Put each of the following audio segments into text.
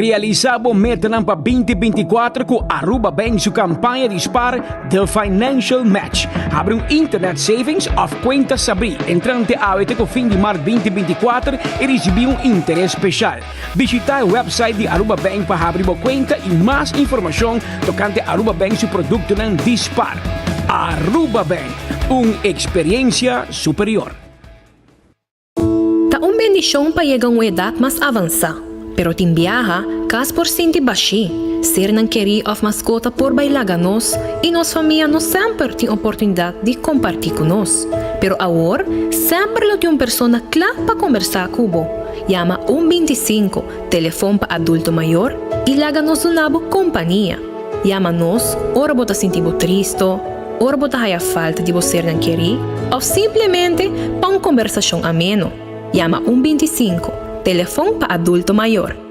Realisa bo metanan pa 2024 cu Aruba Bank su campaña di spaar The Financial Match. Habri un internet savings of cuenta sabri entrante awe te cu fin di maart 2024 y ricibi un interes special. Bishita e website di Aruba Bank pa habri bo cuenta y mas informacion tocante Aruba Bank su productonan di spaar. Aruba Bank, un experiencia superior. Ta un bendishon pa yega un edat mas avansá, pero tin biaha kas por sinti bashí, sernan kerí òf maskota por bai laga nos i nos famia no semper tin oportunidat di kompartí ku nos. Pero awor semper lo tin un persona kla pa kombersá ku bo. Yama un 25, telefon pa adulto mayor, i laga nos duna bo kompania. Yama nos ora bo ta sinti bo tristo, ora bo ta haya falta di bo sernan kerí òf simplemente pa un kombersashon ameno. Yama un 25, telefon pa adulto mayor.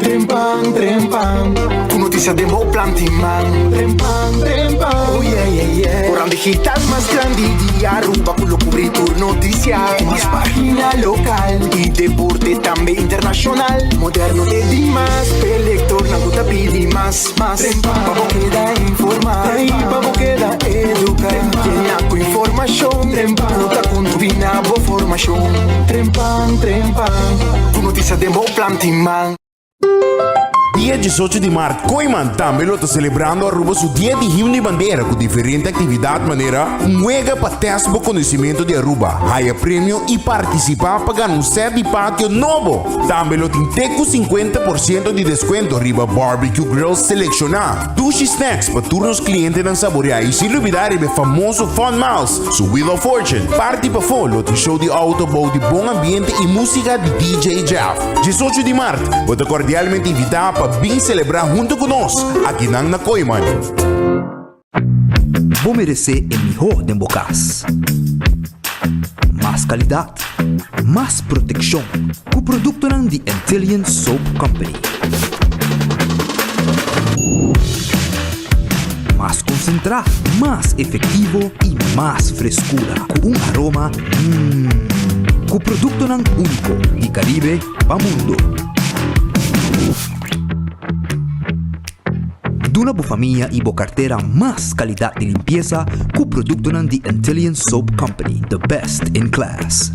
Trempan, trempan, ku notisia den bo planti man. Trempan, trempan, oh yeah, yeah, yeah. Koran digital mas grandi di Aruba ku lo kubri tur notisia. Ku mas pagina lokal i deporte tambe internashonal. Moderno te dimas, p'e lektornan ku ta pidi mas. Mas pa bo keda informá i pa bo keda eduká. Yena ku informashon ku ta kontribuí na bo formashon. Trempan, trempan, ku notisia den bo planti man. Dia 18 di mart Kooyman tambe lo ta selebrando Aruba su Dia di Himno y Bandera cu diferente actividad manera un wega pa test bo conocimento di Aruba, haya premio y participa pa gana un set di patio nobo. Tambe lo tin te ku 50 por siento di deskuento riba barbecue grill selekshoná, dushi snacks pa tur nos klientenan saboreá i sin lubidá riba e famoso Fun Miles, su Wheel of Fortune. Parti pafó lo tin show di auto bou di bon ambiente i músika di DJ Jeff. 18 di mart, bo ta kordialmente invitá pa bin selebrá huntu ku nos akinan na Kooyman. Bo meresé e mihó den bo kas. Mas kalidat, mas protekshon ku produktonan di Antillian Soap Company. Mas konsentrá, mas efektivo i mas freskura ku un aroma mmm. Ku produktonan úniko di Karibe pa mundo. Duna bo famia i bo kartera mas kalidat di limpiesa ku produktonan di Antillian Soap Company, the best in class.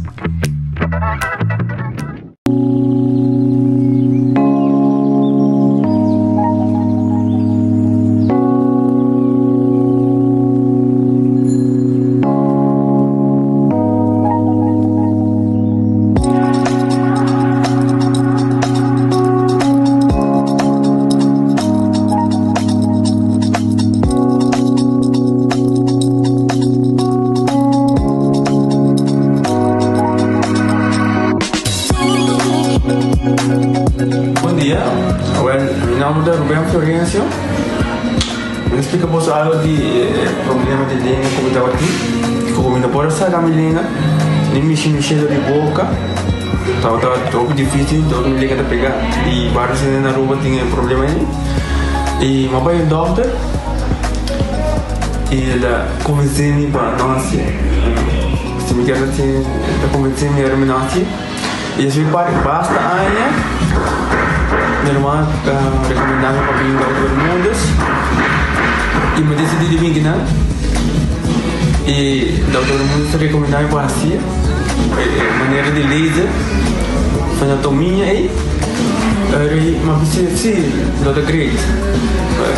Bon dia, awel mi nomber ta Ruben Florencio. Mi ta splika boso algo di e problema di lenga ku mi tabatin. Ku mi no por a saka mi lenga, ni mishi mi shelo di boka. Tabata hopi dificil, dor mi lenga ta pega. Y varios hende na Aruba tin e problema ei. Y mi a bai un dokter y el a convence mi pa no haci. Si mi kier haci, el ta convence mi ora mi no haci. Y despues di basta aña, mi hermano a recomenda mi pa bin Dokter Bermudez y mi a decidi di bin kinan. Y Dokter Bermudez a recomenda mi pa haci e manera di laser, anatomia ey. Ey mi a bisa si, lo ta great.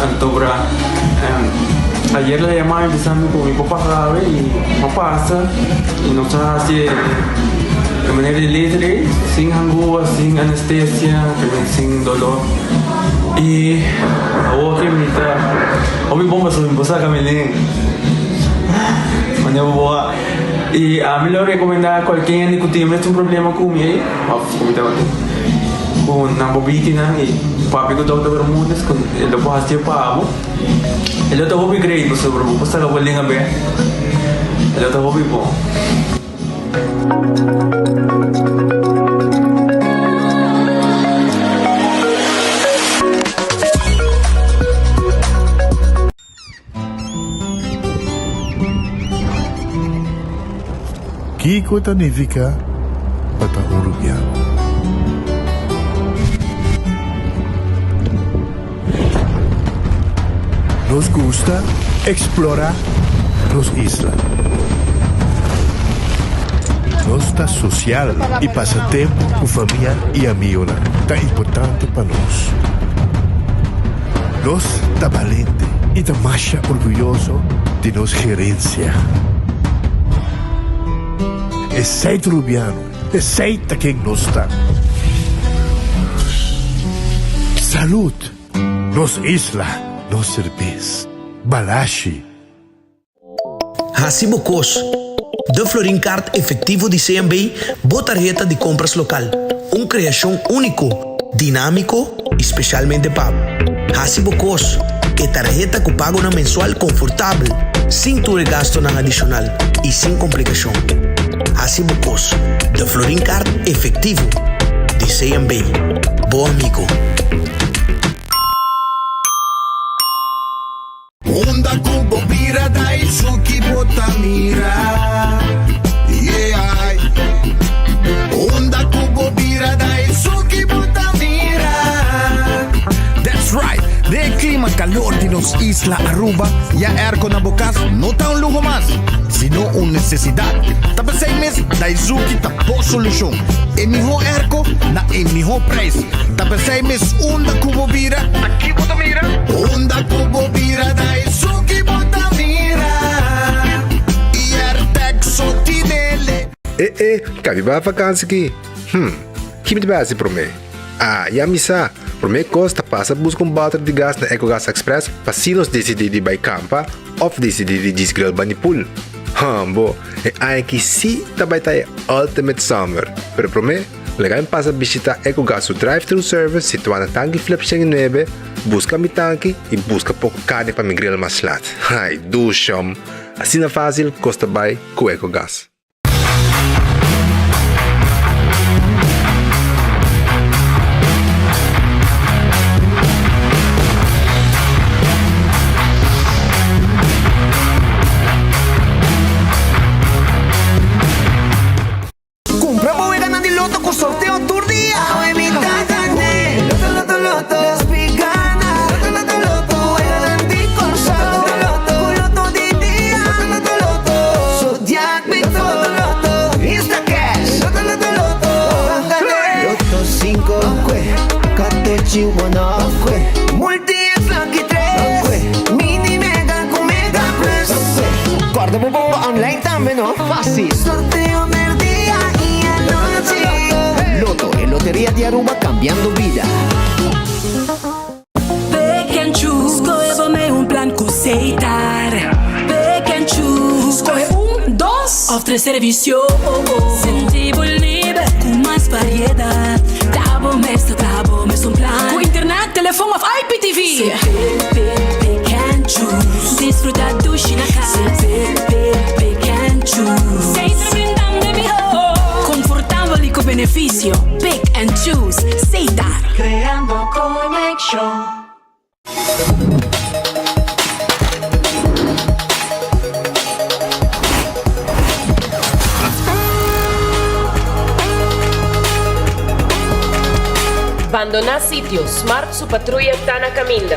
Anto bra ayer el a yama mi bisa mi cu mi por pasa awe y mi a pasa y nos a haci e. E manera di laser ei, sin hangua, sin anestesia, sin dolor. I awor ke mi ta hopi bon pasobra mi por saka mi lenga. Manera bo a. I ami lo rekomendá kualke hende ku tin mesun problema ku mi ei, òf ku mi tabatin, ku nan por bini nan i papia ku Dòkter Bermudez ku e lo por hasi pa bo. E lo ta hopi great pasobra bo por saka bo lenga bèk. E lo ta hopi bon. Kiko ta nifiká pa ta un rubiano? Nos gusta explora nos isla. Nos ta social y pasa tempo cu famia y amigonan ta importante pa nos. Nos ta balente y ta masha orguyoso di nos gerencia. Esey ta Rubiano, esey ta ken nos ta. Salud! Nos isla, nos serbes. Balashi. Hasi bo kos. De Florin Card Efectivo di CMB, bo tarheta di compras local. Un creacion unico, dinamico y specialmente pa bo. Hasi bo kos. E tarheta cu pagonan mensual confortabel, sin tur e gastonan adicional y sin complicacion. Hasi bo kos. De Florin Card Efectivo di CMB. Bo amigo. Unda ku bo bira Daisuki bo ta mira Yeah Unda ku bo bira Daisuki bo ta mira That's right! Den e klima kalor di nos isla Aruba, ya airco na bo kas no ta un luho mas, sino un nesesidat. Ta p'esei mes Daizuki ta bo solushon. E mihó airco na e mihó prijs. Ta p'esei mes unda ku bo bira, Aki bo ta mira. Unda ku bo bira Daizuki bo ta mira. Airtec so tinele. E e, kabi bai vakansi ki? Hm, ki mi ta bai hasi promé? Ah, ya mi sa! Promé kos ta pasa buska un bòter di gas na Ecogas Express pa si nos disidí di bai kampa òf disidí di djis grill bani pool. Hambo, e aña aki sí ta bai ta e ultimate summer! Pero promé, laga mi pasa bishitá Ecogas su drive-thru service situá na Tanki Flip 109, buska mi tanki i buska poko karni pa mi grill mas lat. Ai, dushom! Asina fásil kos ta bai ku Ecogas. Cumpra bo weganan di loto cu sorteo tur dia. Awe mi ta gane. Loto, loto, loto. Nos pi gana. Loto, loto, loto. Weganan di Corsou. Loto, loto. Cu loto di dia. Loto, loto, loto. Zodiac Victor. Loto, loto, loto. Instacash. Loto, loto, loto. Ban gane. Loto cinco. Kwe. Katochi wono. Kwe. Multi X lucky tres. Kwe. Mini mega cu mega plus. Kwe. Corda bo bomba online tambe no. Facil. Sorteo merdia y anochi. Lotto, e loteria di Aruba cambiando bida. Pick and choose, skohe bo mei un plan ku Setar. Pick and choose, skohe un, dos òf tres servisio. Sinti bo liber ku mas variedat. Ta bo mes ta traha bo mes un plan. Ku internet, telefon òf IPTV. Pick, pick, pick and choose. Disfruta dushi na kas. Pick, pick, pick and choose. Setar brindando e mihó. Konfortabel i ku benefisio. Pick and choose. Setar. Creando conexion. Bandoná sitio, Smart su patruya ta na kaminda.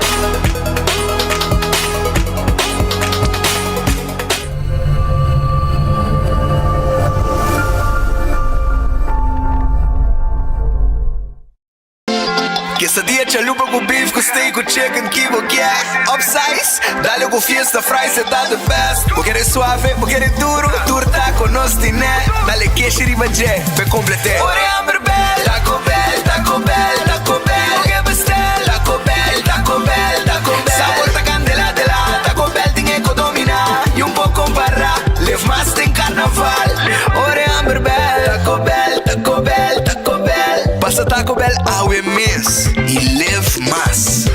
Quesadilla chalupa cu beef cu steak cu chicken ki bo kier Upsize, dale cu fiesta fries e ta the best Bo kere suave, bo kere duro, tur taco nos tine Dale keshi riba dje, p'e complete Ora e hamber bel, Taco Bell, Taco Bell, Taco Bell Bo ke bestel, Taco Bell, Taco Bell, Taco Bell Sabor ta candela de la, Taco Bell tin e co domina Y un por compara, live mas den carnaval Ora e hamber bel, Taco Bell, Taco Bell, Taco Bell Pasa Taco Bell awe mes y live mas.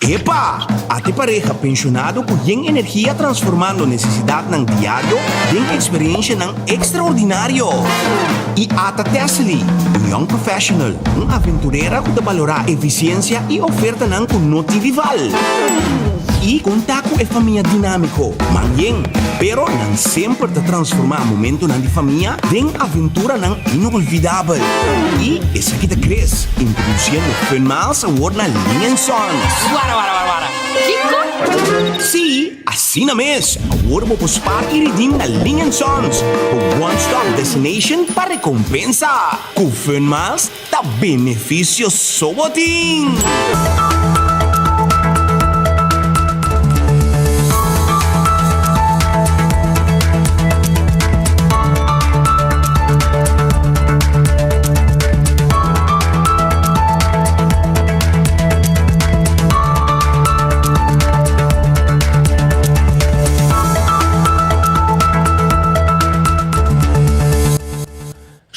Epa! Ate pareha penshonado ku yen energia transformando nesesidatnan diario den eksperenshanan ekstraordinario. I ata Tessely, un young professional, un aventurera ku ta balorá efisiensia i ofertanan ku no tin rival. I kon ta ku e famia dinámiko? Man yen, pero nan semper ta transformá momentonan di famia den aventuranan inolvidabel. I esaki ta Chris, introdusiendo Fun Miles awor na Ling and Sons. Wara wara wara wara. Kiko? Sí, asina mes! Awor bo por spaar i redeem na Ling and Sons, bo one-stop destination pa rekompensa. Ku Fun Miles, Ta beneficio so bo tin!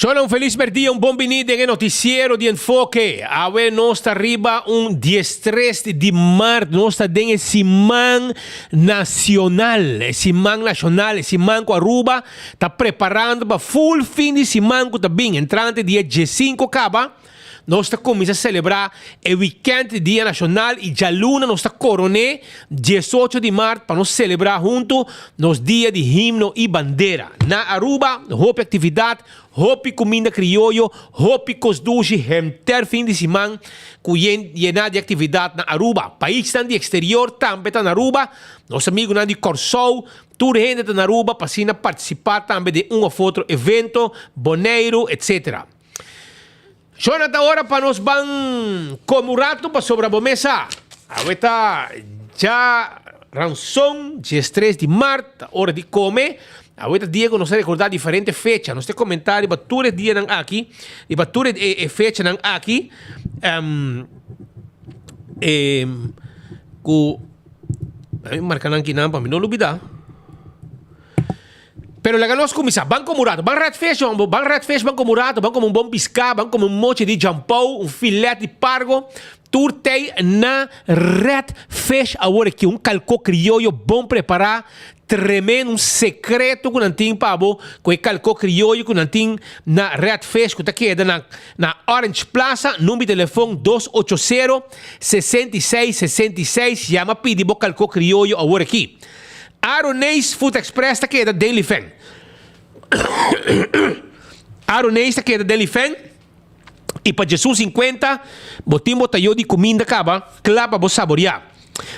Shona un felis merdia, un bon bini den e noticiero di Enfoke. Awe nos ta riba un diestres di maart, nos ta den e siman nacional, e siman nacional, e siman cu Aruba ta preparando pa full fin di siman cu ta bin, entrante dia diescinco caba. Nos ta kuminsá selebrá e wikènt di Dia Nashonal i djaluna nos ta koroné diesocho di mart pa nos selebrá huntu nos Dia di Himno i Bandera. Na Aruba hopi aktividat, hopi kuminda krioyo, hopi kos dushi henter fin di siman ku yen yená di aktividat na Aruba. Paisnan di eksterior tambe ta na Aruba, nos amigunan di Kòrsou, tur hende ta na Aruba pa asina partisipá tambe den un òf otro evento, Boneiru, etc. Shona ta ora pa nos ban come un rato pasobra bo mes sa. Awe ta dja ranson, diestres di mart, ta ora di come. Awe ta dia cu nos ta recorda diferente fecha. Nos ta comenta riba tur e dianan aki, riba tur e fechanan aki, cu, mi marca nan kinan pa mi no lubida. Pero laga nos kuminsá. Ban komo un rato. Ban red fish, hombo. Ban red fish, ban komo un rato. Ban komo un bon piská. Ban komo un mochi di jampou, un filet di pargo. Tur tei na red fish awor aki. Un kalkó krioyo bon prepará. Tremendo. Un sekreto ku nan tin pa bo ku e kalkó krioyo ku nan tin na red fish ku ta keda na na Orange Plaza. Number di telefon dos ocho sero, 66 66. Yama pidi bo kalkó krioyo awor aki. Aroneis Food Express ta keda den Lifen. Aroneis ta keda den Lifen i pa djesun sinkuenta bo tin bo tayo di kuminda kaba kla pa bo saboriá.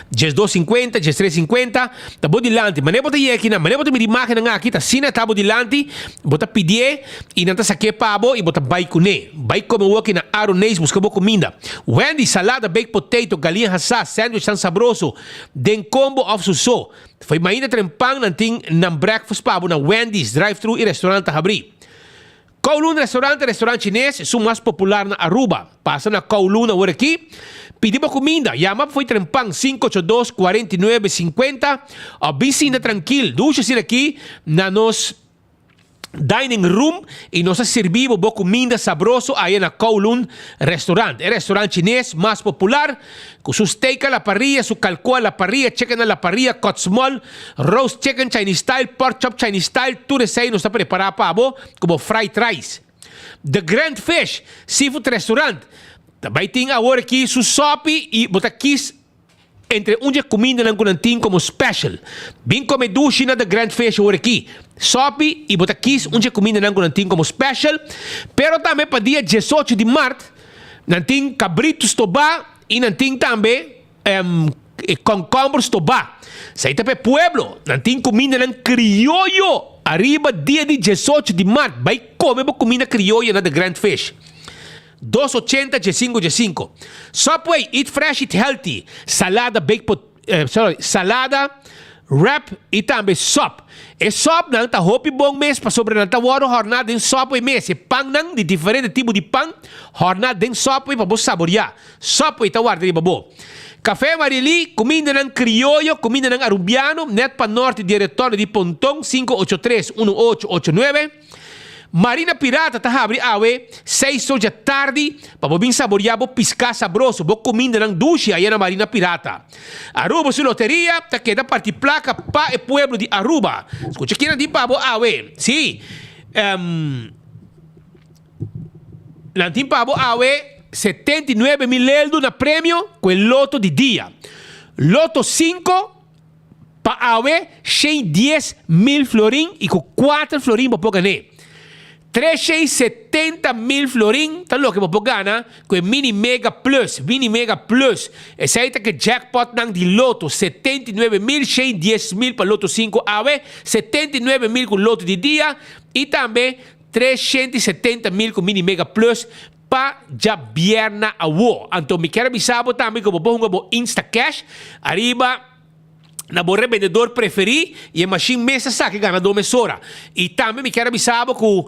Djesdos sinkuenta, djestres sinkuenta ta bo dilanti. Manera bo ta yega akinan, manera bo ta mira imágennan aki ta asina ta bo dilanti, bo ta pidié i nan ta sak'é pa bo i bo ta bai kuné. Bai kome woki na Aroneis buska bo kuminda. Wendy's, salada, baked potato, galiña hasá, sandwich tan sabroso. Den combo of su so. Fo'i mainta trempan nan tin nan breakfast pa bo na Wendy's, drive-thru y restaurant ta habri. Kowloon Restaurant ta restaurant chines esun mas popular na Aruba. Pasa na Kowloon awor aki, pidi bo cuminda, yama fo'i trempan 582 49 50 of bin sinta trankil dushi asina aki na nos dining room y nos a sirbi bo bo cuminda sabroso aya na Kowloon Restaurant, e restaurant chines mas popular cu su steak a la parrilla, su calcoa a la parrilla, chicken a la parrilla, cut small, roast chicken Chinese style, pork chop Chinese style, tur esey nos ta prepara pa bo cu bo fried rice. The Grand Fish Seafood Restaurant ta bay tin awor aki su sopi y bo ta kies Entre un dje kumindanan ku nan tin komo special. Bin kome dushi na The Grand Fish awor aki. Sopi i bo ta kis un dje kumindanan ku nan tin komo special. Pero tambe pa dia diesocho di mart nan tin kabritu stobá i nan tin tambe kònkòmber stobá. Esei ta pa e pueblo. Nan tin kumindanan krioyo ariba dia di diesocho di mart. Bai kome bo kuminda krioyo na The Grand Fish. Dos ochenta djesinko djesinko. Subway, eat fresh, eat healthy. Salada baked pot, sorry, salada, wrap y tambe sop. E sopnan ta hopi bon mes pasobra nan ta wòrdu hòrná den Subway mes. E pannan di diferente tipo di pan hòrná den Subway pa bo saboriá. Subway ta warda riba bo. Café Marilí, kumindanan krioyo, kumindanan arubiano, nèt pa nòrte di e retorno di Ponton, 583 1889. Marina Pirata ta habri awe seis or dja tardi pa bo bin saboria bo piská sabroso, bo kumindanan dushi aya na Marina Pirata. Aruba su loteria ta keda parti plaka pa e pueblo di Aruba. Skucha kinan tin pa bo awe. Sí, nan tin pa bo awe 79 mil leldu na premio ku e loto di dia. Loto 5 pa awe 110 mil florin y cu 4 florin bo por gana. 370 mil florin ta loke bo por gana cu e Mini Mega Plus, Mini Mega Plus. Esey ta e jackpot nan di Lotto, 79 mil, 110 mil pa Lotto 5 awe, 79 mil cu Lotto di dia y tambe 370 mil cu Mini Mega Plus pa diabierna awo. Anto mi kier avisa bo tambe cu bo por hunga bo Instacash ariba na bo rebendedor preferi y e machine mes ta saca ganador mesora. Y tambe mi kier avisa bo cu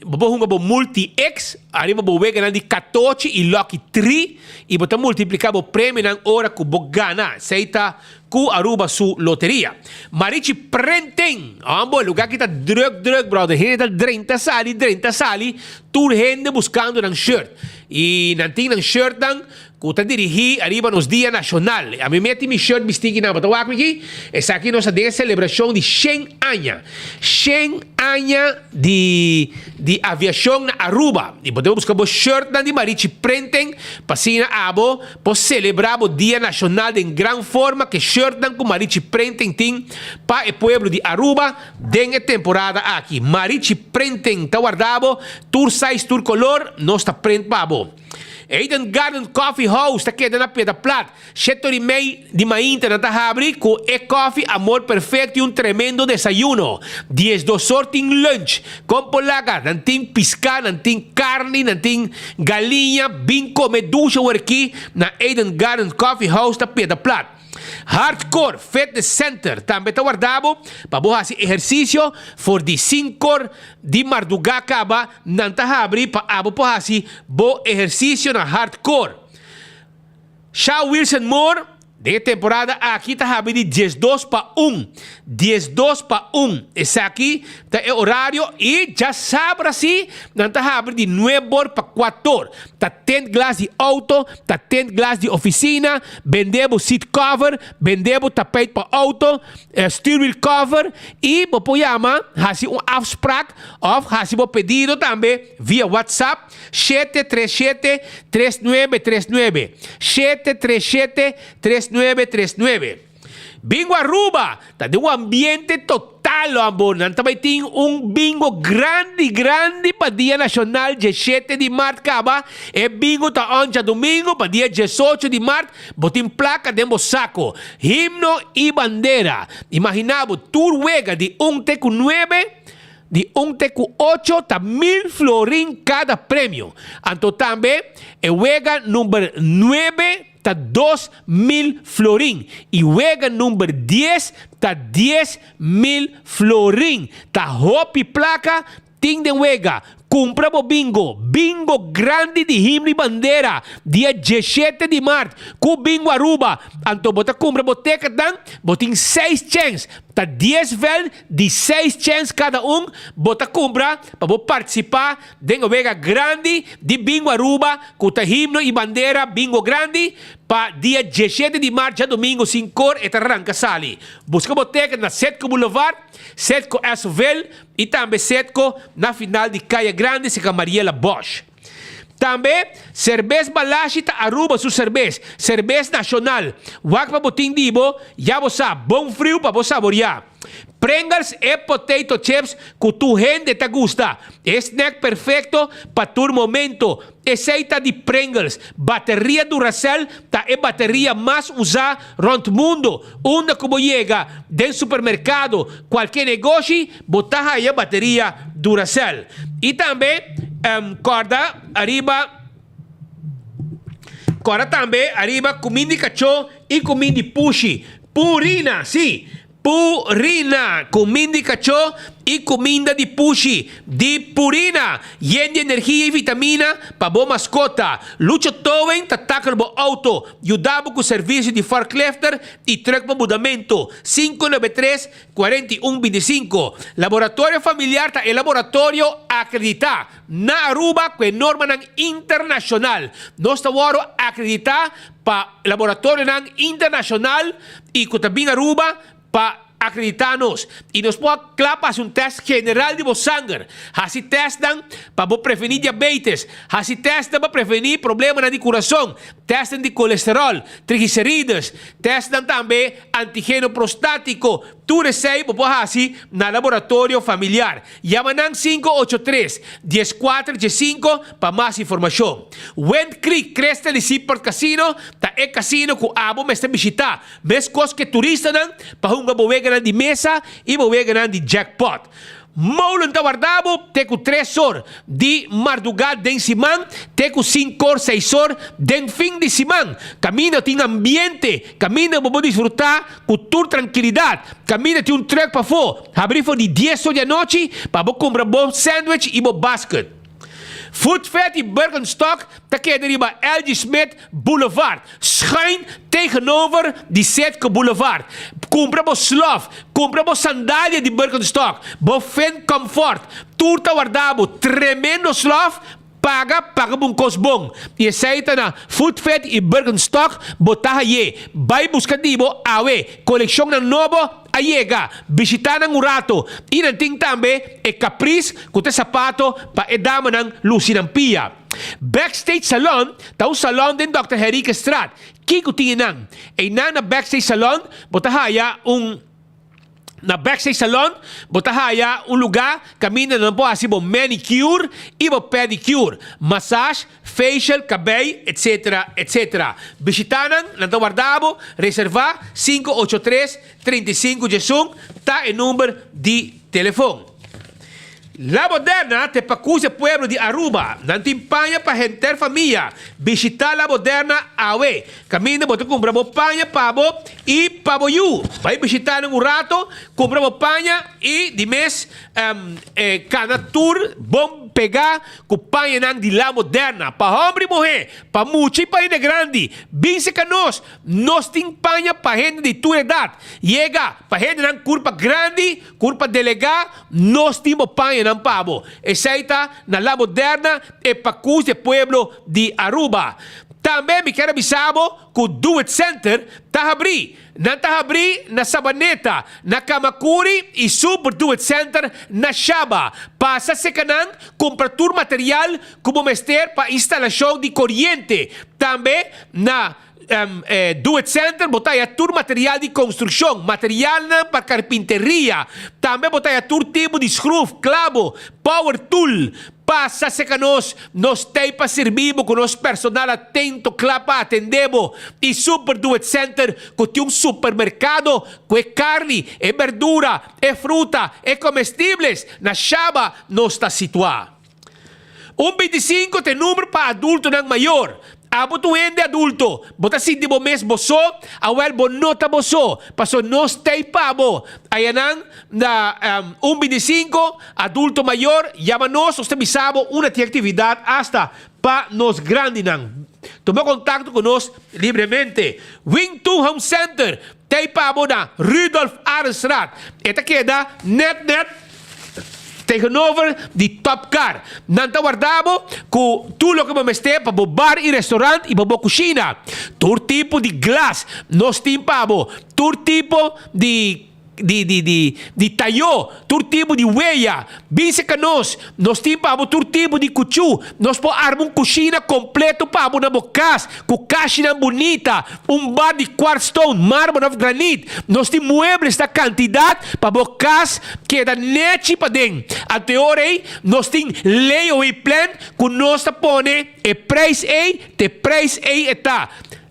bo por hunga bo Multi X ariba bo weganan di 14 y Lucky 3 y bo ta multiplica bo premionan ora cu bo gana. Esey ta cu Aruba su loteria. Marichi Printing. Ambo, lugar aki ta druk druk, brother. Hende ta drenta sali, drenta sali. Tur hende buscando nan shirt. Y nan tin nan shirtnan cu ta dirigi ariba nos Dia Nacional. Ami meti mi shirt bisti aki nan, bo ta wak mi aki? Esaki nos ta den e celebracion di 100 aña. 100 aña di di aviacion na Aruba. Y bo debe busca bo shirtnan di Marichi Printing pa asina abo por celebra bo Dia Nacional den gran forma cu e shirtnan cu Marichi Printing tin pa e pueblo di Aruba den e temporada aki. Marichi Printing ta warda bo tur size tur color, nos ta print pa bo. Eden Garden Coffee House ta keda na Piedra Plat. 7:30 di mainta nan ta habri cu e koffie Amor Perfecto y un tremendo desayuno. 12 or tin lunch. Con por laga, nan tin pisca, nan tin carni, nan tin galiña. Bin come dushi aworaki na Eden Garden Coffee House ta Piedra Plat. Hardcore Fitness Center tambe ta warda bo pa bo haci ehercicio for di 5 or di marduga caba nan ta habri pa abo por haci bo ehercicio na Hardcore. Shaw Wilson Moore den e temporada aki ta habri di 12 pa 1. 12 pa 1. Esaki ta e horario y djasabra si nan ta habri di 9 or pa 4 or. Ta tint glas di auto, ta tint glas di oficina, bende bo seat cover, bende bo tapijt pa auto, stuurwiel cover y bo por yama haci un afspraak of haci bo pedido tambe via WhatsApp 737 3939 737 3939. Bingo Aruba ta den un ambiente total, ambo. Nan ta bay tin un bingo grandi grandi pa Dia Nacional 17 di maart caba. E bingo ta on djadomingo pa dia 18 di maart. Bo tin placa den bo saco. Himno y bandera. Imagina bo tur wega di 1 te cu 9, di 1 te cu 8 ta 1000 florin cada premio. Anto tambe e wega number 9 ta 2000 florin. Y wega number 10 ta 10,000 florin. Ta hopi placa tin den wega. Cumpra bo bingo. Bingo grandi di himno y bandera. Dia 17 di maart. Cu Bingo Aruba. Anto bo ta cumpra bo ticket dan. Bo tin 6 chance. Ta 10 veld di 6 chance cada un. Bo ta cumpra pa bo participa den wega grandi di Bingo Aruba. Cu ta himno y bandera bingo grandi. Pa dia 17 di maart djadomingo 5 or e ta ranca sali. Busca bo ticket na Setco Boulevard, Setco Esoville y tambe Setco na final di Caya Grande cerca Mariela Bosch. Tambe, Cerbes Balashi ta Aruba su cerbes, cerbes nacional. Wak pa bo tin di bo, ya bo sa, bon friu pa bo saboria. Pringles e potato chips cu tur hende ta gusta. E snack perfecto pa tur momento. Esey ta di Pringles. Bateria Duracell ta e bateria mas usa rond mundo. Unda cu bo yega, den supermercado, cualkier negoshi, bo ta haya bateria Duracell. Y tambe, corda ariba corda tambe ariba cuminda di cacho y cuminda di pushi. Purina, si! Purina, cuminda di cacho y cuminda di pushi di Purina, yen di energia y vitamina pa bo mascota. Lucho Towing ta tackle bo auto, yuda bo cu servicio di forklifter y truck pa mudamento. 593, 41 25. Laboratorio Familiar ta e laboratorio acredita na Aruba cu e normanan internacional. Nos ta worde acredita pa laboratorionan internacional y cu ta bin Aruba pa. Akreditá nos i nos por kla pa hasi un tèst general di bo sanger. Hasi tèstnan pa bo prevení diabetes. Hasi tèstnan pa prevení problemanan di kurason, tèstnan di kolesteròl, triglicerides, tèstnan tambe antigeno prostátiko. Tur esei bo por hasi na Laboratorio Familiar. Yama nan 583 14 15 pa mas informashon. Wind Creek Crystal i Seaport Casino ta e kasino ku abo mester bishitá, meskos ku e turistanan pa hunga bo weganan di mesa i bo weganan di jackpot. Molen ta warda bo te ku tres or di mardugá den siman te ku sinkor seis or den fin di siman. Kaminda tin ambiente, kaminda bo por disfrutá ku tur trankilidat. Kaminda tin un trùk pafó, habrí for di dies or di anochi pa bo kumpra bo sandwich i bo basket. Food Fed i Birkenstock ta keda riba LG Smith Boulevard, schuin tegenover di Setco Boulevard. Kumpra bo slof, kumpra bo sandalia di Birkenstock, bo Finn Comfort, tur ta warda bo. Tremendo slof, paga, paga bo un kos bon. I esei ta na Food Fed i Birkenstock bo ta haye. Bai buska di bo awe. Kolekshonnan nobo a yega, bishitá nan un rato i nan tin tambe e Caprice ku ta e sapato pa e damanan lusi nan pia. Backstage Salon ta un salon den Dòkter Henriquezstraat. Kiko tin einan? Einan na Backstage Salon bo ta haya un Na Backstage Salon bo ta haya un lugá kaminda nan por hasi bo manicure i bo pedicure, massage, facial, kabei, etc. Etc. Bishitá nan, nan ta warda bo, reservá, 583 35 11 ta e number di telefon. La Moderna te pakus e pueblo di Aruba. Nan tin paña pa henter famia. Bishitá La Moderna awe. Kaminda bo ta kumpra bo paña pa bo i pa bo yu. Bai bishitá nan un rato, kumpra bo paña i di mes kana tur bon pegá Ku pañanan di la moderna, pa hòmber i muhé, pa mucha i pa hende grandi. Bin serka nos, nos tin paña pa hende di tur edat. Yega, pa hendenan kurpa grandi, kurpa delegá, nos tin bo pañanan pa bo. Esei ta na la moderna, e pakus di e pueblo di Aruba. Tambe mi kier a bisa bo ku Do It Center ta habrí. Nan ta habrí na Sabaneta, na Kamakuri i Super Do It Center na Shaba. Pasa seka nan kumpra tur material ku bo mester pa instalashon di koriente. Tambe na Do It Center bo ta haya tur material di konstrukshon, materialnan pa karpinteria. Tambe bo ta haya tur tipo di skruf, klabo, power tool. Pasa serka nos, nos t'ei pa sirbi bo ku nos personal atento kla pa atendé bo. I Super Do It Center ku tin un supermerkado ku e karni, e berdura, e fruta, e komestibles. Na Shaba nos ta situá. Un 25 ta e number pa adultonan mayor. Abo ta un hende adulto, bo ta sinti bo mes bo so? Awel bo no ta bo so, paso nos t'ei pa bo. Ayanan na un 25, adulto mayor, yama nos, nos ta bisa bo unda tin actividad hasta pa nos grandinan. Tuma contacto cu nos libremente. Wing Tun Home Center t'ei pa bo na Rudolf Arendstraat. E ta keda net net. Tegenover di Top Car. Nan ta warda bo ku tur loke bo mester pa bo bar i restaurant i pa bo kushina. Tur tipo di glas nos tin pa bo. Tur tipo di di di di di tayó, tur tipo di weya. Bin serka nos, nos tin pa bo tur tipo di kuchú. Nos por arma un kushina kompleto pa bo na bo kas ku kashinan bunita, un bar di quartz stone, marmer òf granit. Nos tin muebles na kantidat pa bo kas Keda nechi paden. Anto e ora ei nos tin layaway plan ku nos ta pone e prijs ei te prijs ei e ta.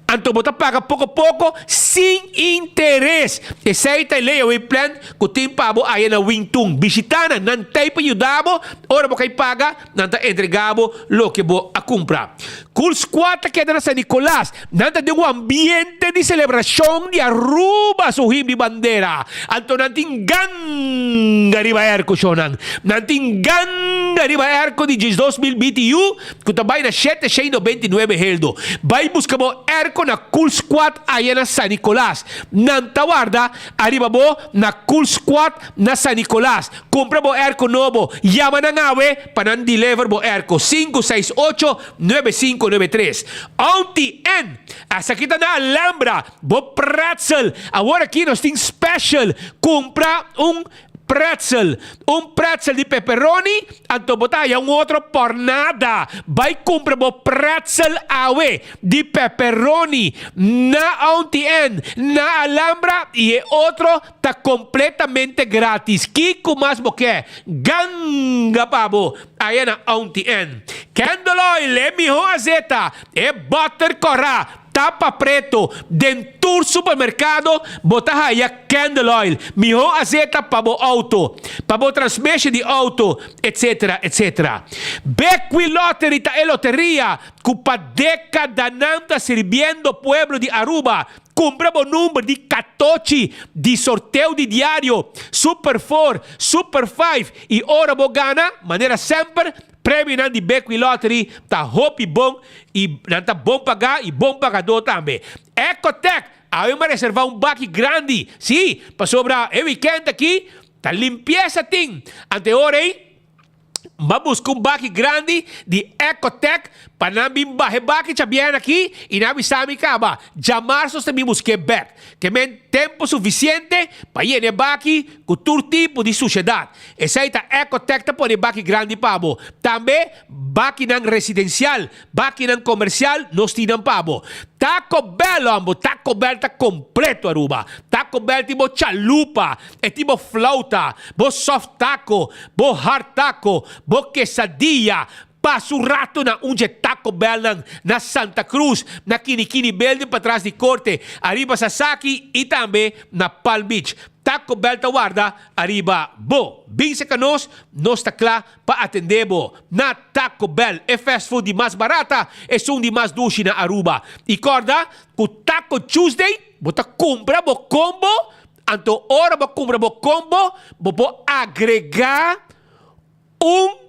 Anto bo ta paga poko poko sin interes. Esei ta e layaway plan ku tin pa bo aya na Wing Tun. Bishita nan, nan t'ei pa yuda bo. Ora bo kai paga, nan ta entrega bo loke bo a kumpra. Cool Squad ta keda na San Nicolas. Nan ta den un ambiente di celebracion di Aruba su himno y bandera. Anto nan tin ganga riba airco shownan. Nan tin ganga riba airco di 12000 BTU cu ta bay na shete shei 99 heldo. Bay busca bo airco na Cool Squad aya na San Nicolas. Nan ta warda ariba bo na Cool Squad na San Nicolas. Cumpra bo airco nobo. Yama nan awe pa nan deliver bo airco. 568 95. 593. Auntie Ann, esaki ta na Alhambra, bo pretzel. Awor aki nos tin special, cumpra un pretzel, un pretzel di pepperoni, anto bo ta haya un otro por nada. Bai cumpra bo pretzel awe di pepperoni na Auntie Ann, na Alhambra y e otro ta completamente gratis. Kico mas bo ke? Ganga pa bo aya na Auntie Ann. Candle oil, e miho azeta, e butter cora, tapa preto, den tur supermercado bo ta haya candle oil, miho azeta pa bo auto, pa bo transmission di auto, etc. Etc. Bequi Lottery ta e loteria cu pa decadanan ta sirbiendo pueblo di Aruba. Cumpra bo number di catochi di sorteo di diario Super Four, Super Five y ora bo gana, manera semper, premionan di Bequi Lottery ta hopi bon y nan ta bon paga y bon pagador tambe. Ecotec awe m'a reserva un baki grandi, si, pasobra e weekend aki ta limpieza tin. Ante ora ey. M'a buska un baki grandi di Ecotec pa nan bin baha e baki djabièrnè aki i nan a bisa mi kaba djamarsu nos ta bin busk'é bèk. Ke men tempu sufisiente pa yena e baki ku tur tipo di sushedat. Esei ta Ecotec ta pone e baki grandi pa bo. Tambe bakinan residensial, bakinan komersial nos tin nan pa bo. Taco Bell hombo, Taco Bell ta kompleto Aruba. Taco Bell tin bo chalupa, E tin bo flauta, bo soft taco, bo hard taco, bo quesadilla. Pasa un rato na un dje Taco Bellnan na Santa Cruz, na Kinikini Building patras di Corte, ariba Sasaki y tambe na Palm Beach. Taco Bell ta warda ariba bo. Bin cerca nos, nos ta cla pa atende bo na Taco Bell, e fast food di mas barata, esun di mas dushi na Aruba. Y corda cu Taco Tuesday bo ta cumpra bo combo Anto ora bo kumpra bo kombo, bo por agregá un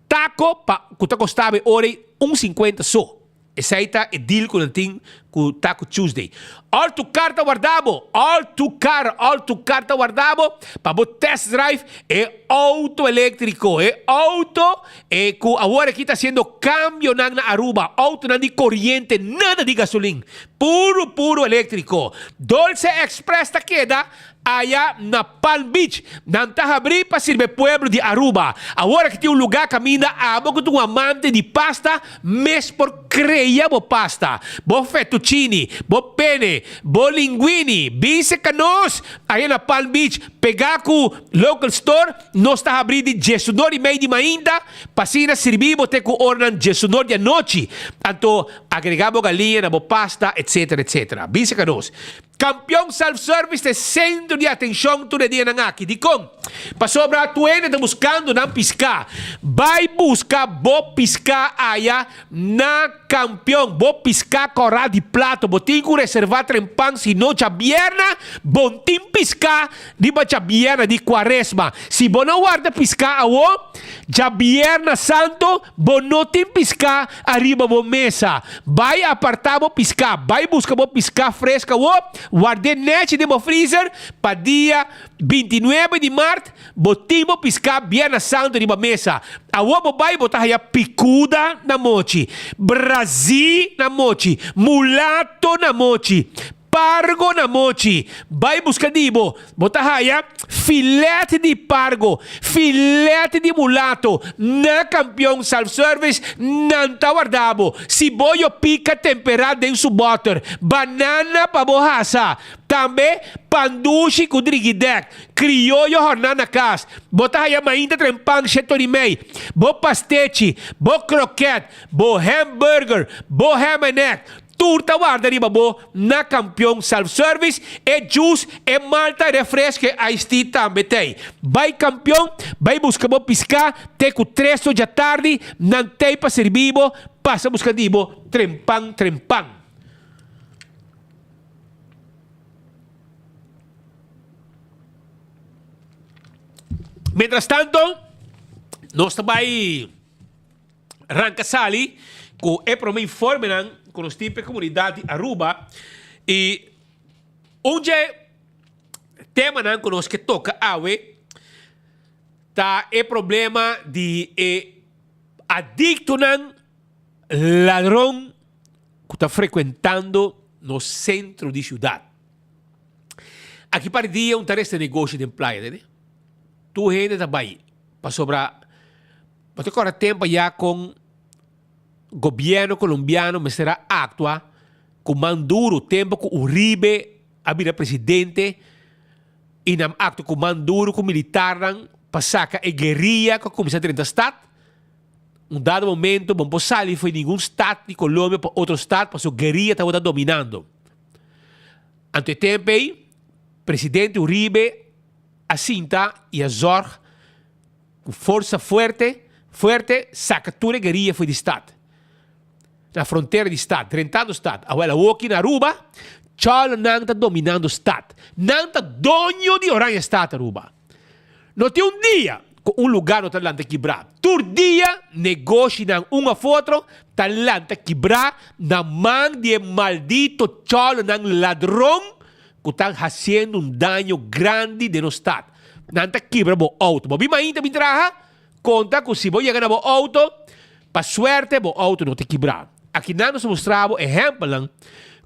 tako pa ku ta kostá bo e ora ei un sinkuenta so. Esei ta e deal ku nan tin ku Taco Tuesday. All to car ta warda bo! All to car, all to car ta warda bo pa bo test drive e auto eléktriko, e auto e ku awor aki ta hasiendo kambionan na Aruba, autonan di koriente, nada di gasolin. Puru puru eléktriko. Dolce Express ta keda aya na Palm Beach. Nan ta habrí pa sirbi e pueblo di Aruba. Awor aki tin un lugá kaminda abo ku ta un amante di pasta mes por krea bo pasta, bo fettuccini, bo pene, bo linguini. Bin serka nos aya na Palm Beach, pegá ku Local Store. Nos ta habrí di diesunor i mei di mainta pa asina sirbi bo te ku oranan diesunor di anochi. Anto Agrega bo galiña na bo pasta, etcetera, etcetera. Bisa ka nos. Campeon Self Service ta e centro di atencion tur e dianan aki. Dicon? Pasobra tur hende ta buscando nan pisca. Bay busca bo pisca aya na Campeon. Bo pisca cora di plato. Bo tin cu reserva trempan si no djabierna bon tin pisca riba djabierna di cuaresma. Si bo no warda pisca awo, djabierna santo bo no tin pisca Ariba bo mesa. Bai apartá bo piská. Bai buska bo piská fresk awor. Ward'é nèchi den bo freezer pa dia bintinuebe di mart bo tin bo piská Bierna Santu riba mesa. Awor bo bai bo ta haya pikuda na mochi, brazí na mochi, mulato na mochi, Pargo na mochi. Bai buska di bo. Bo ta haya filet di pargo, filet di mulato na Kampion Self Service. Nan ta warda bo. Siboyo pika tempera den su boter. Banana pa bo hasa. Tambe pandushi ku drigidek. Krioyo horná na kas. Bo ta haya mainta tren pan shetori mei. Bo pastechi, bo kroket, bo hamburger, bo ham and egg. Tur ta warda riba bo na Kampion Self Service, e juice, e malta, refresco e iced tea tambe t'ei. Bai Kampion, bai buska bo piská te ku tres or djatardi, nan t'ei pa sirbi bo, pasa buska di bo trempan trempan. Mientras tanto, nos ta bai. Ranka sali ku e prome informenan ku nos tin pa e komunidat di Aruba i un dje temanan ku nos ke toka awe ta e problema di e adiktonan. Ladron ku ta frekuentando nos sentro di siudat. Aki par dia un ta resta negoshi den playa, tende? Tur hende ta bai pasobra bo ta kòrda tempu ayá kon gobièrnu kolombiano mester a aktua ku man duru tempu ku Uribe a bira presidente i nan aktua ku man duru ku militarnan pa saka e gueria ku a kuminsá drenta stat. Un dado momento bo no por sali for di ningun stat di Colombia pa otro stat pasobra gueria tabata dominando. Anto e tempo ei presidente Uribe a sinta i a zorg ku forsa fuerte fuerte saka tur e gueria for di stat. Na frontera di stat, drentando stat. Awel awoki na Aruba cholonan ta dominando stat. Nan ta doño di Oranjestad Aruba. No tin un dia ku un lugá no ta lanta kibrá. Tur dia negoshinan un òf otro ta lanta kibrá na man di e maldito chòlonan ladron ku ta hasiendo un daño grandi den nos stat. Nan ta kibra bo outo. Bo bin mainta bin traha, konta ku si bo yega na bo outo, pa suerte bo outo no ta kibrá. Akinan nos ta mustra bo ehèmpelnan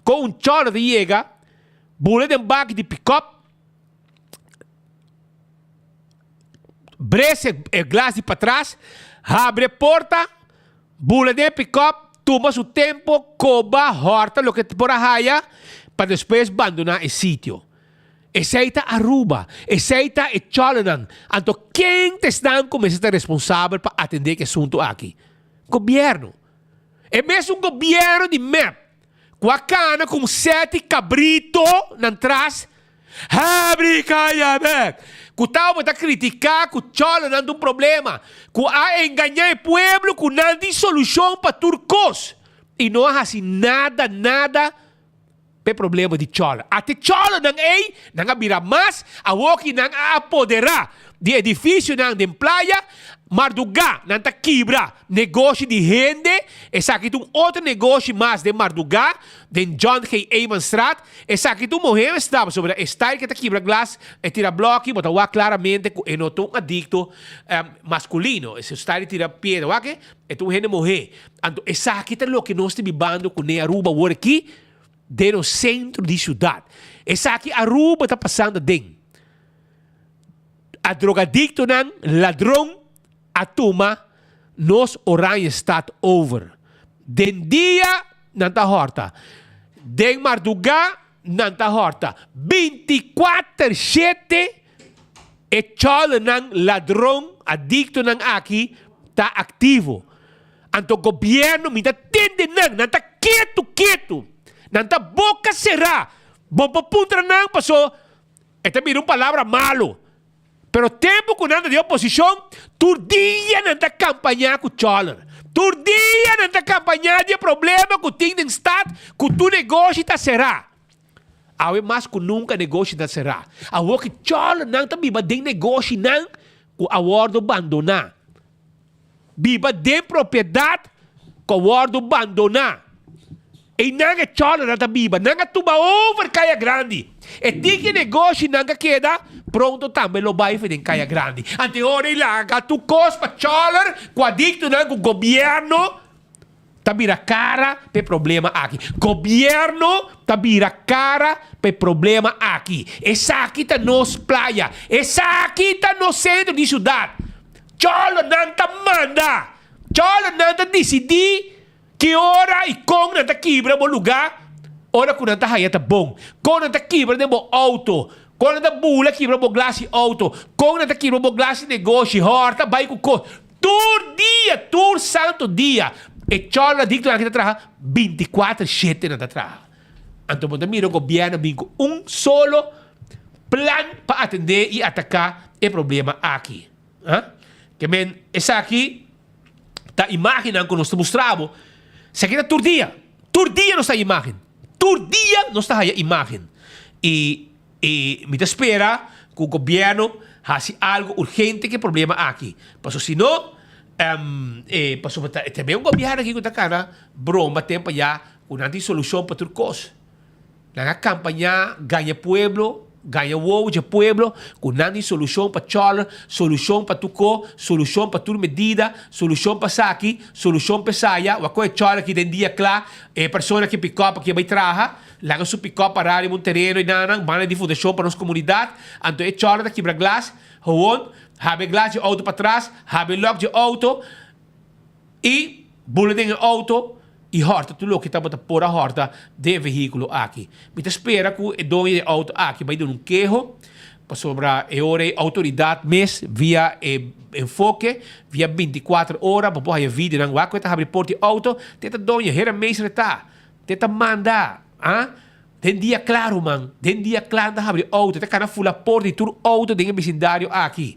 kon un chòlo ta yega bula den baki di pikòp, Brese e glas di patras, habri e porta, bula den e pick-up, tuma su tempo, koba, hòrta loke por a haya, pa despues bandoná e sitio. Esei ta Aruba, esei ta e chòlenan. Anto ken ta esnan ku mester ta responsabel pa atendé ku e asuntu aki? Gobièrnu. E mesun gobièrnu di mep ku a kana ku un sèt di kabrito nan tras, Habri kaya bek! Ku tabata kritiká ku chòlonan ta un problema, ku a engañá e pueblo ku nan tin solushon pa tur kos i no a hasi nada nada pa e problema di chòlo. Ata e chòlonan ei nan a bira mas, awoki nan a apoderá di edifisionan den playa, mardugá nan ta kibra negoshi di hende, esaki ta un otro negoshi mas den mardugá den John G. Emanstraat. Esaki ta un muher mester ta pasobra e style ke ta kibra glas, e tira bloki, bo ta wak klaramente ku e no ta un adikto maskulino. E su style di tira piedra, wak e, e ta un hende muher. Anto esaki ta loke nos ta bibando kuné Aruba awor aki den nos sentro di siudat. Esaki Aruba ta pasando aden. A drogadiktonan, ladron a tuma nos Oranjestad over. Den dia nan ta hòrta, den mardugá nan ta hòrta. Bintikuater shete e chòlernan ladron adiktonan aki ta aktivo. Anto gobièrnu mi ta tende nan, nan ta ketu ketu, nan ta boka será. Bo por puntra nan paso e ta bira un palabra malu. Pero tempu ku nan ta den oposishon, tur dia nan ta kampañá ku chòler. Tur dia nan ta kampañá di e problema ku tin den stat ku tur negoshi ta será. Awe mas ku nunka negoshi ta será. Awor ki chòlernan ta biba den negoshinan ku a wòrdu bandoná. Biba den propiedat ku a wòrdu bandoná. Einan e chòlernan ta biba. Nan a tuma over Kaya Grandi. E tiki negoshinan ka keda, pronto tambe lo bai for den Kaya Grandi. Ante ora ei laga tur kos pa chòler ku adiktonan ku gobièrnu ta bira kara pa e problema aki. Gobièrnu ta bira kara pa e problema aki. Esaki ta nos playa. Esaki ta nos sentro di siudat. Chòlernan ta manda. Chòlernan ta disidí. Ki ora i kon nan ta kibra bo lugá ora ku nan ta haña ta bon? Kon nan ta kibra den bo outo? Kon nan ta bula kibra bo glas di outo? Kon nan ta kibra bo glas di negoshi? Hòrta bai ku kos. Tur dia, tur santu dia, e chòlnan adiktonan aki ta traha bintikuater shete nan ta traha. Anto bo ta mira gobièrnu bin ku un solo plan pa atendé i ataká e problema aki. Ke men esaki. Ta imagennan ku nos ta mustra bo. Esaki ta tur dia. Tur dia nos ta haya imagen. Tur dia nos ta haya imagen. I i mi ta spera ku gobièrnu hasi algu urgente ku e problema aki. Pasobra si no, e pasobra ta ta un gobièrnu aki ku ta kana broma tempu ayá ku nan tin solushon pa tur kos. Nan a kampañá gaña pueblo. Gaña wowo dje pueblo ku nan di solushon pa chòler, solushon pa tur ko, solushon pa tur medida, solushon pa saki, solushon pa esaya, wak koe chòler aki den dia kla, e persona ki pikòp aki a bai traha, laga su pikòp pará riba un tereno i nan banda di fundashon pa nos komunidat, anto e chòler ta kibra glas, gewon habri e glas dje outo patras, habri e lòk dje outo i bula den e outo i hòrta tur loke tabata por a hòrta den e vehíkulo aki. Mi ta spera ku e doño di e outo aki bai duna un keho pasobra e ora ei outoridat mes via e enfoke, via bintikuater ora bo por haya videonan wak ku e ta habri porta di outo, te ta doño hera mes retá, te ta manda, ah. Den dia kla ruman, den dia kla nan ta habri outo, ta kana fula porta di tur outo den e bisindario aki.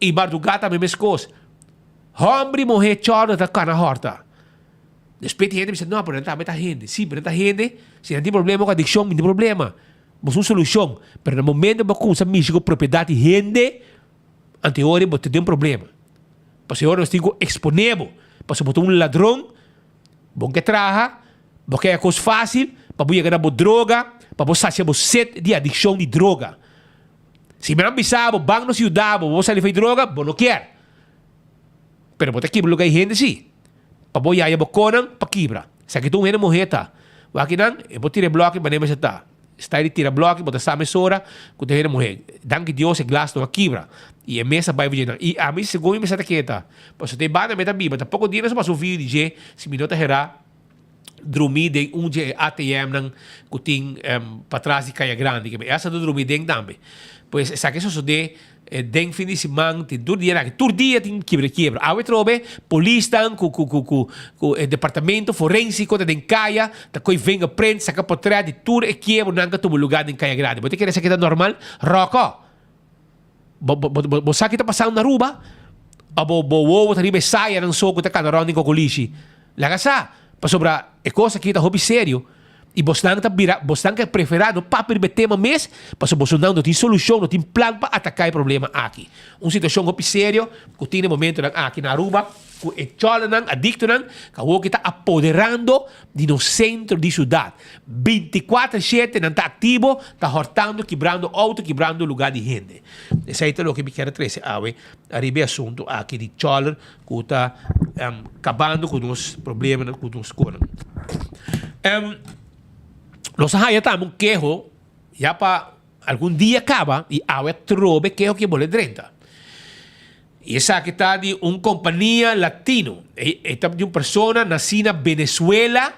I mardugá tambe meskos. Hòmber i muhé chòrda ta kana hòrta. Despues tin hende bisa, no, pero nan tambe ta hende. Sí, pero nan ta hende, si nan tin problema ku adikshon, mi tin problema. Bo su solushon. Pero na momento bo kumsa mishi ku propiedat di hende, anto e ora bo ta den problema. Pasobra e ora nos tin ku eksponé bo. Pasobra bo ta un ladron, bo ke traha, Bo ke e kos fásil pa bo yega na bo droga, pa bo sasia bo set di adikshon di droga. Si mi nan bisa bo, ban nos yuda bo, bo sali for di droga, bo no kier. Pero bo ta kibra luga di hende si, pa bo yaya bo konan pa kibra. Esaki ta un hende muhé ta. Wak nan, e bo tira e blòki manera mester ta. Style di tira blòki, bo ta sa mesora ku ta hende muhé. Danki Dios e glas no a kibra. I e mes a bai for dje nan. I ami segun mi mester ta keda. Pasobra ta e banda mi ta biba. Tampoko dia nos a pasa un video di dje, si mi no ta herá. drumí den un dje e ATMnan ku tin patras di Kaya Grandi. Ke esa ta drumí den tambe. Pues esaki a sosodé den fin di siman, tin tur dia aki. Tur dia tin kiebra kiebra. Awe trobe polisnan ku ku ku ku ku e departamento forensiko ta den kaya ta koy fingerprint, saka potret di tur e kiebronan ku a tuma lugá den Kaya Grandi. Bo ta kere esaki ta normal? Ròkò! Bo, bo, bo, bo sa ki ta pasando na Aruba? O bo, bo wowo ta riba e sayanan so ku ta kana rònt den kokolishi? Laga sa, pasobra e kos aki ta hopi serio i bosnan ta bira, bosnan ke preferá no papia riba e tema mes, pasobra bosonan no tin solushon, no tin plan pa ataká e problema aki. Un situashon hopi serio ku tin e momentonan aki na Aruba ku e chòlernan, adiktonan, ku awor ki ta apoderando di nos sentro di siudat. Bintikuater shete nan ta aktivo, ta hòrtando, kibrando outo, kibrando lugá di hende. Esei ta loke mi kier a trese awe ariba e asuntu aki di chòler ku ta kabando ku nos problemanan ku nos konan. Nos a haña tambe un keho ya pa algun dia kaba i awe atrobe keho ke bole drenta. I esaki ta di un kompania latino. E ta di un persona nasí na Venezuela.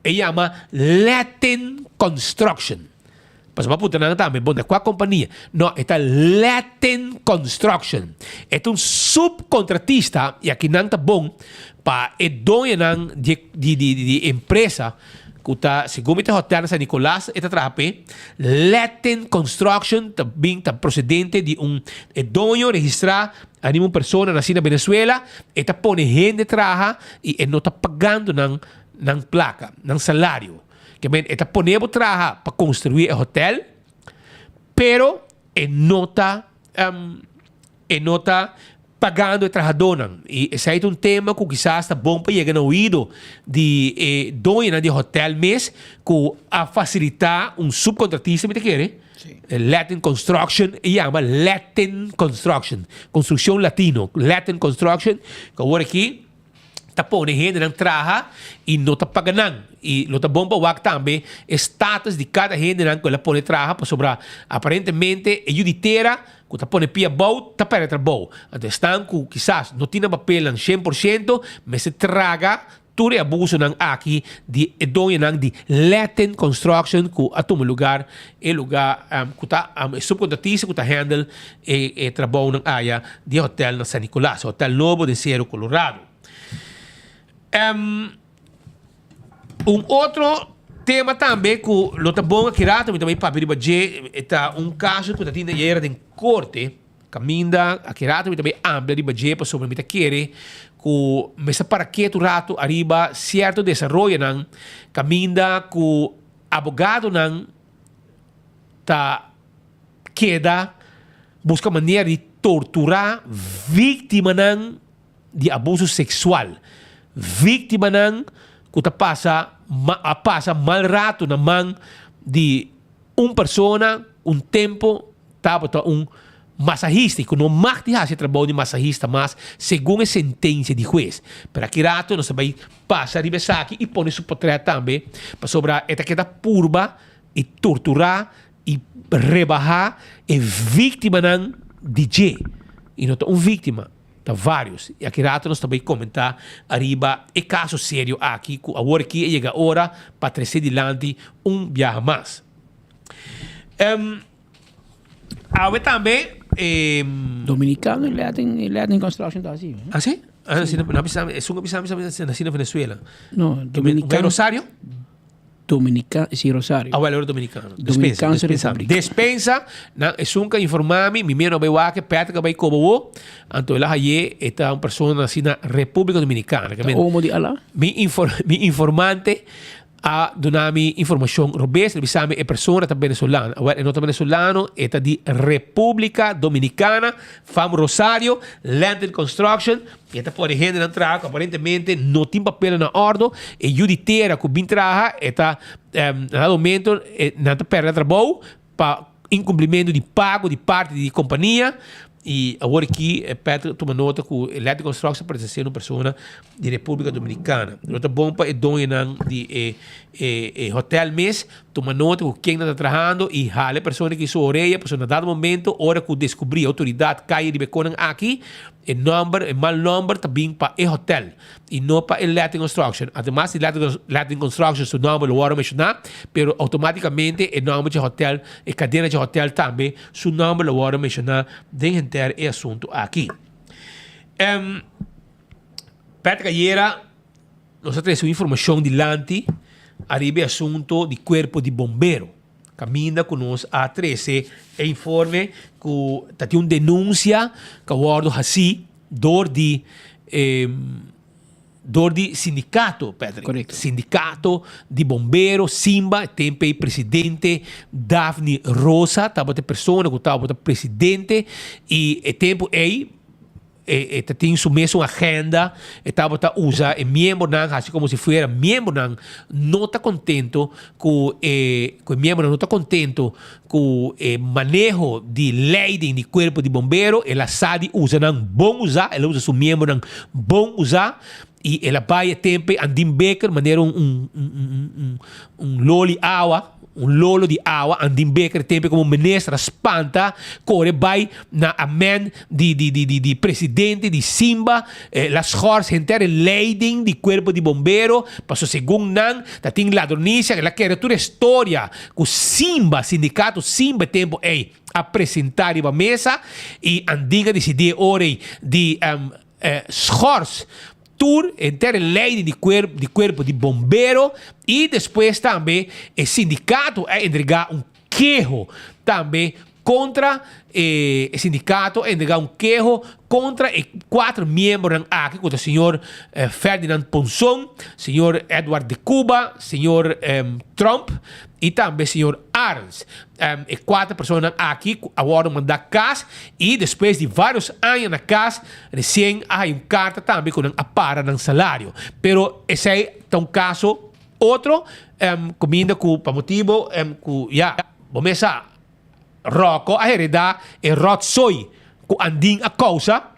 E yama Latin Construction. Pasobra bo a puntra nan tambe, bon, ta kua kompania? No, e ta Latin Construction. E ta un subkontratista i aki nan ta bon pa e doñonan di di di di empresa ku ta, segun mi ta hotel na San Nicolas e ta traha p'e. Latin Construction ta bin ta prosedente di un e doño registrá ariba un persona nasí na Venezuela. E ta pone hende traha i e no ta pagando nan nan plaka, nan salario. Ke men e ta pone bo traha pa konstruí e hotel, pero e no ta e no ta pagando e trahadónan. I esei ta un tema ku kisas ta bon pa yega na oido di e doñonan di e hotel mes ku a fasilitá un subkontratista, mi ta kere, Latin Construction, e yama Latin Construction, konstrukshon latino, Latin Construction, ku awor aki ta pone hendenan traha y no ta paga nan. Y lo ta bon pa wak tambe e status di cada hendenan cu el a pone traha pasobra aparentemente e yu di tera cu ta pone pia abou ta perde trabou. Anto esnan cu kisas no tin nan papelnan shen por shento mester traga tur e abusonan aki di e doñonan di Latin Construction cu a tuma lugar e lugar cu ta e subcontratista cu ta handle e e trabounan aya di e hotel na San Nicolas, hotel nobo den Cerro Colorado. Un otro tema tambe cu lo ta bon aki rato mi ta bay papia riba dje e ta un caso cu ta tin ayera den corte caminda aki rato mi ta bay amplia riba dje pasobra mi ta kere cu mester para ketu rato ariba cierto desaroyonan caminda cu abogadonan ta keda buska manera di torturá víktimanan di abuso seksual, víktimanan ku ta pasa a pasa mal rato na man di. Un persona un tempo tabata un masahista y cu no mag di haci e trabou di masahista mas segun e sentencia di hues. Pero aki rato nos ta bay pasa riba esaki y pone su potret tambe pasobra e ta keda purba y tortura y rebaha e victimanan di dje. Y no ta un victima, ta varios. Y aki rato nos ta bay comenta ariba e caso serio aki cu awor aki a yega ora pa trece dilanti un biaha mas. Awe tambe e. Dominicano y Latin y Latin Construction ta así. Ah si? Ah si, no bisa, esun a bisa mi nací na Venezuela. No, Dominicano. Rosario? Dominicano, si Rosario. Ah, wel, Dominicano. Dominicano Despensa, Republica. Despensa, nan esun ka informa mi, mi mero bai wak, Patrick a bai koba wo, anto el a haye, e ta un persona nací na Republica Dominicana. Ta omo di Ala? Mi infor, mi informante a duna mi informacion robes, el bisa mi e persona ta venezolano. Awel, e no ta venezolano, e ta di Republica Dominicana, fam Rosario, Landed Construction, e ta pone hendenan traha cu aparentemente no tin papelnan na ordo, e yu di tera cu bin traha, e ta, na dado momento, nan ta perde trabou pa incumplimento di pago di parti di compania, y awor aki Patrick a tuma nota cu Landed Construction parece ser un persona di Republica Dominicana. Lo ta bon pa e doñonan di e e hotel mes tuma nota cu ken nan ta trahando y hala e persona aki su orea pasobra na dado momento ora cu descubri autoridad cay riba e conan aki e nomber e mal nomber ta bin pa e hotel y no pa e Latin Construction. Ademas di Latin Construction su nomber lo worde menciona pero automaticamente e nomber dje hotel e cadena dje hotel tambe su nomber lo worde menciona den henter e asunto aki. Patrick ayera nos a trece un informacion dilanti ariba e asunto di cuerpo di bombero. Caminda cu nos a trece e informe cu ta tin un denuncia cu a wordo haci door di door di sindicato, Patrick. Correcto. Sindicato di bombero, Simba, e tempo ei presidente Daphne Rosa tabata e persona cu tabata presidente y e tempo ei E ta tin su mesun agenda, e tabata usa e miembronan hasi como si fuera miembronan no ta contento cu e cu e miembronan no ta contento cu e maneho di leiding di cuerpo di bombero, el a sa di usa nan bon usa, el a usa su miembronan bon usa y el a bay e tempo ey Andin Becker manera un un un un un loli awa. Un lolo di awa, Andin Becker tempe como minister a spanta core bay na amen di di di di di presidente di Simba, eh, la schors henter e leiding di cuerpo di bombero, paso segun nan ta tin ladronicia, el a kere tur e storia cu Simba, sindicato Simba e tempo ey a presenta riba mesa y Andin a dicidi e ora ey di schors tur henter e leiding di cuer di cuerpo di bombero y despues tambe e sindicato a entrega un keho tambe contra e e sindicato a entrega un keho contra e cuatro miembronan aki cu ta señor Ferdinand Ponson, señor Edward de Cuba, señor Tromp y tambe señor Arends. E cuater personanan aki cu a wordo manda cas y despues di varios aña na cas recien a haya un carta tambe cu nan a para nan salario. Pero esey ta un caso otro cuminda cu pa motibo cu ya bo mes sa Rocco a hereda e rotzooi cu Andin a causa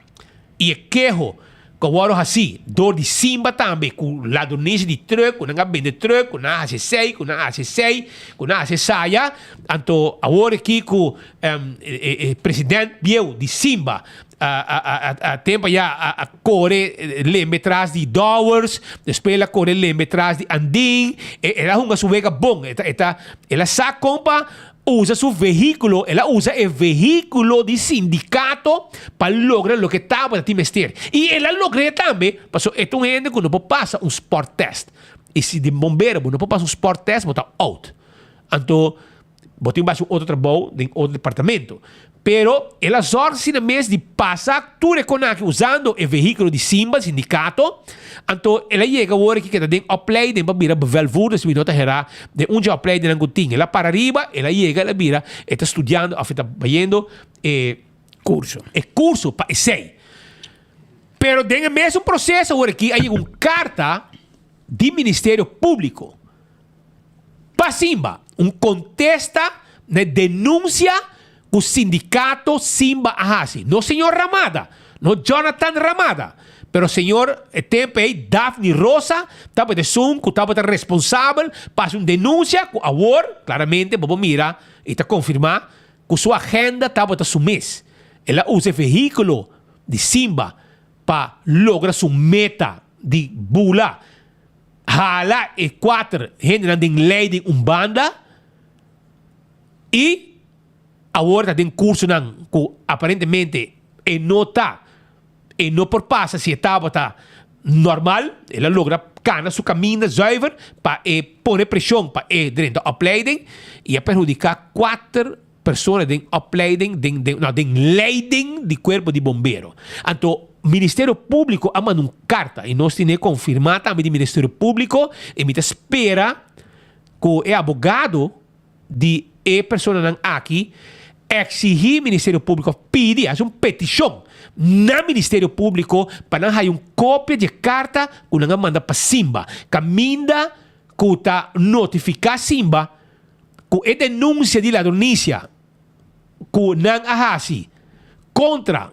y e keho cu a wordo haci door di Simba tambe cu ladronisia di truck, cu nan a bende truck, cu nan a haci esey, cu nan a haci esey, cu nan a haci esaya. Anto awor aki cu e president bieu di Simba a tempo aya a core lembe tras di Dowers, despues el a core lembe tras di Andin, el a hunga su wega bon, el a sa con pa Usa su vehículo, el a usa e vehículo di sindicato pa logra loke tabata tin mester. Y el a logr'é tambe, pasobra e ta un hende cu no por pasa un sport test. Y si di bombero bo no por pasa un sport test, bo ta out. Anto, bo tin basi un otro trabou den otro departamento. Pero el a zorg asina mes di pasa tur e konaki usando e vehículo di Simba, sindicato. Anto el a yega awor aki keda den opleiding pa bira bevelvoerder, si mi no ta herá, den un dje opleidingnan ku tin. El a para riba, el a yega, el a bira, e ta studiando òf e ta bayendo e Curso. e curso pa esei. Pero den e mesun proceso awor aki a yega un carta di Ministerio Público pa Simba, un contesta. Na e denunsia ku sindikato Simba a hasi. No señor Ramada, no Jonathan Ramada, pero señor e tempu ei Daphne Rosa tabata esun ku tabata responsabel pa hasi un denunsia ku awor klaramente bo por mira i ta konfirmá ku su agenda tabata su mes. El a usa e vehíkulo di Simba pa logra su meta di bula hala e kuater hendenan den lei den un banda. I awor ta den kursonan ku aparentemente e no ta, e no por pasa si e tabata normal, el a logra kana su kaminda zuiver pa e pone preshon pa e drenta opleiding i a perhudiká kuater persona den opleiding den den no den leiding di kuerpo di bombero. Anto Ministerio Públiko a manda un karta i nos tene konfirmá tambe di Ministerio Públiko i mi ta spera ku e abogado di e personanan aki eksihí Ministerio Públiko òf pidi, hasi un petishon na Ministerio Públiko pa nan haya un kopia di e karta ku nan a manda pa Simba, kaminda ku ta notifiká Simba ku e denunsia di ladronisia ku nan a hasi kontra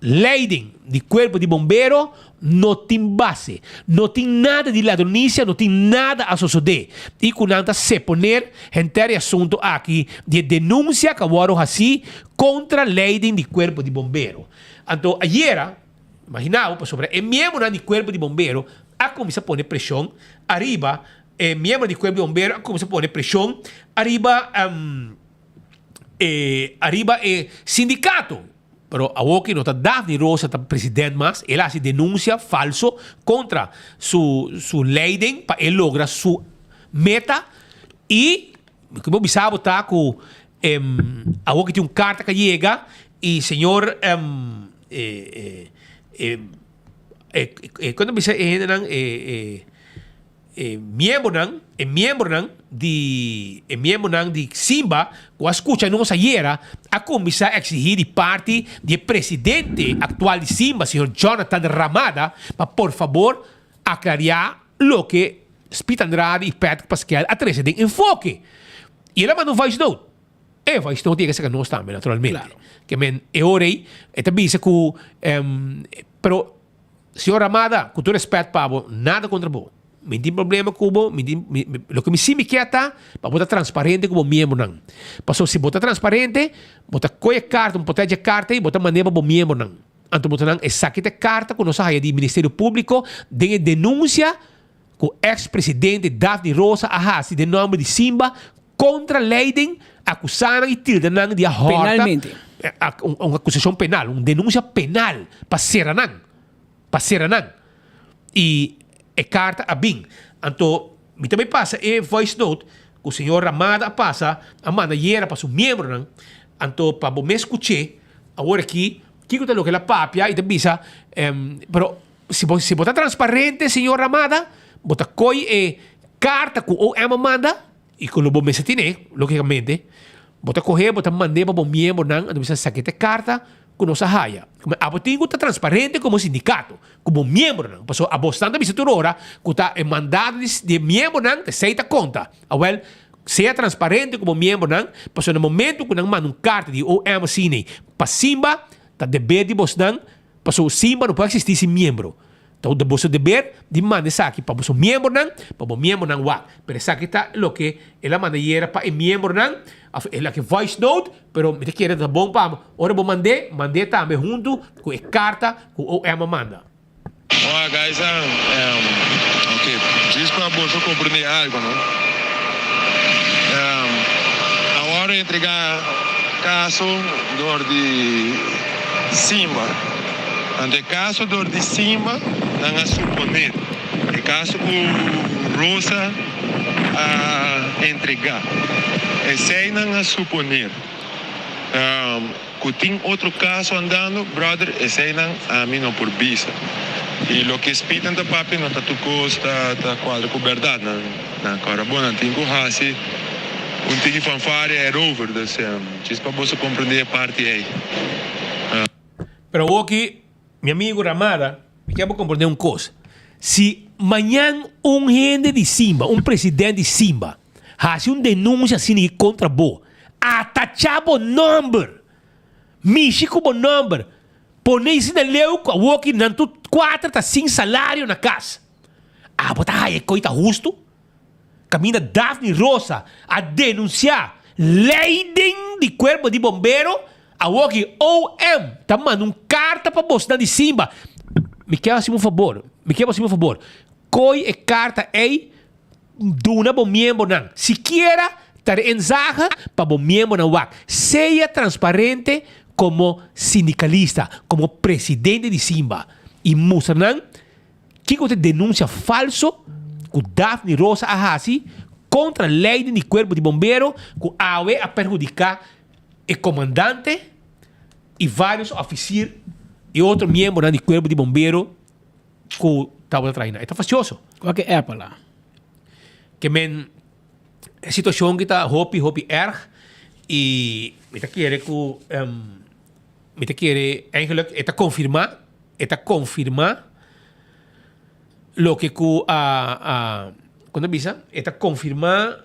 Leiding di cuerpo di bombero no tin base. No tin nada di ladronicia, no tin nada a sosode. Y cu nan ta seponer henter e asunto aki di e denuncia cu a worde haci contra leiding di cuerpo di bombero. Anto ayera, imagina bo, pasobra e miembronan di cuerpo di bombero a cuminsa pone presion ariba, e miembro di cuerpo di bombero a cuminsa pone presion ariba e ariba e sindicato. Pero awoki no ta Daphne Rosa ta president mas, el a hasi denuncia falso contra su su leiding pa e logra su meta y loke mi por bisa bo ta cu awoki tin un carta cu a yega y señor con ta bisa e hendenan E miembronan, e miembronan di, e miembronan di Simba ku a skucha nos ayera a kuminsá eksihí di parti di e presidente aktual di Simba, señor Jonathan Ramada, pa por fabor aklariá loke Speed Andrade i Patrick Paskel a trese den enfoke. I el a manda un voice note. E voice note yega serka nos tambe, naturalmente. Ke men e ora ei e ta bisa ku, pero. Señor Ramada, cu tur respet pa bo, nada contra bo. Mi tin problema cu bo, mi tin, mi, mi, loke mi si mi kier ta, pa bo ta transparente cu bo miembronan. Pasobra si bo ta transparente, bo ta coge e carta, un potret dje carta ei, bo ta mand'é pa bo miembronan. Anto bo ta nan, esaki ta e carta cu nos a haya di Ministerio Publico den e denuncia cu ex presidente Daphne Rosa a haci den nomber di Simba contra Leiding, acusa nan y tilda nan di a horta. Penalmente. Un acusacion penal, un denuncia penal pa cera nan, pa cera nan. Y e carta a bin. Anto mi ta bay pasa e voice note cu señor Ramada a pasa, a manda ayera pa su miembronan, anto pa bo mes scuche awor aki kico ta loke el a papia y ta bisa, pero Si bo si bo ta transparente señor Ramada, bo ta koy e karta ku OM a manda i ku lo bo mester tene, logikamente, bo ta kohe bo ta mand'é pa bo miembronan, anto bisa esaki ta e karta ku nos a haya. Kuma abo tin ku ta transparente komo sindikato ku bo miembronan, pasobra abosnan ta bisa tur ora ku ta e mandato di di e miembronan ta esei ta konta. Awèl, sea transparente ku bo miembronan, pasobra na momento ku nan manda un karta di OM asina pa Simba, ta deber di bosnan Pasobra Simba no por existi sin miembro. Ta boso deber di manda esaki pa boso miembronan, pa bo miembronan wak. Pero esaki ta loke el a manda ayera pa e miembronan, of el a ke voice note, pero mi ta kere ta bon pa ora bo mand'é, mand'é tambe huntu ku e karta ku OM a manda. Hola guys ok djis pa boso comprende algo no awor a entrega caso door di Simba anto e caso door di Simba nan a supone e caso cu Rosa a entrega esey nan a supone. Ku tin otro kaso andando, brother, eseinan ami no por bisa. I loke Spitan ta papia no ta tur kos ta ta kuadra ku bèrdat. Nan nan kòrda bon, nan tin ku hasi un tiki fanfaria erover. Dus djis pa boso komprendé e parti ei. Pero awoki, mi amigu Ramada, mi kier bo komprendé un kos. Si mañan un hende di Simba, un president di Simba, hasi un denunsia asina kontra bo. Atachá bo nòmber. Mishi ku bo nòmber. Pone asina leu ku awoki nan tur kuater ta sin salario na kas. Abo ta haya e koi ta hustu? Kaminda Daphne Rosa a denunsiá leiding di kuerpo di bombero, awoki OM ta manda un karta pa bosnan di Simba. Mi ke hasi bo un fabor, mi ke hasi bo un fabor, koi e karta ei Duna bo miembronan sikiera ta de inzage pa bo miembronan wak. Sea transparente komo sindikalista, komo presidente di Simba i mustra nan kiko ta e denunsia falso ku Daphne Rosa a hasi kontra leiding di kuerpo di bombero ku awe a perhudiká e komandante i vários òfisir i otro miembronan di kuerpo di bombero. Ku tabata traina. E ta fastioso. Kua ke app la? Ke men e situashon ki ta hopi hopi erg i mi ta kere ku mi ta kere eigenlijk e ta konfirmá e ta konfirmá loke ku a a kon ta bisa e ta konfirmá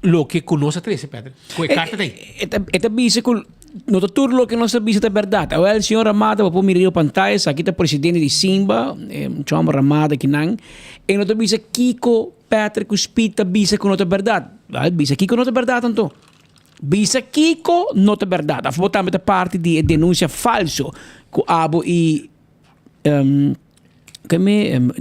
Loke ku nos a trese, Patrick, ku e karta ta ei. E ta bisa ku no ta tur loke nos a bisa ta bèrdat. Awel, señor Ramada, bo por mira riba pantaya, esaki ta presidente di Simba, e mucha hòmber Ramada kinan. E no ta bisa kiko Patrick ku Speed ta bisa ku no ta bèrdat. Wèl, bisa kiko no ta bèrdat anto. Bisa kiko no ta bèrdat. Òf bo tambe ta parti di e denunsia falso ku abo i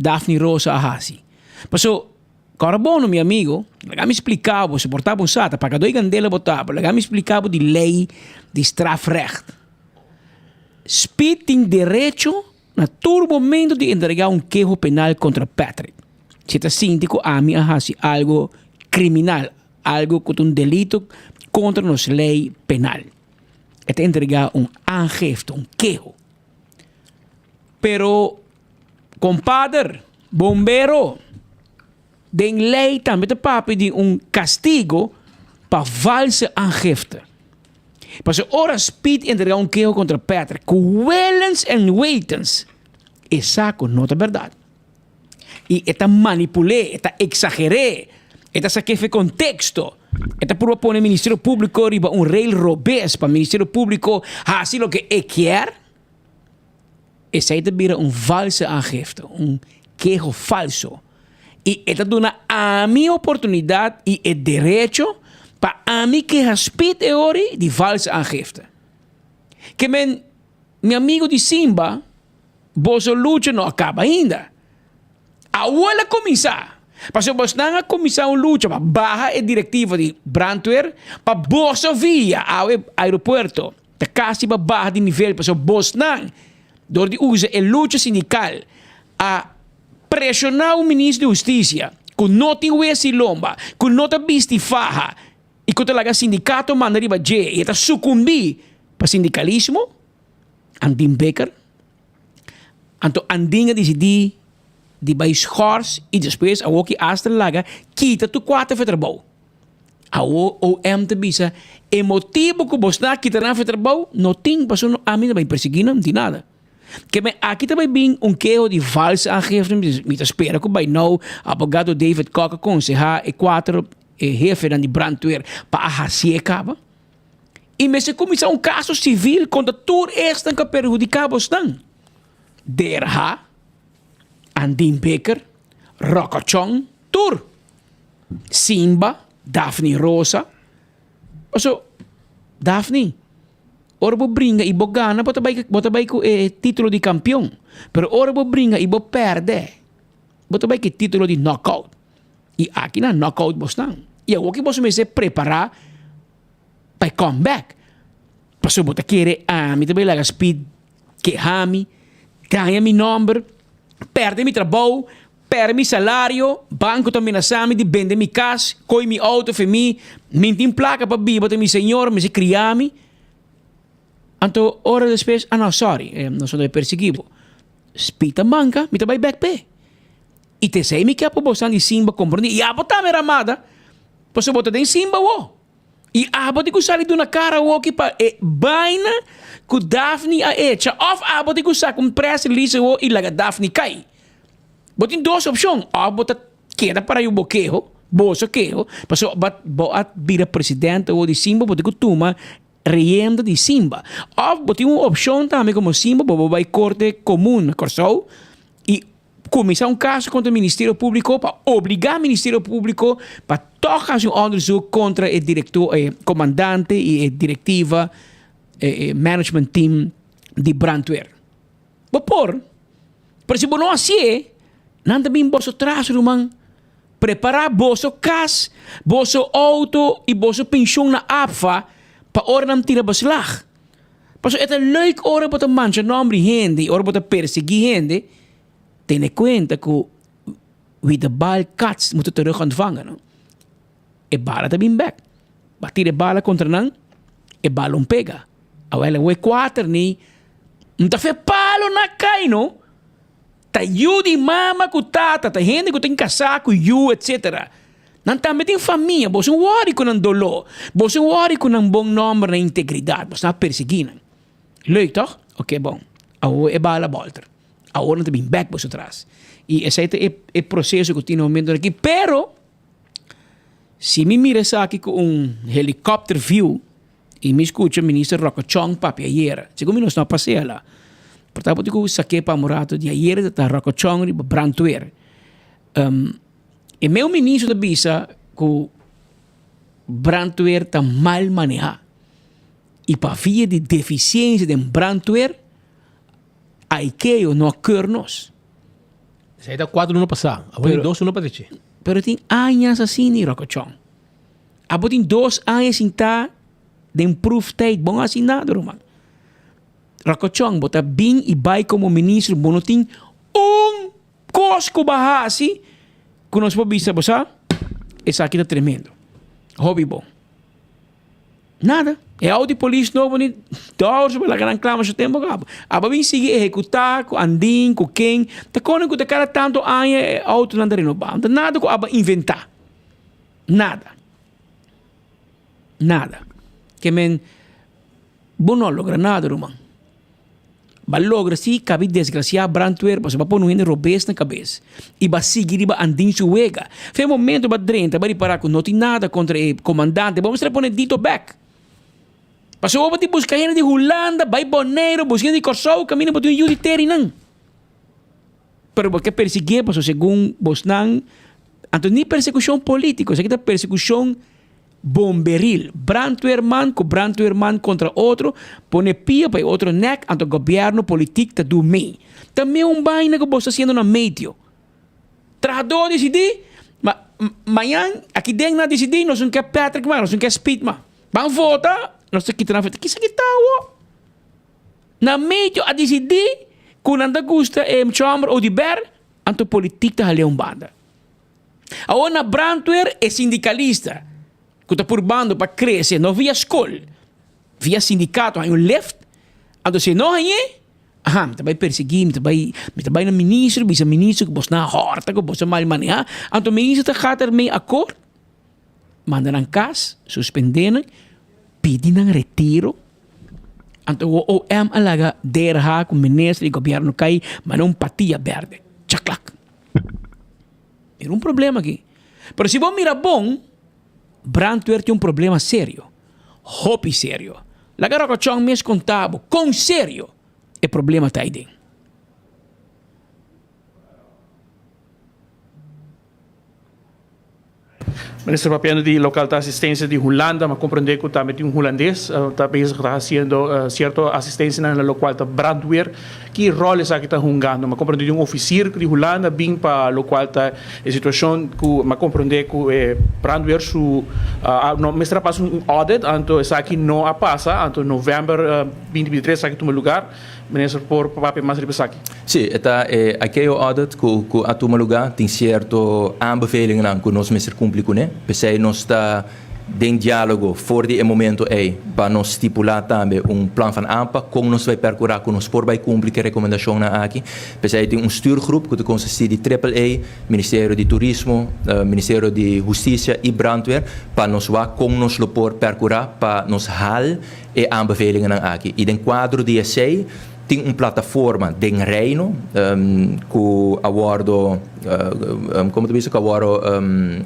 Daphne Rosa a hasi. Paso. Kòrda bono, mi amigo, laga mi splika bo, si por ta bo sa, ta pagadó i kandela bo ta, pero laga mi splika bo di lei di strafrecht. Speed tin derecho na tur momento di entregá un keho penal kontra Patrick, si e ta sinti ku ami a hasi algo kriminal, algo ku ta un delito kontra nos lei penal. E ta entregá un aangifte, un keho. Pero. Kompader, bombero, den lei tambe ta papia di un kastigo pa valse aangifte. Pasobra ora Speed entrega un keho kontra Patrick ku willens en wetens, e sa ku no ta bèrdat. I e ta manipul'é, e ta eksager'é, e ta sak'é for konteksto, e ta purba pone Ministerio Públiko riba un rail robes pa Ministerio Públiko hasi loke e kier. Esei ta bira un valse aangifte, un keho falso. I e ta duna ami oportunidat i e derecho pa ami keha spit e ori di valse aangifte. Ke men, mi amigo di Simba, boso lucha no a kaba ainda. Awor a kuminsá. Pasobra bosnan a kuminsá un lucha pa baha e direktiva di brandweer pa boso via awe aeropuerto ta kasi pa baha di nivel pasobra bosnan dor di usa e lucha sindikal a preshoná un minister di hustisia ku no tin wesi lomba, ku no ta bisti faha i ku ta laga sindikato manda riba dje i e ta sukumbí pa sindikalismo, Andin Bikker. Anto Andin a disidí di bai schors i despues awor ki Astra laga kita tur kuater for trabou. Awor OM ta bisa e motibu ku bos na kita nan for trabou no tin pasobra ami no bai persiguí nan, no tin nada. Ke men aki ta bai bin un keho di valse aangifte, mi ta spera ku bai nou abogado David Kok a konsehá e kuater hefenan di brandweer pa a hasié kaba. I mester kuminsá un kaso sivil kontra tur esnan ku a perhudiká bosnan. DRH, Andin Bikker, Ròkòchòn, tur. Simba, Daphne Rosa. Paso, Daphne, ora bo bringa i bo gana bo ta bai bo ta bai ku e título di kampion. Pero ora bo bringa i bo pèrdè, bo ta bai ku e título di nòkout. I aki nan nòkout bosnan. I awor ki boso mester prepará pa e come back. Pasobra bo ta kere ami ta bai laga Speed keha mi, daña mi nòmber, pèrdè mi trabou, pèrdè mi salario, banko ta menasá mi di bende mi kas, koi mi outo fe mi, mi no tin plaka pa biba ta mi señora mester kria mi. Anto ora despues, ah no sorry, nos no ta persiguí bo. Speed ta manka, mi ta bai bèk p'e. I t'esei mi ke pa bosan di Simba komprondé. I abo tambe Ramada, pasobra bo ta den Simba awo. I abo tin ku sali duna kara awoki pa e baina ku Daphne a echa òf abo tin ku saka un press release awo i laga Daphne kai. Bo tin dos opshon, òf bo ta keda para yu bo keho. Boso keho, pasobra bo a bira presidente awor di Simba, bo tin ku tuma rienda di Simba. Òf bo tin un opshon tambe komo Simba, bo por bai Korte Komun na Kòrsou i kuminsá un kaso kontra Ministerio Públiko pa obligá Ministerio Públiko pa tòg hasi un òndersuk kontra e direktor, e komandante i e direktiva, e management team di brandweer. Bo por, pero si bo no hasié, nan ta bin boso tras ruman. Prepará boso kas, boso outo i boso penshon na APFA pa ora nan tira beslag. Pasobra e ta leuk ora bo ta mancha nòmber di hende i ora bo ta persiguí hende, tene kuenta ku wie de bal kats moet terug ontvangen, no? E bala ta bin bèk. Bo a tira e bala kontra nan, e balon pega. Awel e kuater ni no ta fe palo na kai no. Ta yu di mama ku tata, ta hende ku tin kasá ku yu etsetera. Nan tambe tin famia, boso no wòri ku nan doló, boso no wòri ku nan bon nòmber, nan integridat, boso a persiguí nan. Leuk tòg? Oke bon, awor e bala bòlter. Awor nan ta bin bèk boso tras. I esei ta e proseso ku tin na momentu aki. Pero, si mi mira esaki ku un helikòpter view, I mi skucha minister Rocco Chong papia ayera. Segun mi nos no a pasea la. Por ta bo tin ku sak'é pa un rato di ayera ta ta Rocco Chong riba brandweer. E meu minister ta bisa ku brandweer ta mal manehá. I pa via di defisiensia den brandweer Aikeo no a keur nos. Esei ta kuater luna pasá. Awor tin dos luna pa drechi. Pero tin añas asina, Rocco Chong. Abo tin dos aña sintá den proeftijd, bo no hasi nada ruman. Rakochon, bo ta bin i bai komo minister, bo no tin un kos ku bo a hasi ku nos por bisa bo sa, esaki ta tremendo. Hopi bon. Nada. E auto di polis nobo ni dòrs bo laga nan klama su tempu kaba. Abo bin sigui ehekutá ku andin, ku ken, ta kone ku ta kada tantu aña e autonan ta renobá. No ta nada ku abo a inventá. Nada. Nada. Ke men, bo no a logra nada, ruman. Bo a logra si kabi desgrasiá brandweer pasobra bo a pone un hende robes na kabes i bo a sigui riba andin su wega. Fe momento bo a drenta bo a ripará ku no tin nada kontra e komandante, bo mester a pone dito bèk. Pasobra bo tin buska hende di Hulanda, bai Boneiru, buska hende di Kòrsou kaminda bo tin un yu di teri nan. Pero bo ke persiguié pasobra segun bosnan, anto ni persekushon polítiko, esaki ta persekushon bomberil. Brandweerman ku brandweerman kontra otro, pone pia pa e otro nèk, anto gobièrnu politik ta du mei. Ta mei un baina ku bos ta hasiendo na medio. Trahadó disidí, ma mañan aki den nan disidí nos no ke Patrick mas, nos no ke Speed mas. Ban vota, nos ta kita nan vota. Kisa ki ta awo? Na medio a disidí ku nan ta gusta e muchòmber Oduber, anto politik ta hal'é un banda. Awor na brandweer e sindikalista ku ta purbando pa krese no via skol, via sindikato haña un lift, anto si e no hañ'é, aha, mi ta bai persiguí, mi ta bai, mi ta bai na minister bisa minister ku bos na hòrta, ku bos a mal manehá, anto minister ta gata ermee akòrt. Manda nan kas, suspendé nan, pidi nan retiro. Anto OM a laga DRH ku minister i gobièrnu kai manda un patia bèrdè. Chaklak. Mira un problema aki. Pero si bo mira bon, brandweer tin un problema serio. Hopi serio. Laga Rokochon mes konta bo kon serio e problema ta aiden. Minister papiando di local ta asistencia di Hulanda, ma comprende cu tambe tin un Hulandes ta bezig ta haciendo cierto asistencianan na locual ta brandweer. Ki rol esaki ta hungando? Ma comprende di un oficier di Hulanda bin pa locual ta e situacion cu ma comprende cu e brandweer su no mester a pasa un audit anto esaki no a pasa anto november 2023 esaki tuma lugar. Minister por papia mas riba esaki? Sí, e ta e ICAO audit ku ku a tuma lugá. Tin sierto aanbevelingennan ku nos mester kumpli kuné. P'esei nos ta den diálogo for di e momento ei pa nos stipulá tambe un plan van aanpak kon nos bai perkurá ku nos por bai kumpli ku e rekomendashonnan aki. P'esei tin un stuurgroep ku ta konsistí di Triple A, Ministerio di Turismo, Ministerio di Hustisia i Brandweer pa nos wak kon nos lo por perkurá pa nos hal e aanbevelingennan aki. I den kuadro di esei Tin un plataforma den Reino cu a wordo, como ta bisa, cu a wordo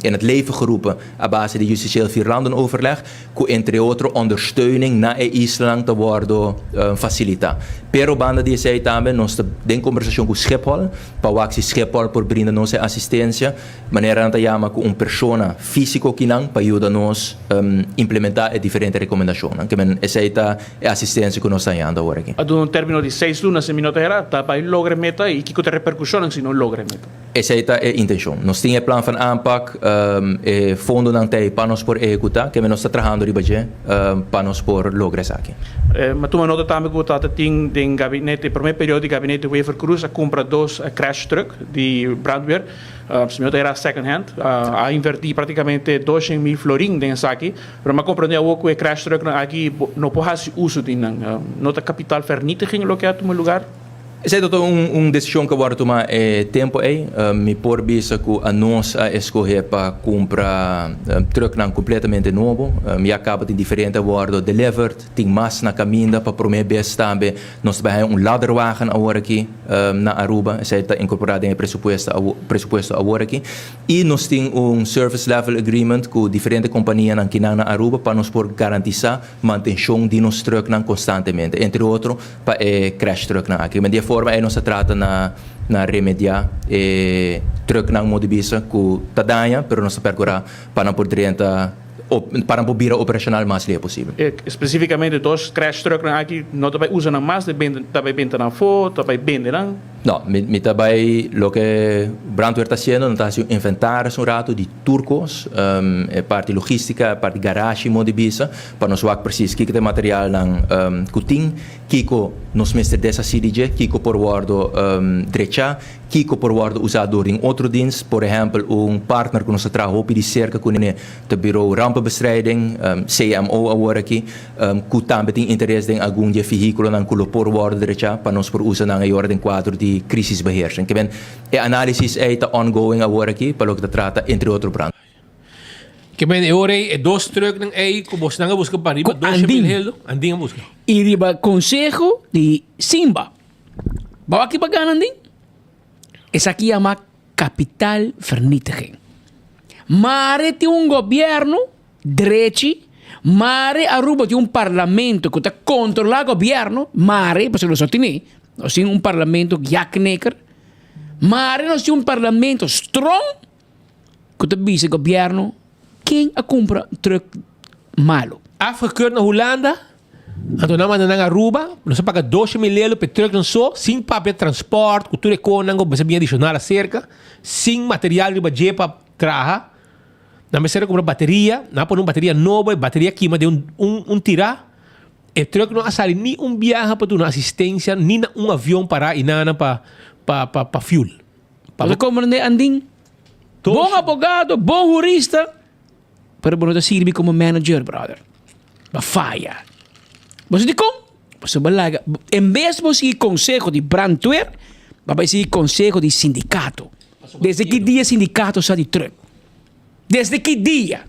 in het leven geroepen a base di Justitieel Vierlandenoverleg, cu entre otro ondersteuning na e islanan ta wordo facilita. Pero banda di esey tambe nos ta den conversacion cu Schiphol pa wak si Schiphol por brinda nos e asistencia, manera nan ta yama cu un persona fisico kinan pa yuda nos implementa e diferente recomendacionnan. Ke men esey ta E asistencia cu nos ta hañando awor aki. A duna un termino di seis luna si mi no ta hera, ta bay logra e meta y kico ta e repercusionnan si no logra e meta? Esey ta e intencion. Nos tin e plan van aanpak, e fondonan ta ey pa nos por ehecuta, keme nos ta trahando riba dje pa nos por logra esaki. Mi a tuma nota tambe cu ta tin den gabinete, e prome periodo di gabinete Wever-Croes a cumpra dos crash truck di brandweer. Si mi no ta hera second hand, a inverti practicamente 200,000 florin den esaki. Pero mi a comprende awor cu e crash trucknan aki no por haci uso di nan. No ta capital vernietiging loke a tuma lugar? Esei ta un un decision cu a wordo tuma e tempo ei. Mi por bisa cu anos a escoge pa cumpra trucknan completamente nobo. Ya caba tin diferente a wordo delivered, tin mas na caminda. Pa prome bes tambe nos ta bay haya un ladderwagen awor aki na Aruba. Esei ta incorpora den e presupuesto presupuesto awor aki. I nos tin un service level agreement ku diferente kompanianan kinan na Aruba pa nos por garantisá mantenshon di nos trucknan konstantemente, entre otro pa e crash trucknan aki. Men di e forma ei nos ta trata na na remediá e trucknan modo di bisa ku ta daña, pero nos ta perkurá pa nan por drenta pa nan por bira operashonal mas lihe posibel. Spesífikamente dos crash trucknan aki no ta bai usa nan mas, ta bai benta nan afó, ta bai bende nan? No, mi mi ta bai loke brandweer ta hasiendo, nan ta hasi un inventaris un rato di tur kos, e parti logistica, e parti garashi modo di bisa, pa nos wak precies kiko ta e materialnan ku tin, kiko nos mester deshasi di dje, kiko por wordo drecha, kiko por wordo usa dor di un otro dienst. Por ehempel, un partner ku nos ta traha hopi di serka kuné ta Bureau Rampenbestrijding, CMO awor aki, ku tambe tin interes den algun di e vehíkulonan ku lo por wòrdu drechá pa nos por usa nan e ora den kuadro di krisisbeheersing. Ke men e análisis ei ta ongoing awor aki pa loke ta trata entre otro brand. Ke men e ora ei e dos trucknan ei ku bosnan a buska pa riba Ku dosha mil Andin. heldo, Andin a buska. I riba konseho di Simba. Bo aki pa gana Andin? Esaki yama kapitaalvernietiging. Mare tin un gobièrnu Drechi, Mare Aruba tin un parlamento cu ta controla gobierno, mare, pasobra nos no tene, nos tin un parlamento jakneker, mare nos tin un parlamento strong cu ta bisa gobierno ken a cumpra truck malo. Afgekeurd na Hulanda, anto nan manda nan Aruba, nos a paga doce mil euro p'e trucknan so, sin papia transport, cu tur e conan cu mester bin adicional acerca, sin material riba dje pa traha. Nan mester a kumpra bateria, nan a pone un bateria nobo, e bateria kima den un un un tirá. E truck no a sali ni un biaha pa duna asistencia ni na un avion pará i nana pa pa pa pa fuel. Pa bo komprende Andin, bon abogado, bon hurista, pero bo no ta sirbi komo manager, brother. Bo a faya. Bo sa dikon? Pasobra bo laga, en bes bo sigui konseho di brandweer, bo a bai sigui konseho di sindikato. Desde ki dia sindicato sa di truck? Desde ki dia?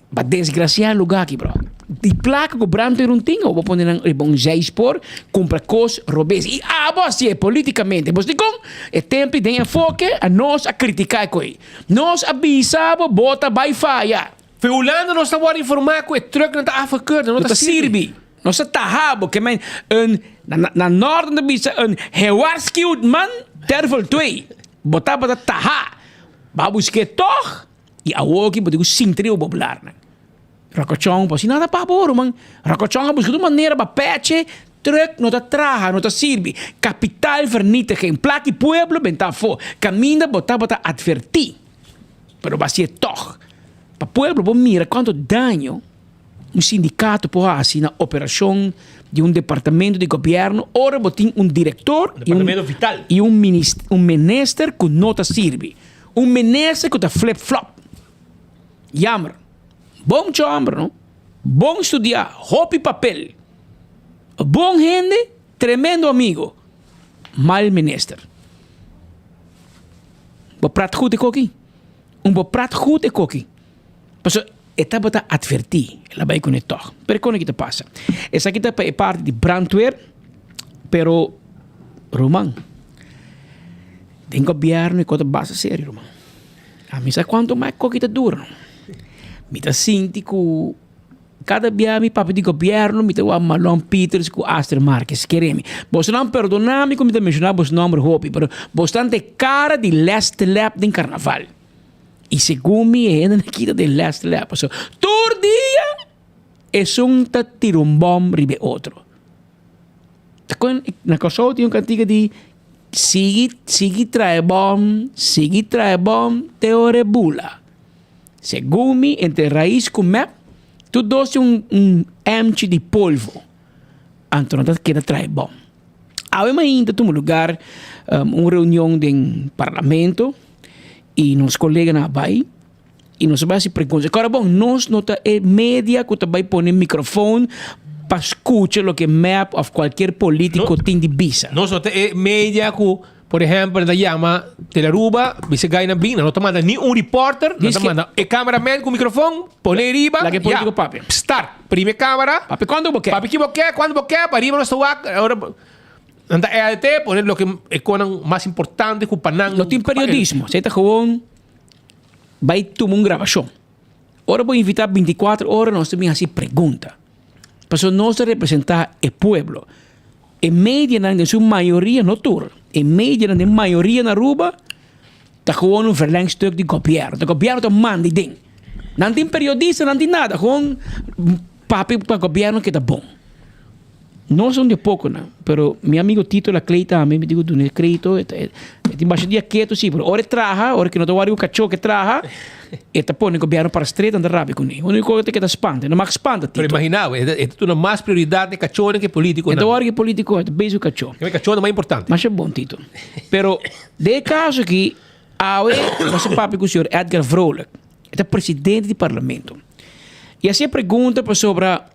Ba desgracia lugar aki bro. Di placa cu brandweer un tin, bo pone nan riba un zijspoor, cumpra cos robes. Y abo hacié politicamente. Bos dicon? E tempo den enfoke a nos a critica e coi. Nos a bisa bo, bo ta bay faya. Fe Hulanda nos ta wòrdu informá ku e trucknan ta afgekeurd, nan no ta sirbi. Nos ta taha bo ke men un, na na nòrt nan ta bisa un gewaarschuwd man ter voltooi. Bo tabata taha. Bo a busk'é tòg i awoki bo tin ku sinti riba bo blarnan. Rokochon por si nada pa bo ruman. Rokochon a buska tur manera pa peche truck no ta traha, no ta sirbi. Kapitaalvernietiging, plaki pueblo benta afó. Kaminda bo tabata atvertí. Pero bo hasié tòg. Pa pueblo por mira kuantu daño un sindikato por hasi na operashon di un departamento di gobièrnu ora bo tin un direktor i un i un un minister ku no ta sirbi. Un minister ku ta flip flop. Jammer. Bon mucha hòmber no. Bon studiá, hopi papel. Bon hende, tremendo amigo. Mal minister. Bo prat goed e koki. Un bo prat goed e koki. Pasobra e tabata advertí, el a bai kuné tòg. Pero kon aki ta pasa? Esaki ta pa e parti di brandweer. Pero ruman, den gobierno e kos ta basta serio ruman. Ami sa kuantu mas koki ta dura. Mi ta sinti ku kada bia mi papia di gobierno mi ta wak Marlon Pieters ku Astrid Marques. Kere mi. Bosonan perdona mi ku mi ta menshoná bos nòmber hopi, pero bosnan ta e kara di lèste lèp den karnaval. I segun mi e hendenan aki ta den lèste lèp. Pasobra tur dia esun ta tira un bòm riba e otro. Ta kon na Kòrsou tin un kantika di sigui sigui trae bòm, sigui trae bòm te ora e bula. Segun mi entre Raiz ku mep tur dos tin un un emchi di polvo. Anto nan ta keda trae bòm. Awe mainta tuma lugar un reunion den parlamento i nos koleganan a bai. I nos a bai hasi pregunta. Kòrda bon, nos no ta e media ku ta bai pone mikrofon pa skucha loke mep òf kualkier polítiko tin di bisa. Nos no ta e media ku, por ehèmpel, nan ta yama Telearuba, bisa gai nan bin, nan no ta manda ni un reporter, nan ta manda e cameraman ku mikrofon, pone riba, Laga e polítiko papia. Start. Primi e kamera. Papia kuantu bo ke. Papia ki bo ke, kuantu bo ke, pariba nos ta wak, ora nan ta edit, pone loke e konan mas importante ku pa nan. No tin periodismo, esei ta gewoon. Bai tuma un grabashon. Ora bo invitá bintikuater ora nos ta bin hasi pregunta. Pasobra nos ta representá e pueblo. E medianan den su mayoria, no tur, e medianan den mayoria na Aruba ta gewoon un verlengstuk di gobièrnu. Ta gobièrnu ta manda ei den. Nan tin periodista, nan tin nada. Gewoon papia pa gobièrnu keda bon. No son di poconan, pero mi amigo Tito Laclay tambe, mi digo duna e crédito, e ta e tin basha dia keto si, pero ora e traha, ora ki no ta wòrdu ku kachó ke traha, e ta pone gobièrnu para stret, nan ta rabia kuné. Úniko ku ta keda spanta, e no mag spanta Pero Tito. imagina bo, e ta e ta duna mas prioridat na e kachónan ke E polítikonan. ta wòrdu ku e polítiko, e ta bezig ku kachó. E kachó ta mas importante. Masha bon Tito. Pero den e kaso aki, awe nos a papia ku señor Edgar Vrolijk, e ta presidente di parlamento. I hasi e pregunta pasobra.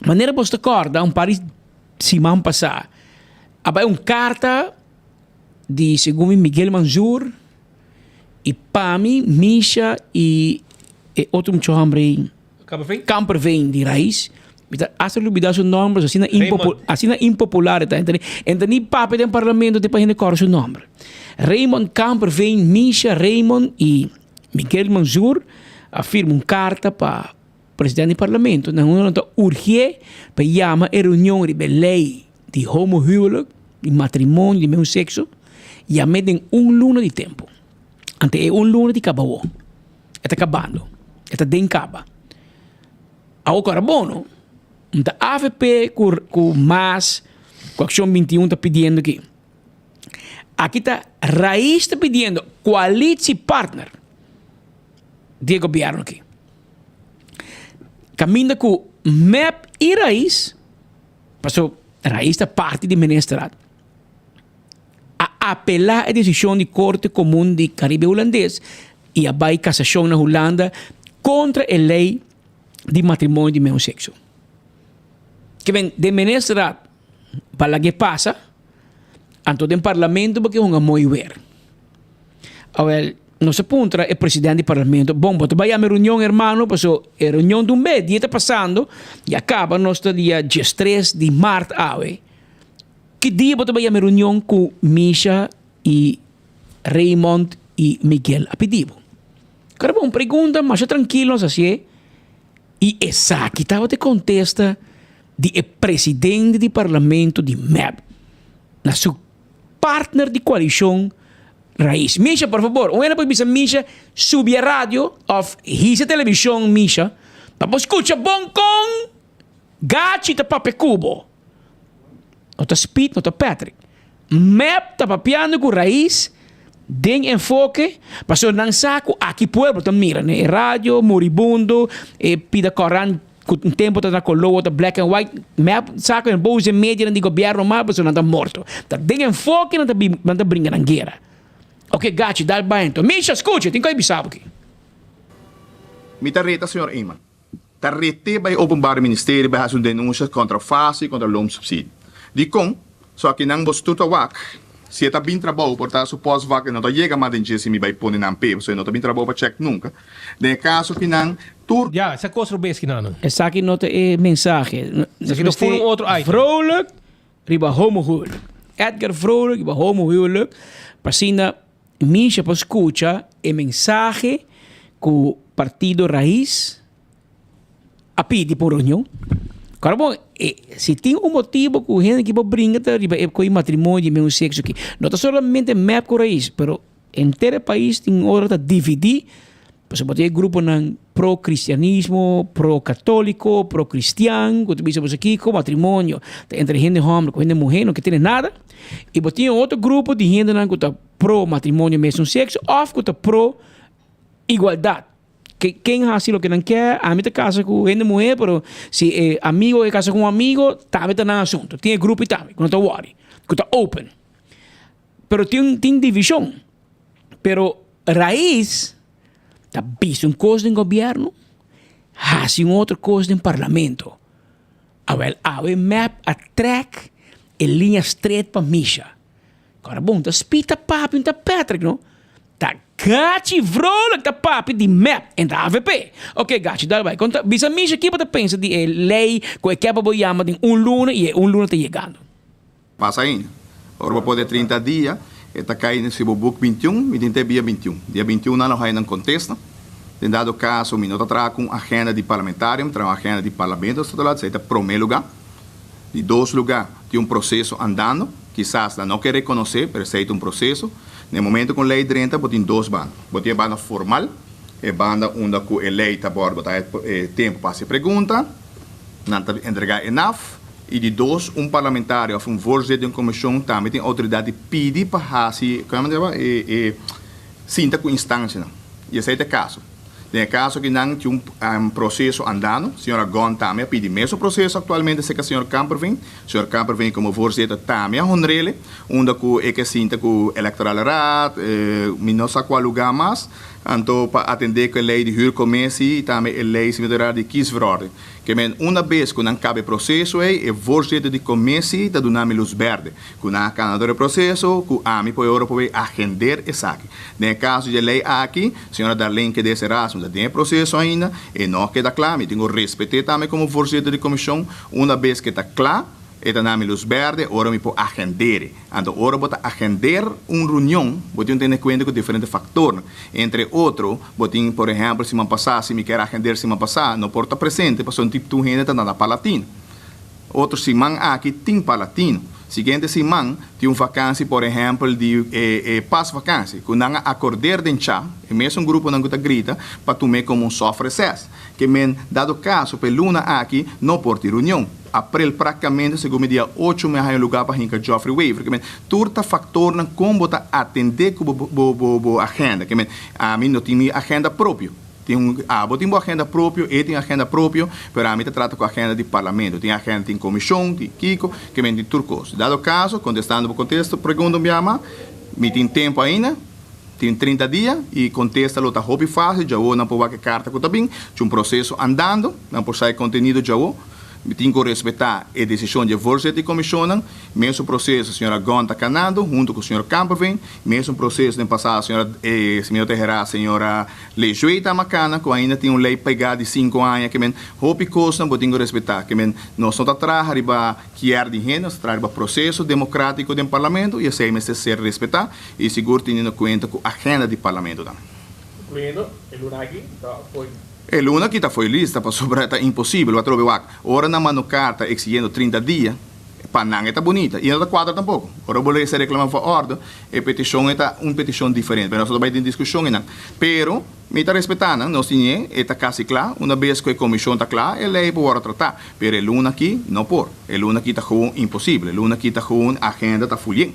Manera bos ta kòrda un par di siman pasá a bai un karta di segun mi Miguel Manzur i pa mi Misha i e otro mucha hòmber ei Kamperveen? Kamperveen di Raiz. Mi ta asta lubidá su nòmber asina impopu asina impopular e ta. E ta ni papia den parlamento te pa hende kòrda su nòmber. Raymond Kamperveen, Misha, Raymond i Miguel Manzur a firma un karta pa Presidente di Parlamento nan unda nan ta urgié pa yama e reunion riba e lei di homohuwelijk, di matrimonio di mesun sekso, yam'é den un luna di tempu. Ante e un luna di kaba awor. E ta kabando. E ta den kaba. Awor ku ora bono, un ta avp ku ku mas ku Akshon 21 ta pidiendo aki. Aki ta Raiz ta pidiendo koalitiepartner di e gobièrnu aki. Kaminda ku mep i Raiz, paso Raiz ta parti di ministerat, a apelá e desishon di Korte Komun di Karibe Hulandes i a bai kasashon na Hulanda kontra e lei di matrimonio di mesun sekso. Ke men den ministerat pa lag'é pasa, anto den parlamento bo ke hunga mooi weer. Awel, nos a puntra e president di parlamento, bon, bo ta bai yama e reunion hermano, paso e reunion ta un be, dia ta pasando, ya caba nos ta dia diestres di maart awe, ki dia bo ta bai yama e reunion cu Misha y Raymond y Miguel a pidi bo? Kere bon pregunta, masha trankil nos hacié, y esaki tabata e contesta di e presidente di parlamento di mep na su partner di koalishon Raiz. Misha, por fabor, un hende por bisa Misha subi e radio of hisa televishon Misha pa bo skucha bon kon Gachi ta papia ku bo. No ta Speed, no ta Patrick. Mep ta papiando ku Raiz den enfoke pasobra nan sa ku aki pueblo ta mira ne e radio moribundo, e pida koran Ku un tempu ta na koló, ta black and white, mep sa ku bo usa e medianan di gobièrnu mal pasobra nan ta morto. Ta den enfoke nan ta bin nan ta bringa nan guera. Oke Gachi, dal bai anto. Misha, skucha, tin ku a bisa bo aki. Mi ta reta señor Eman. Ta ret'é bai Openbaar Ministerie bai hasi un denuncia kontra fase i kontra loonsubsidie. Dikon? So akinan bo tur ta wak, si e ta bin trabou por ta su postvak e no ta yega mas den dje si mi bai pone nan p'e pasobra e no ta bin trabou pa chèk nunka. Den e kaso kinan tur. Ya, esa kos robes kinan. Esaki no ta e mensahe. Esaki no fun un otro item. Vrolijk. riba homohuwelijk. Edgar Vrolijk riba homohuwelijk pa asina Misha por skucha e mensahe ku Partido Raiz a pidi pa un reunion. Kòrda bon, e si tin un motibu ku hende ki por bringa ta riba e ko'i matrimonio di mesun sekso aki. No ta solamente mep ku Raiz, pero henter e pais tin ora ta dividí pasobra bo tin e gruponan pro kristianismo, pro katoliko, pro kristian ku ta bisa boso kiko matrimonio ta entre hende hòmber ku hende muhé no ke tene nada. I bo tin e otro grupo di hendenan ku ta pro matrimonio mesun sekso òf ku ta pro igualdat. Ke ken hasi loke nan ke, ami ta kasa ku hende muhé pero si e amigo ke kasa ku un amigo tambe ta nan asuntu. Tin e grupo tambe ku no ta wòri, ku ta open. Pero tin tin divishon. Pero Raiz ta bisa un kos den gobièrnu, hasi un otro kos den parlamento. Awèl awe mep a trèk e liña stret pa Misha. Kòrda bon, ta Speed ta papia, no ta Patrick no. Ta Gachi Vrolijk ta papia di mep en ta avp. Ok Gachi, dal bai. Konta, bisa Misha ki bo ta pensa di e lei ku e ke pa bo yama den un luna i e un luna ta yegando. Pasa ainda. Ora bo pone 30 dia, e ta kai si bo boek 21, mi tin te bia 21. Dia 21 nan lo haya nan kontesta. Den dado kaso mi no ta traha ku un agenda di parlamentario, mi traha un agenda di parlamento estatal, esei ta promé lugá. Di dos lugá, tin un proseso andando. Kisas nan no ke rekonosé, pero esei ta un proseso. Na e momento ku un lei drenta, bo tin dos banda. Bo tin e banda formal, e banda unda ku e lei ta bòrdu, bo ta haya e tempu pa hasi pregunta, nan ta entregá e naf. I di dos, un parlamentario òf un voorzitter di un komishon tambe tin outoridat di pidi pa hasi, kòmo nan ta yama, e sinta ku instansianan. I esei ta e kaso. Den e kaso aki nan tin un proseso andando. Señora Gon tambe a pidi mesun proseso aktualmente serka señor Kamperveen. Señor Kamperveen komo voorzitter tambe a honr'ele, unda ku e ke sinta ku Electorale Raad, mi no sa kua lugá mas, anto pa atendé ku e lei di huurcommissie i tambe e lei si mi ta raad di kiesverordening. Ke men una bes ku nan kaba e proseso ei, e voorzitter di commissie ta duna mi lus berde. Ku nan a kana tur e proseso, ku ami por e ora por bay agender esaki. Den e kaso dje lei aki, señora Darlene Kedez Erasmus ta den e proseso ainda, e no a keda kla, mi tin ku respet'é tambe komo voorzitter di komishon, una bes ke ta kla, e ta na mi lus berde, ora mi por agender e. Anto ora bo ta agender un reunion, bo tin tene kuenta ku diferente faktornan. Entre otro, bo tin, por ehèmpel, siman pasá, si mi kier agender siman pasá, no por ta presente pasobra un tur hende ta na Palatino. Otro siman aki tin Palatino. Siguiente siman tin un vakansi por ehempel di e e pasvakansi ku nan a akorder den cha, e mesun gruponan ku ta grita, pa tum'é komo un soft recess. Ke men dado kaso pa e luna aki no por tin reunion. Aprel praktikamente segun mi dia ocho mi a haña un lugá pa hinka Geoffrey Wever. Ke men tur ta faktornan kon bo ta atendé ku bo bo bo bo agenda. Ke men ami no tin mi agenda propio. Tin un, abo tin bo agenda propio, e tin agenda propio, pero ami ta trata ku agenda di parlamento. Tin agenda, tin komishon, tin kiko, ke men tin tur kos. Dado kaso, kontestando bo kontesto, pregunta un biaha mas, mi tin tempu ainda, tin 30 dia, i kontesta lo ta hopi fásil, djawo nan por wak e karta ku ta bin, tin un proseso andando, nan por sa e kontenido djawo. Mi tin ku respetá e desishon dje voorzitter di komishonnan. Mesun proseso señora Gont ta kanando huntu ku señor Kamperveen. Mesun proseso den pasado señora señor Teherá, señora Lejuey ta makana ku ainda tin un lei pegá di sinku aña ke men hopi kosnan bo tin ku respetá. Ke men nos no ta traha riba kier di hende, nos ta traha riba proseso demokratiko den parlamento i esei mester ser respetá i sigur teniendo kuenta ku agenda di parlamento tambe. Konkluyendo, e luna aki ta fo'i. E luna aki ta fo'i lista pasobra ta imposibel, bo a trobe wak. Ora nan manda un karta eksigiendo 30 dia, pa nan e ta bunita i e no ta kuadra tampoko. Ora bo lesa e reklama for orde, e petishon e ta un petishon diferente. Pero nos no ta bai den diskushon einan. Pero mi ta respetá nan, nos tin e, e ta kasi kla. Una bes ku e komishon ta kla, e lei por wòrdu tratá. Pero e luna aki no por. E luna aki ta gewoon imposibel. E luna aki ta gewoon agenda ta ful yen.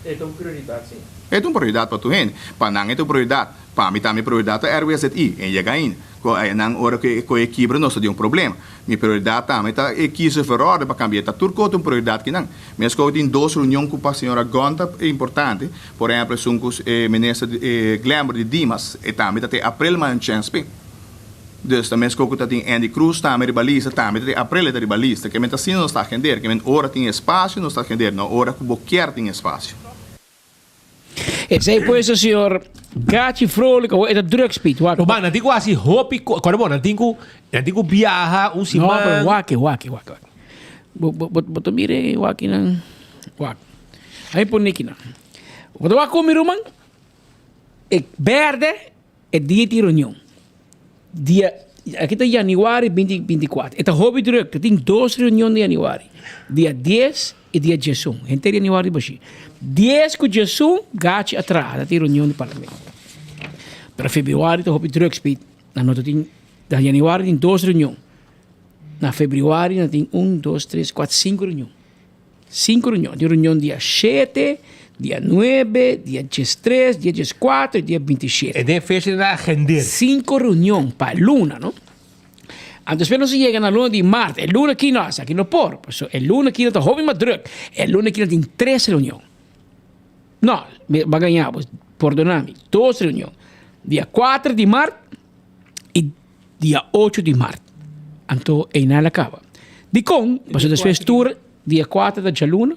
E ta un prioridat, sí. E ta un prioridat pa tur hende. Pa nan e ta un prioridat. Pa mi tambe prioridat ta RWZI. En yega ainda. Ku nan ora ku e koe kibra nos ta den un problema. Mi prioridat tambe ta e kiezer verorde pa kambia. Ta tur kos ta un prioridat kinan. Meskos tin dos reunion ku pa señora Gon ta importante. Por ehempel esun ku e minister Glenbert di Dimas e tambe ta te aprel ma un chèns p'e. Dus ta meskos ku ta tin Endy Croes tambe riba lista tambe ta te aprel e ta riba lista. Ke men ta asina nos ta agender. Ke men ora tin espasio nos ta agender no ora ku bo kier tin espasio. Esei pues e señor Gachi Vrolijk, awor e ta druk Piet, wak. No man, nan tin ku hasi hopi ko, kòrda bo, nan tin ku, nan tin ku biaha un No, siman. pero wak, wak, wak, wak. Bo bo bo ta mira e wakinan. Wak. Ai pone kinan. Bo ta wak komi ruman? E berde e dia di reunion. Dia aki ta januari binti binti kuater. E ta hopi druk. Ta tin dos reunion den januari. Dia dies i dia diesun. Henter januari bashi. Dies ku diesun gachi a traha. Ta tin reunion di parlamento. Pero februari ta hopi druk speed. Nan no ta tin na januari tin dos reunion. Na februari nan tin un, dos, tres, kuater, sinku reunion. Sinku reunion. Tin reunion dia shete, dia nuebe, dia diestres, dia dieskuater i dia bintishete. E den fecha nan a agendeer. Sinku reunion pa luna, no? Anto despues nos a yega na luna di mart. E luna aki no, esaki no por. Pasobra e luna aki no ta hopi mas druk. E luna aki no tin tres reunion. No, mi a gaña bo, pordona mi. Dos reunion. Dia kuater di mart i dia ocho di mart. Anto einan a kaba. Dikon? Pasobra despues tur dia kuater ta djaluna.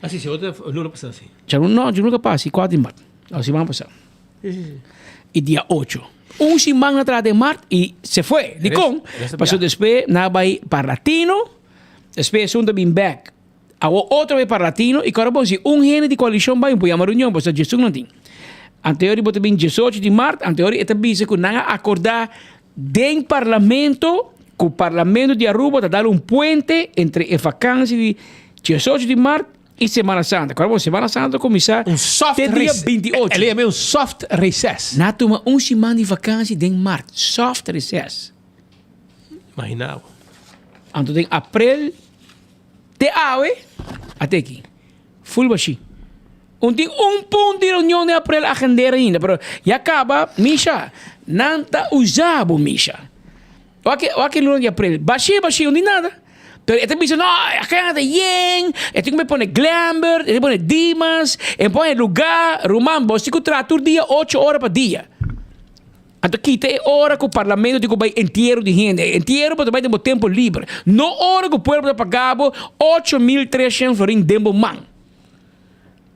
Ah si, si, otro luna pasá si. Djaluna, no, djaluna ka pasa, si kuater di mart. O siman pasá. Si, si, si. I dia ocho. Un siman na traha den mart i se fue. Dikon? Pasobra despues nan a bai Parlatino, despues esun ta bin bèk. Awor otro bai Parlatino i kòrda bon si un hende di koalishon bai bo yama reunion pasobra djesun nan tin. Anteori bo ta bin diesocho di mart, anteori e ta bisa ku nan a akordá den parlamento ku parlamento di Aruba ta dal un puente entre e vakansi di diesocho di mart i Semana Santa. Kòrda bon Semana Santa ta kuminsá Un soft te dia recess. 28. El a yama e un soft recess. Nan a tuma un siman di vakansi den mart, soft recess. Imagina bo. Anto den aprel. Te awe, ate aki, full bashi. Un tin un punt di reunion den aprel agendera ainda, pero ya caba, Misha, nan ta usa bo, Misha. Wak, wak e luna di aprel, bashi, bashi, un tin nada. Pero e ta bisa, no, agenda ta yen, e tin ku pone Glembert, e tin ku pone Dimas, e pone lugar, ruman, bo si ku traha tur dia ocho ora pa dia. Anto kita e ora ku parlamento tin ku bai entiero di hende. Entiero bo ta bai den bo tempo liber. No ora ku pueblo ta paga bo 8300 florin den bo man.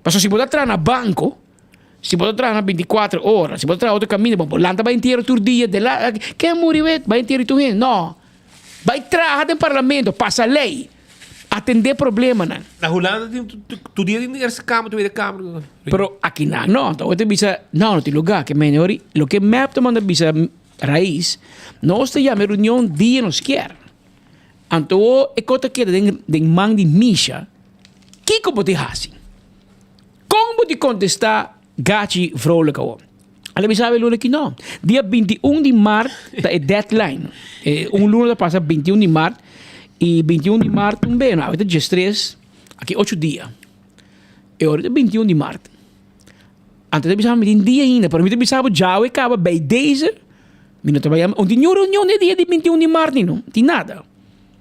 Pasobra si bo ta traha na banko, si bo ta traha na 24 ora, si bo ta traha otro kaminda, bo lanta bai entiero tur dia de la ken a muri wet? Bai entiero di tur hende? No. Bai traha den parlamento, pasa lei, atende problemanan. Na Hulanda tin tur dia tin eerste kamer, tweede kamer. Pero akinan no, anto awor ta bisa no, no tin lugar ke men ori loke mep ta manda bisa Rais, nos ta yama e reunion dia nos kier. Anto e kos ta keda den den man di Misha, kiko bo tin hasi? Kon bo tin kontesta Gachi Vrolijk awor? Ala mi sabe luna ki no. Dia 21 di maart ta e deadline. E, un luna ta pasa 21 di maart. I 21 di maart un be, no, awe ta 13, aki 8 dia. E ora ta 21 di maart. Anto ta bisa mi tin dia ainda, pero mi ta bisa bo djawe kaba bij deze. Mi no ta bai un tin niun reunion e dia di 21 di maart ni no, tin nada.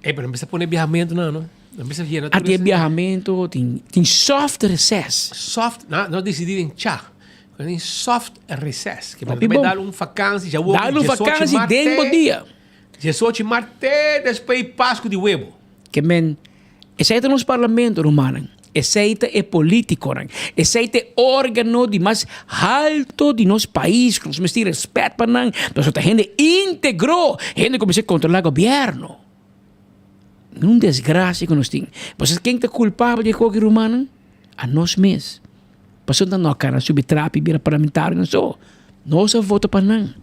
Ey, pero no bisa pone biahamento na, no? No bisa yena tur A tin ese- biahamento, tin tin soft recess. Soft, na, no decidi den cha. Tin soft recess. Ke Hopi bai bon. dal un vakantie, ja wou Dal un vakantie den bo dia. 18 maart te despues Pascu di Webo. Ke men, esei ta nos parlamento, rumannan. Esei ta e politiconan. Esei ta e organo di mas halto di nos pais. Nos mester tin respet pa nan. Pasobra ta hende integro, hende ku mester kontrola gobierno. Un desgracia ku nos tin. Pasobra ken ta kulpabel di e koki, rumannan? Anos mes. Pasobra nan no a kana subi trapi bira parlamentarionan so. Nos a vota pa nan.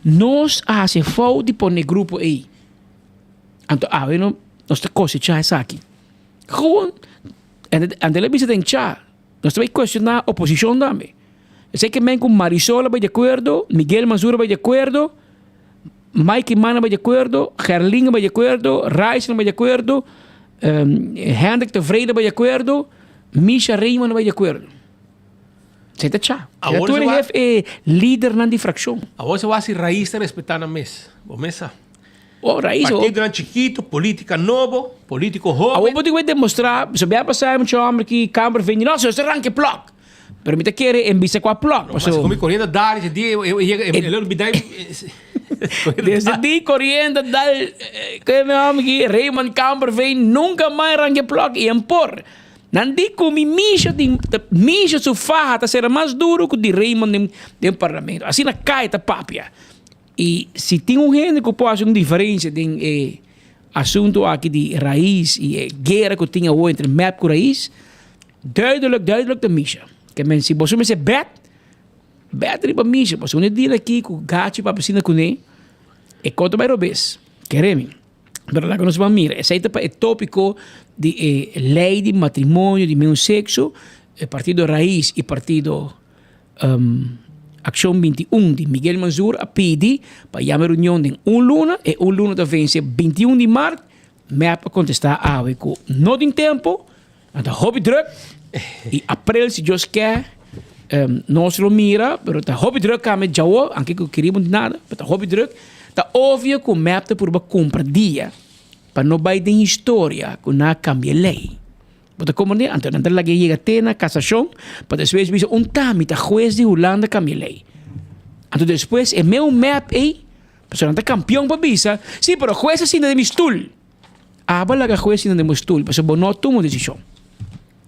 Nos a hasi e fout di pone e grupo ei. Anto awe no nos ta kosechá esaki. Gewoon, anto el a bisa den cha, nos ta bai kuestioná oposishon tambe. Esei ke men ku Marisol a bai di akuerdo, Miguel Mansur a bai di akuerdo, Mike Eman a bai di akuerdo, Gerlin a bai di akuerdo, Ryson a bai di akuerdo, Hendrik Tevreden a bai di akuerdo, Misha Raymond a bai di akuerdo. Esei ta cha. Awor Tur se wa- e e lidernan di frakshon. Awor se wak si Rais ta respetá nan mes. Bo mes sa. Oh, Rais, oh. Partidonan chikito, politica nobo, politico hoben. Awor bo tin ku demostrá, so bia pasá mucha homber ki kamber vende, no, so esei ranke plòk. Pero mi ta kere en bisa kua plòk, No, paso. mas komi koriente dal ese dia, e yega, e lo olbidá e. Desde di koriente dal, ke mi homber ki Raymond Kamperveen nunka mas ranke plòk i en por. Nan di ku mi Misha di Misha su faha ta sera mas duro ku di Raymond den den parlamento. Asina kai ta papia. I si tin un hende ku por hasi un diferensia den e. asunto aki di Raiz y e guera cu tin awo entre mep cu Raiz, duidelijk, duidelijk ta Misha. Ke men si boso mester bet, bet riba Misha, pasobra un e deal aki cu Gachi papia asina cune, e co ta bay robes, kere mi. Pero laga nos ban mira, esei ta pa e tópiko di e lei di matrimonio di meun sekso, e partido Raiz i partido Akshon 21 di Miguel Mansur a pidi pa yama e reunion den un luna, e un luna ta vense 21 di mart, mep a kontestá awe ku no tin tempu, nan ta hopi drùk i aprel si Dios ke nos lo mira, pero ta hopi drùk kami djawo, anke ku kerimu di nada, pero ta hopi drùk. Ta obvio ku mep ta purba kumpra dia pa no bai den historia ku nan a kambia e lei. Bo ta komprendé? Anto nan ta laga e yega te na kasashon pa despues bisa un ta mi ta hues di Hulanda kambia e lei. Anto despues e meu mep ei, pasobra nan ta kampion pa bisa, si pero hues a sinta den mi stul. Abo laga hues sinta den bo stul pasobra bo no a tuma un desishon.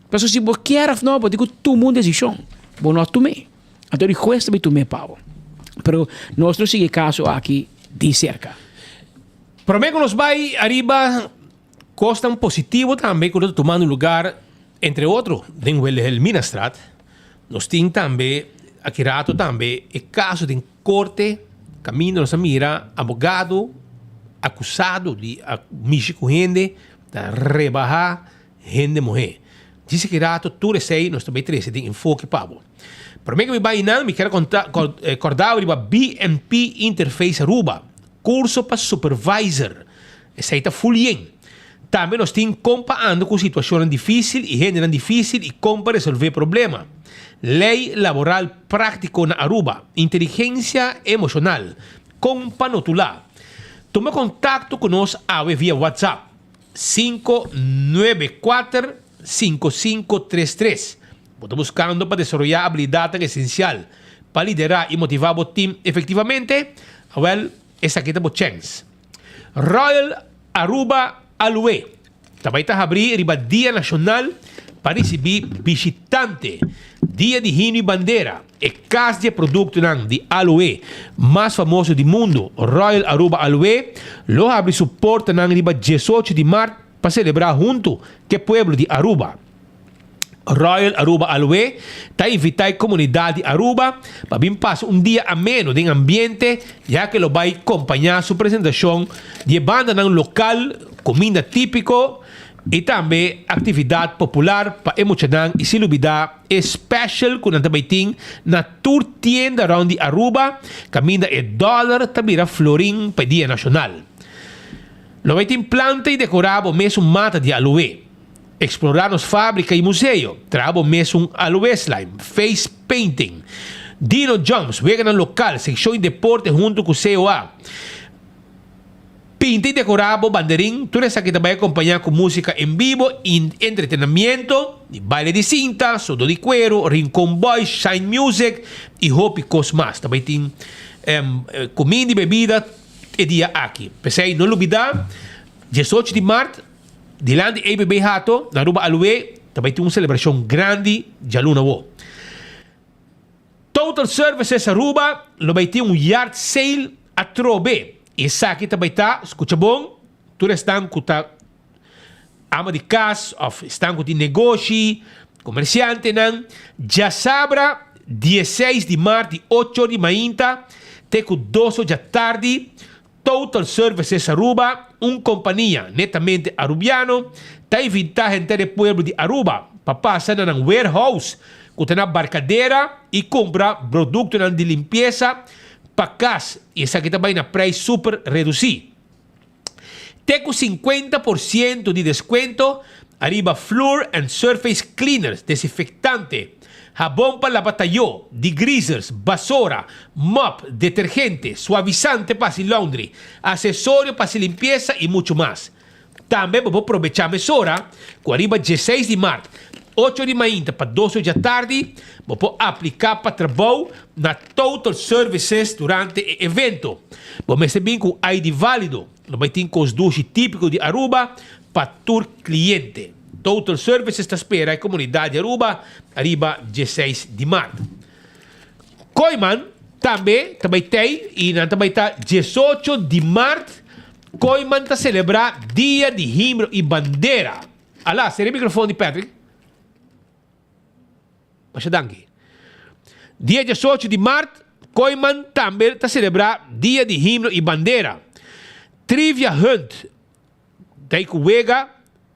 Pasobra si bo kier of no bo tin ku tuma un desishon. Bo no a tum'é. Anto di hues ta bin tum'é pa bo. Pero nos lo sigui e kaso aki di serka. Promé ku nos bai ariba kosnan positivo tambe ku lo ta tumando lugar entre otro den Wilhelminastraat, nos tin tambe aki rato tambe e kaso den Korte kaminda nos a mira abogado akusado di a mishi ku hende ta rebahá hende muhé. Djis aki rato tur esei nos ta bai trese den enfoke pa bo. Promé ku mi bai einan mi kier a konta kòrda bo riba BNP Interface Aruba, kurso pa supervisor. Esei ta ful yen. Tambe nos tin kon pa anda ku situashonnan difísil i hendenan difísil i kon pa resolvé problema. Lei laboral práktiko na Aruba, inteligensia emoshonal, kon pa notulá. Tuma kontakto ku nos awe via WhatsApp, 594 5533. Bo ta buskando pa desaroyá abilidatnan esensial pa liderá i motivá bo tim efektivamente? Awèl, esaki ta bo chèns. Royal Aruba Aloe ta bai ta habrí riba Dia Nashonal pa risibí bishitante. Dia di Hino i Bandera, e kas di e produktonan di aloe mas famoso di mundu, Royal Aruba Aloe, lo habri su portanan riba diesocho di mart pa selebrá huntu ku e pueblo di Aruba. Royal Aruba Aloe ta invita e comunidad di Aruba pa bin pasa un dia ameno den ambiente ya ke lo bay compaña su presentacion di e bandanan local, cuminda tipico y tambe actividad popular pa e muchanan y sin lubida e special cu nan ta bay tin na tur tienda rond di Aruba caminda e dollar ta bira florin pa e dia nacional. Lo bay tin planta y decora bo mes un mata di aloe. Explorá nos fábrika i museo, traha bo mes un aloe slime, face painting, dino jumps, weganan lokal, sekshon di deporte huntu ku COA. Pinta i dekorá bo banderin, tur esaki ta bai akompañá ku músika en bibo i entretenamiento di baile di sinta, sodo di kueru, Rincon Boys, Shine Music i hopi kos mas. Ta bai tin kuminda i bebida e dia aki. P'esei no lubidá, diesocho di mart, Dilanti ABB Hato na Aruba Alué ta bai tin un selebrashon grandi djaluna awo. Total Services Aruba lo bai tin un yard sale atrobe i esaki ta bai ta, skucha bon, tur esnan ku ta ama di kas òf esnan ku tin negoshi, komersiantenan, djasabra dieseis di mart di ocho or di mainta te ku dos or djatardi. Total Services Aruba, un kompania netamente Arubiano, ta invitá henter e pueblo di Aruba pa pasa na nan warehouse ku ta na Barcadera i kumpra produktonan di limpiesa pa kas i esaki ta bai na preis super redusí. Te ku 50% di deskuento ariba floor and surface cleaners, desinfectante, habon pa laba tayó, degreasers, basora, mop, detergente, suavisante pa hasi laundry, asesorio pa hasi limpiesa i muchu mas. Tambe bo por probechá mesora ku ariba dieseis di mart, ocho di mainta pa dos or djatardi, bo por apliká pa trabou na Total Services durante e evento. Bo mester bin ku un ID válido. Lo bai tin kos dushi típiko di Aruba pa tur kliente. Total Services ta spera e komunidat di Aruba ariba dieseis di mart. Kooiman tambe ta bai tei i nan ta bai ta diesocho di mart. Kooyman ta selebrá Dia di Himno i Bandera. Ala, sera e mikrofon di Patrick. Masha danki. Dia diesocho di mart, Kooyman tambe ta selebrá Dia di Himno i Bandera. Trivia Hunt ta e ku wega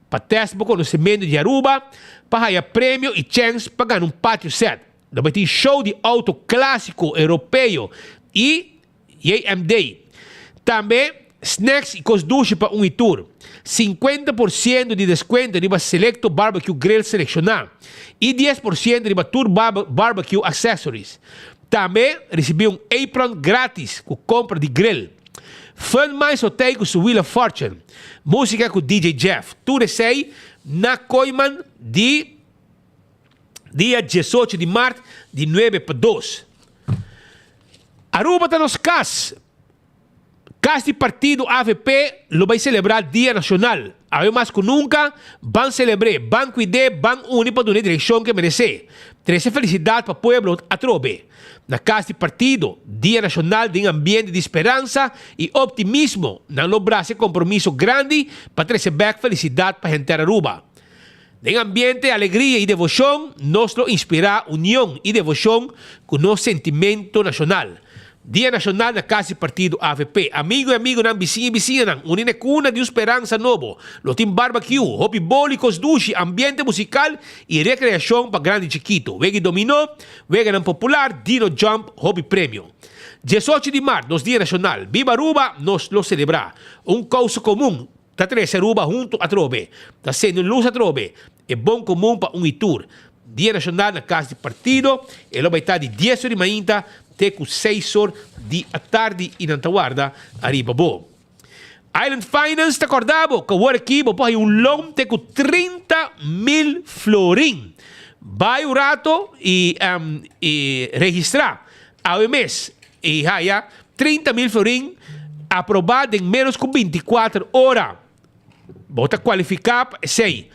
pa tèst bo konosementu di Aruba pa haya premio i chèns pa gana un patio sèt. Lo bai tin show di outo klásiko europeo i JMD. Tambe snacks y cos dushi pa un y tur. 50 por ciento di descuento riba selecto barbecue grill selecciona y 10 por ciento riba tur barbecue accessories. Tambe ricibi un apron gratis cu compra di grill. Fun Mais Hotel cu su Wheel of Fortune. Musica cu DJ Jeff. Tur esey na Kooyman di dia 18 di maart di 9 pa 2. Aruba ta nos cas. Cas di partido avp lo bay celebra Dia Nacional. Awe mas cu nunca, ban celebre, ban cuide, ban uni pa duna e direccion cu e merece. Trece felicidad pa pueblo atrobe. Na cas di partido, Dia Nacional den ambiente di speransa y optimismo, nan lo brasa e compromiso grandi pa trece bek felicidad pa henter Aruba. Den ambiente alegria i devoshon, nos lo inspirá union i devoshon ku nos sentimento nashonal. Dia Nashonal na kas di partido avp. Amigu i amigunan, bisiña i bisiñanan, uni na e kuna di un speransa nobo. Lo tin barbakiu, hopi boli, kos dushi, ambiente musikal i rekreashon pa grandi i chikitu. Wega i dominó, weganan popular, dino jump, hopi premio. Diesocho di mart, nos Dia Nashonal. Biba Aruba, nos lo selebrá. Un kousa komun. Ta trece Aruba hunto atrobe. Ta sende un luz atrobe. E bon comun pa un y tur. Dia Nacional na Cas di Partido. E lo bay ta di dies or di mainta te cu seis or di atardi y nan ta warda ariba bo. Island Finance ta corda bo cu awor aki bo por haya un loan te cu 30,000 florin. Bay un rato y y registra awe mes y haya 30,000 florin aproba den menos ku 24 ora. Bo ta kualifiká pa esei.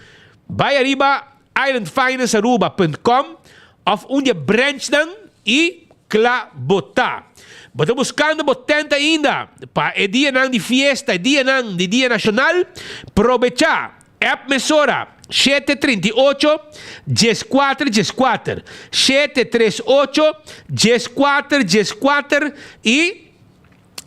Bai ariba islandfinancearuba.com òf un di e branchnan i kla bo ta. Bo ta buskando bo tent ainda pa e dianan di fiesta, e dianan di Dia Nashonal? Probechá! App mesora, 738 14 14, 738 14 14 i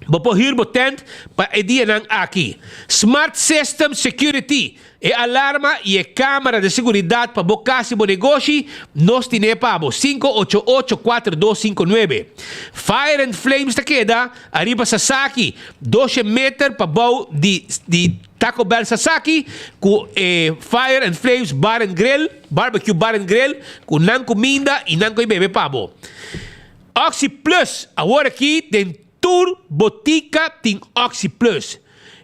bo por hür bo tent pa e dianan aki. Smart System Security, e alarma i e camera di seguridad pa bo cas i bo negoshi, nos tine pa bo, 588 4259. Fire and Flames ta keda ariba Sasaki, 200 meter pabou di di. Taco Bell Sasaki ku e Fire and Flames Bar and Grill, Barbecue Bar and Grill, ku nan kuminda i nan koi bebe pa bo. Oxi Plus, awor aki den tur botika tin Oxi Plus.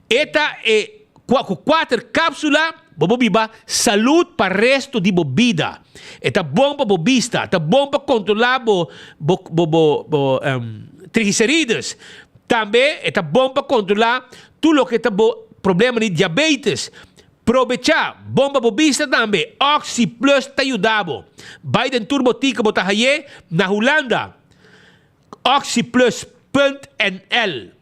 E ta e ku kuater kapsula bo por biba salud pa resto di bo bida. E ta bon pa bo bista, ta bon pa kontrola bo bo bo bo triglicerides. Tambe e ta bon pa kontrola Tur loke ta bo problema di diabetes, probecha bon pa bo bista tambe. Oxi Plus ta yuda bo. Bai den tur botica bo ta haye na Hulanda. Oxiplus punt nl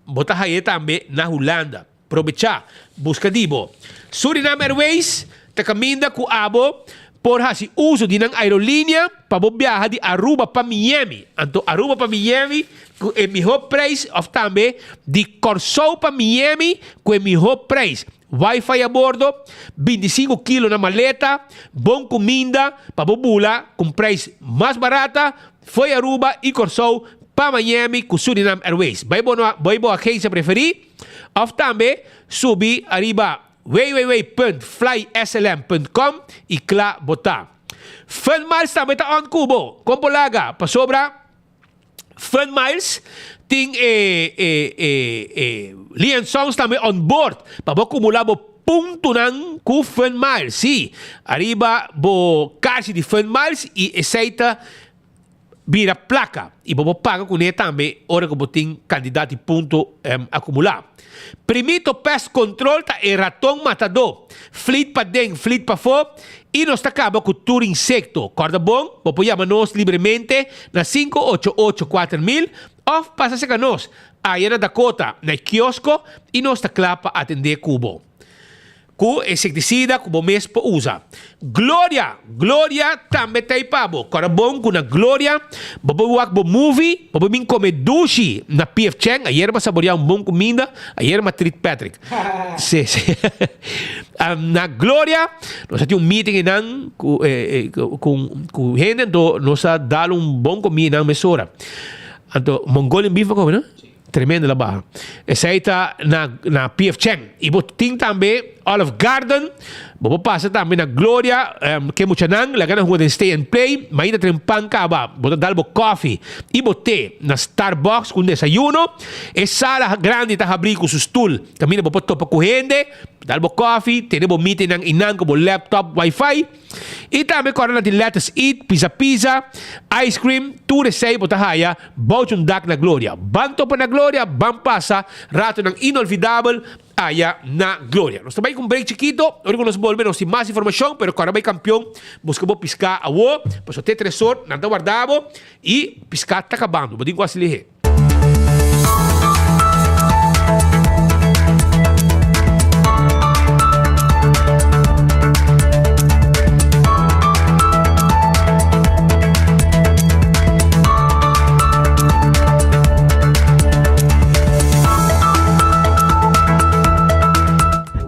bo ta haye tambe na Hulanda. Probecha, busca di bo. Suriname Airways ta caminda cu abo por haci uso di nan aerolinea pa bo biaha di Aruba pa Miami. Anto Aruba pa Miami ku e mihó preis òf tambe di Kòrsou pa Miami ku e mihó preis. Wi-Fi a bordo, 25 kilo na maleta, bon kuminda pa bo bula ku un preis mas barata fo'i Aruba i Kòrsou pa Miami ku Surinam Airways. Bai bo bai bo agensia preferí òf tambe subi ariba www.flyslm.com i kla bo ta. Fun Miles tambe ta on ku bo, kon bo laga pasobra Fun Miles tin e e e e Lian Songs tambe on board pa bo acumula bo puntonan cu Fun Miles. Sí, ariba bo kaartje di Fun Miles y esey ta bira placa y bo por paga cune tambe ora cu bo tin cantidad di punto acumula. Primito Pest Control ta e raton matadó. Flit paden, flit pafó i nos ta kaba ku tur insekto. Kòrda bon, bo por yama nos libremente na 588 4000. Òf pasa serka nos aya na Dakota na e kiosko i nos ta kla pa atendé ku bo. Ku insektisida ku bo mes por usa. Gloria! Gloria tambe ta ei pa bo. Kòrda bon ku na Gloria bo por wak bo movie, bo por bin kome dushi na PF Chang. Ayer bo a saboreá un bon kuminda, ayer mi a treat Patrick. Sí, sí. Na Gloria nos a tin un meeting einan ku ku hende, anto nos a dal un bon komida einan mesora. Anto Mongolian beef bo kome no? Tremendo la baha. Esei ta na na PF Chang. Y bo tin tambe Olive Garden. Bo por pasa tambe na Gloria. Um, ke muchanan laga nan hunga den Stay and Play. Mainta tren pan kaba. Bo ta dal bo koffie y bo te na Starbucks ku un desayuno. E sala grandi ta habri ku su stoel. Kaminda bo por topa ku hende. Dal bo koffie, tene bo meetingnan einan ku bo laptop, wifi. Y tambe corda na tin Lettuce Eat, Pizza Pizza, Ice Cream, tur esey bo ta haya bou un dak na Gloria. Ban topa na Gloria, ban pasa ratonan inolvidabel aya na Gloria. Nos ta bay cu un break chikito, ora cu nos bolbe nos tin mas informacion, pero corda bay campeon, busca bo pisca awo, pasobra te tresor nan ta warda bo y pisca ta cabando, bo tin cu haci lihe.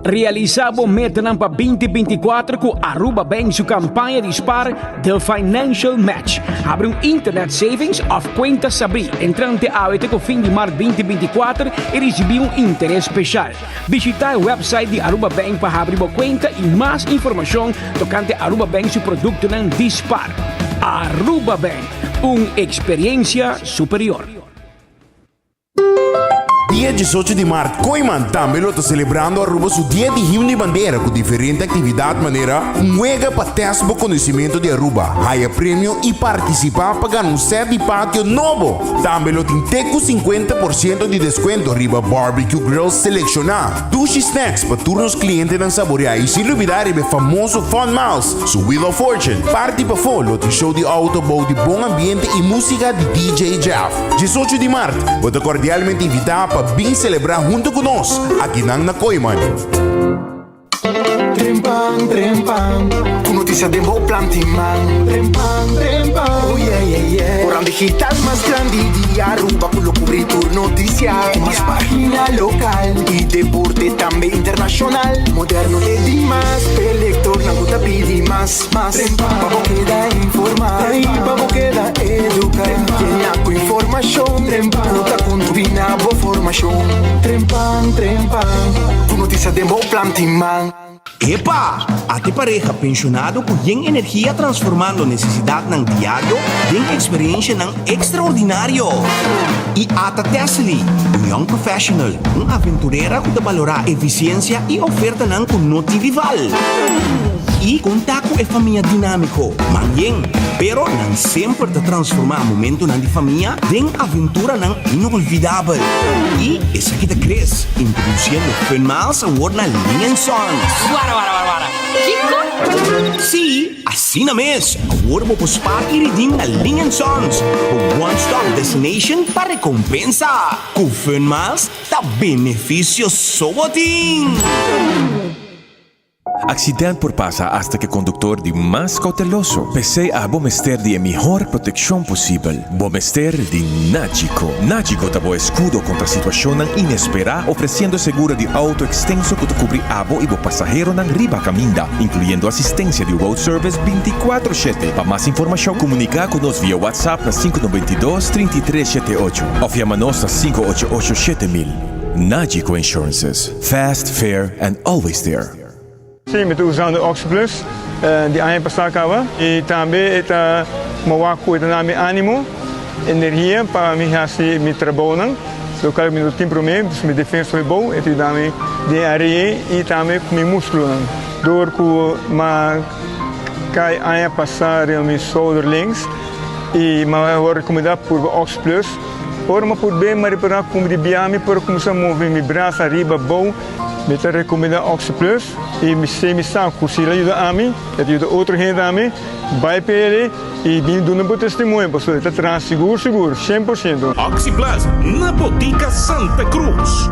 Realisa bo metanan pa 2024 cu Aruba Bank su campaña di spaar The Financial Match. Habri un internet savings of cuenta sabri entrante awe te cu fin di mart 2024 y ricibi un interes special. Bishita e website di Aruba Bank pa habri bo cuenta y mas informacion tocante Aruba Bank su productonan di spaar. Aruba Bank, un experiencia superior. Dia 18 di mart Kooyman tambe lo ta celebrando Aruba su Dia di Himno y Bandera cu diferente actividad manera un wega pa test bo conocimento di Aruba, haya premio y participa pa gana un set di patio nobo. Tambe lo tin te cu 50 por ciento di descuento riba barbecue grills selecciona, dushi snacks pa tur nos clientenan saborea y sin lubida riba e famoso Fun Miles, su Wheel of Fortune. Parti pafo lo tin show di auto bou di bon ambiente y musica di DJ Jeff. 18 di mart, bo ta cordialmente invita pa bin celebra hunto cu nos, akinan na Kooyman. Trempan, trempan, ku notisia den bo planti man. Trempan, trempan, oh yeah, yeah, yeah. Koran digital mas grandi di Aruba ku lo kubri tur notisia. Ku mas pagina lokal i deporte tambe internashonal. Moderno te dimas, p'e lektornan ku ta pidi mas. Mas pa bo keda informá i pa bo keda eduká. Yena ku informashon ku ta kontribuí na bo formashon. Trempan, trempan, ku notisia den bo planti man. Epa! Ate pareha penshonado ku yen energia transformando nesesidatnan diario den eksperenshanan ekstraordinario. I ata Tessely, un young professional, un aventurera ku ta balorá efisiensia i ofertanan ku no tin rival. I konta ku e famia dinámiko, man yen, pero nan semper ta transformá momentonan di famia den aventuranan inolvidabel. I esaki ta Chris, introdusiendo Fun Miles awor na Ling and Sons. Wara, wara, wara, wara. Kiko? Sí, asina mes! Awor bo por spaar i redeem na Ling and Sons, bo one-stop destination pa rekompensa. Ku Fun Miles ta benefisio so bo tin! Accident por pasa hasta ke conductor di mas cauteloso. P'esey abo mester di e mihor proteccion posibel. Bo mester di Nagico. Nagico ta bo escudo contra situacionnan inespera, ofreciendo seguro di auto extenso cu ta cubri abo y bo pasaheronan riba caminda, incluyendo asistencia di road service binticuatro shete. Pa mas informacion comunica cu nos via WhatsApp na 592 33 shete ocho of yama nos na 588 7000. Nagico Insurances. Fast, fair and always there. Sí, mi ta usando Oxyplus di aña pasá kaba i tambe e ta mowá ku e ta na mi ánimo, energia pa mi hasi mi trabounan, lokal mi no tin promé, pues mi defensa hopi bou, e ta yuda mi den are'é i tambe ku mi múskulonan. Dor ku m'a kai aña pasá riba mi shoulder links i m'a wòrdu rekomendá purba Oxyplus. Ora mi a purbe, mi a repará ku mi di bia mi por a kuminsá move mi brasa ariba abou. Mi ta rekomendá OxiPlus i mi sé mi sa ku si el a yuda ami, e ta yuda otro hende tambe. Bai p'e i bin duna bo testimonio pasobra e ta traha sigur sigur, 100%. OxiPlus na Botica Santa Cruz.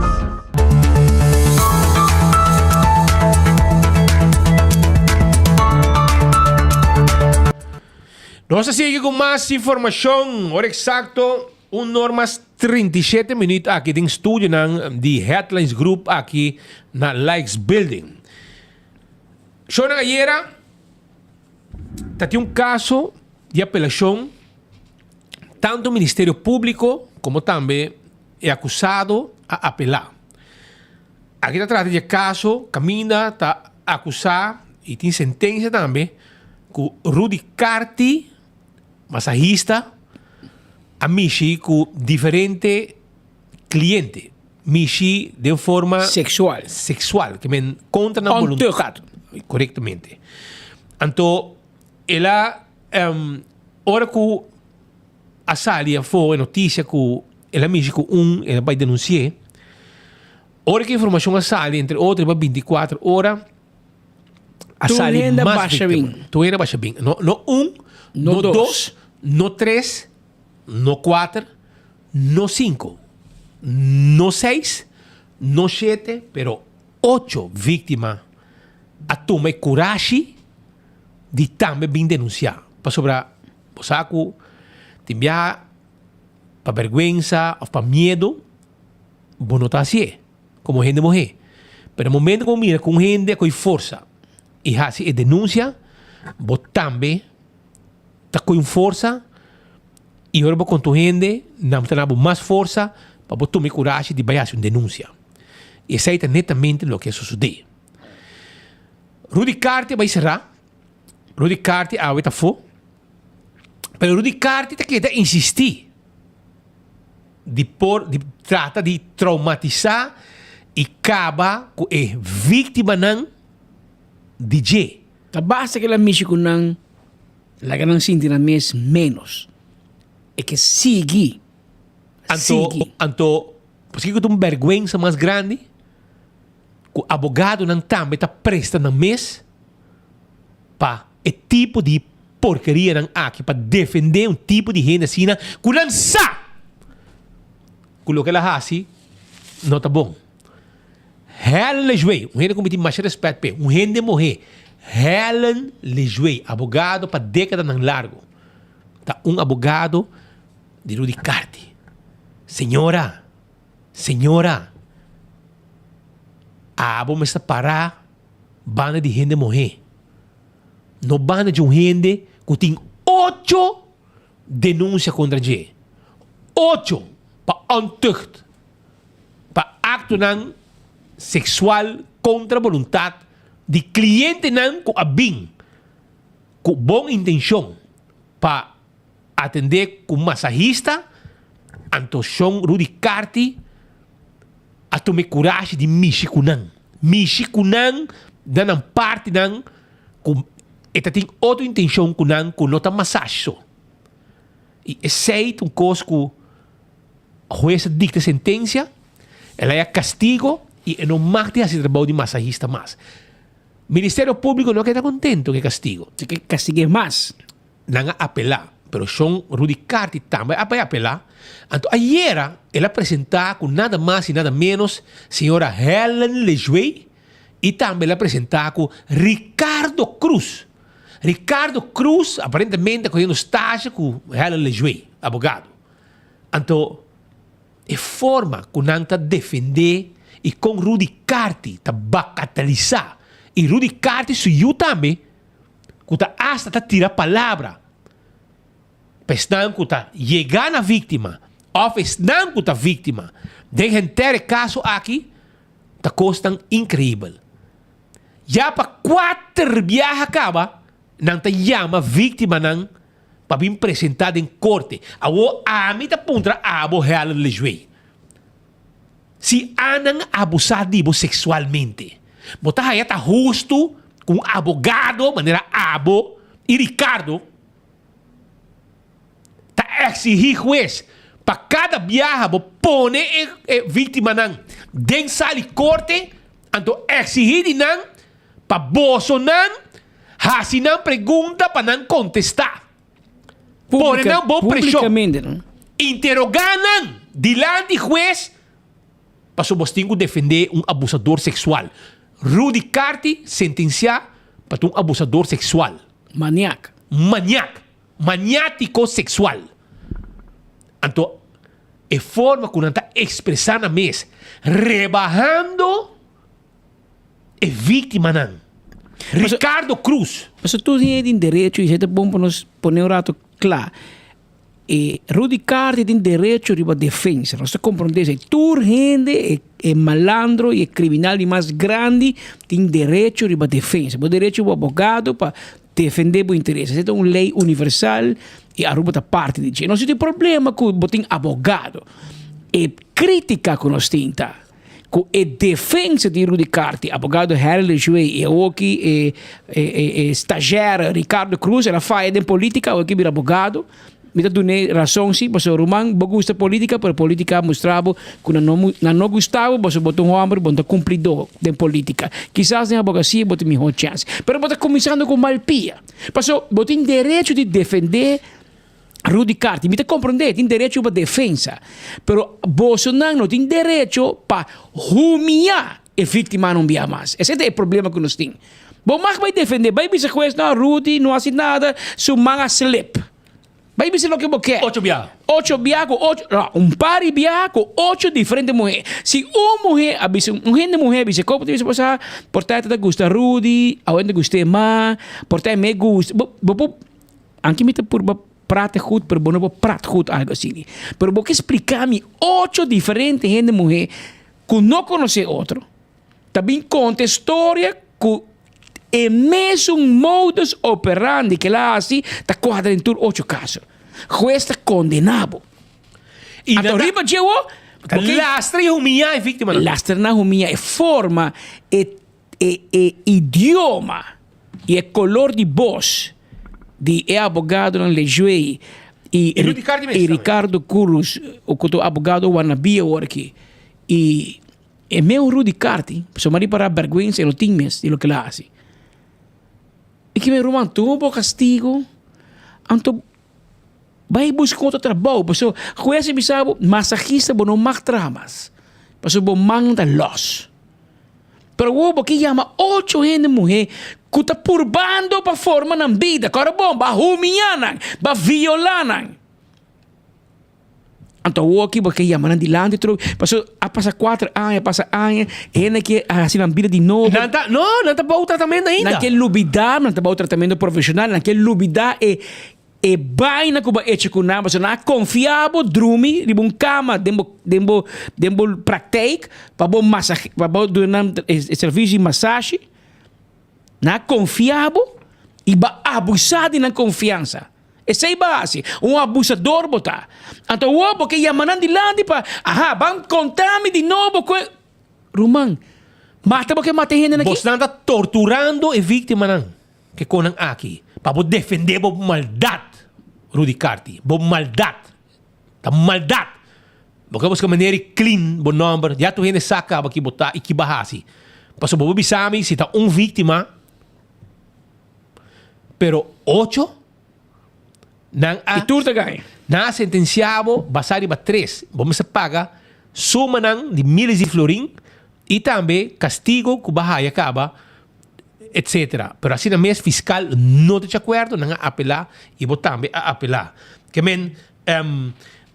Nos ta sigui ku mas informashon. Ora eksakto un or mas 37 minuut aki den studionan di Headlines Group aki na Likes Building. Shownan ayera ta tin un kaso di apelashon tanto Ministerio Públiko komo tambe e akusado a apelá. Aki ta trata di e kaso kaminda ta akusá i tin sentensia tambe ku Rudy Carty, masahista, a mishi ku diferente kliente. Mishi den forma Seksual. Seksual, ke men kontra nan boluntat. Korektamente. Anto el a ora ku a sali afó e notisia ku el a mishi ku un, el a bai denunsi'é. Ora ku e informashon a sali, entre otro riba bintikuater ora, a Tur sali hende a mas basha víktima. bin. Tur hende a basha bin. No, no un, No no dos. dos, no tres, no kuater, no sinku, no seis, no shete, pero ocho víktima a tuma e kurashi di tambe bin denunsiá. Pasobra Bo sa ku tin biaha pa bèrgwensa òf pa miedu bo no ta hasié komo hende muhé. Pero e momento ku bo mira ku un hende a kohe forsa i hasi e denunsia, bo tambe ta kohe un forsa i ora bo konta un hende nan ta duna bo mas forsa pa bo tuma e kurashi di bai hasi un denunsia. I esei ta netamente loke a sosodé. Rudy Carty a bai será. Rudy Carty awe ta fo. Pero Rudy Carty ta keda insistí di por di trata di traumatisá i kaba ku e víktimanan di dje. Ta basta ku el a mishi ku nan, laga nan sinti nan mes ménos. E ke sigui, Anto, sigui. anto, paskiko ta un bèrgwensa mas grandi? Ku abogadonan tambe ta presta nan mes pa e tipo di porkerianan aki, pa defendé un tipo di hende asina ku nan sa ku loke el a hasi no ta bon. Helen Lejuey, un hende ku mi tin masha rèspèt p'e, un hende muhé, Helen Lejuey, abogado pa dékadanan largu, ta un abogado di Rudy Carty. Señora! Señora, abo mester pará banda di hende muhé, no banda di un hende ku tin ocho denunsia kontra dje. Ocho pa ontucht, pa aktonan seksual kontra boluntat di klientenan ku a bin ku bon intenshon pa Atendé ku masahista, anto shon Rudy Carty a tuma e kurashi di mishi ku nan. Mishi ku nan na nan partinan ku e ta tin otro intenshon ku nan ku no ta masashi so. I esei ta un kos ku hues a dikta sentensia, el a haya kastigo i e no mag di hasi trabou di masahista mas. Ministerio Públiko no a keda kontento ku e kastigo. Si ke kastig'é mas. Nan a apelá, pero shon Rudy Carty tambe a bai apelá. Anto ayera el a presentá ku nada mas i nada ménos señora Helen Lejuey i tambe el a presentá ku Ricardo Cruz. Ricardo Cruz aparentemente a kohiendo stage ku Helen Lejuey, abogado. Anto e forma ku nan ta defendé i kon Rudy Carty ta bakatalisá i Rudy Carty su yu tambe, ku ta asta ta tira palabra pa esnan ku ta yega na víktima òf esnan ku ta víktima den henter e kaso aki ta kosnan inkreibel. Ya pa kuater biaha kaba nan ta yama víktimanan pa bin presentá den korte. Awor ami ta puntra abo Helen Lejuey, si anan abusá di bo seksualmente, bo ta haya ta hustu ku un abogado manera abo i Ricardo ta eksihí hues pa kada biaha bo pone e víktimanan den sal di korte? Anto exigí di nan pa bosonan hasi nan pregunta pa nan kontestá. Pone nan bon preshon. Públikamente, no? Interogá nan dilanti hues pasobra bos tin ku defendé un abusador seksual. Rudy Carty sentensiá pa ta un abusador seksual. Maniak. Maniak. Maniátiko seksual. Anto e forma ku nan ta ekspresá nan mes, rebahando e víktimanan. Ricardo Cruz. Pasobra tur hende tin derecho i esei ta bon pa nos pone un rato kla. E Rudy Carty tin derecho riba defensa. Nos ta komprondé esei. Tur hende, e e malandro i e kriminal di mas grandi tin derecho riba defensa. Bo derecho bo abogado pa defendé bo interes. Esei ta un lei universal i Aruba ta parti di dje. Nos no tin problema ku bo tin abogado. E krítika ku nos tin ta ku e defensa di Rudy Carty, abogado Harry Lejuey i awoki e e e stagiaire Ricardo Cruz, el a faya den politica, awoki bira abogado. Mi ta dun'é rason si, pasobra ruman bo gusta politica, pero politica a mustra bo ku nan no nan no gusta bo, pasobra bo ta un hòmber, bo no ta kumplidó den politica. Kisas den abogasia bo tin mihó chèns. Pero bo ta kuminsando ku mal pia. Pasobra bo tin derecho di defendé Rudy Carty. Mi ta komprondé, tin derecho pa defensa. Pero bosonan no tin derecho pa humiá e víktimanan un bia mas. Esei ta e problema ku nos tin. Bo mag bai defendé, bai bisa hues, no, Rudy no hasi nada, su man a slip. Bai bisa loke bo ke. Ocho bia. Ocho bia ku ocho, no, un par di bia ku ocho diferente muhé. Si un muhé a bisa, un hende muhé a bisa, komo ta bisa bo sa, por ta ta gusta Rudy, awe no ta gust'é mas, por ta me gusta, bo, bo por, anke mi ta purba prate goed, pero bo no por prat goed algo asina. Pero bo ke splika mi ocho diferente hende muhé ku no konosé otro, ta bin konta e storia ku e mesun modus operandi ku el a hasi ta kuadra den tur ocho kaso. Hues ta kondena bo. I Anto nan ta riba dje wo, ta bo ke lastra i humiyá e víktimanan. Lastra nan humiyá e forma, e e e idioma i e kolor di bos di e abogadonan Lejuey i I Rudy Cardi mes i tambe. Ricardo Cruz ku ta un abogado wannabe awor aki i E meu Rudy Carty, pasobra mi a ripará bèrgwensa e no tin mes di loke el a hasi. I ki mi ruman tuma bo kastigu, anto bai buska un otro trabou, pasobra hues a bisa bo masahista bo no mag traha mas, pasobra bo man ta lòs. Pero awor bo ke yama ocho hende muhé ku ta purbando pa forma nan bida, kòrda bon, bo a humiá nan, bo a violá nan. Anto awor aki bo ke yama nan dilanti trobe. Paso a pasa kuater aña, a pasa aña, hende ke a hasi nan bida di nobo. Nan ta, no, nan ta bou tratamentu ainda. Nan ke lubida, nan ta bou tratamentu profeshonal, nan ke lubida e e baina ku bo a echa ku nan, pasobra nan a konfia bo drumi riba un kama den bo den bo den bo praktijk pa bo masahe pa bo duna nan e servisio di masashi. Nan a konfia bo i bo a abusa di nan konfiansa. Esei bo a hasi. Un abusador bo ta. Anto awor bo ke yama nan dilanti pa, aha, ban konta mi di nobo ku e. Ruman, mata bo ke mata e hendenan aki? Bosnan ta torturando e víktimanan ke konan aki pa bo defendé bo maldat, Rudy Carty. Bo maldat. Ta maldat. Bo ke buska manera di clean bo nòmber. Ya tur hende sa kaba ki bo ta i ki bo a hasi. Pasobra bo bisa mi si ta un víktima. Pero ocho, nan a. I tur ta gaña. Nan a sentensiá bo basá riba tres. Bo mester paga sumanan di miles di florin i tambe kastigo ku bo a haya kaba, etsetera. Pero asina mes fiskal no ta djakuerdo, nan a apelá i bo tambe a apelá. Ke men,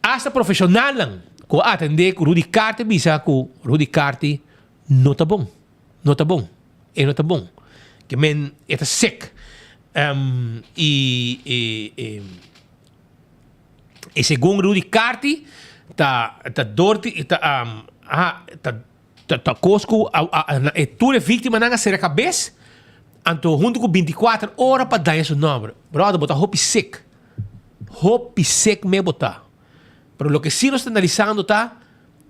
asta profeshonalnan ku a atendé ku Rudy Carty a bisa ku Rudy Carty no ta bon. No ta bon. E no ta bon. Ke men e ta sek. Um, i e, e, e segun Rudy Carty ta ta door di ta um, aha, ta ta ta kos ku a, a, a, na- e tur e víktimanan a sera kabes anto huntu ku 24 ora pa daña su nòmber. Brother, bo ta hopi sek. Hopi sek me bo ta. Pero loke sí nos ta analisando ta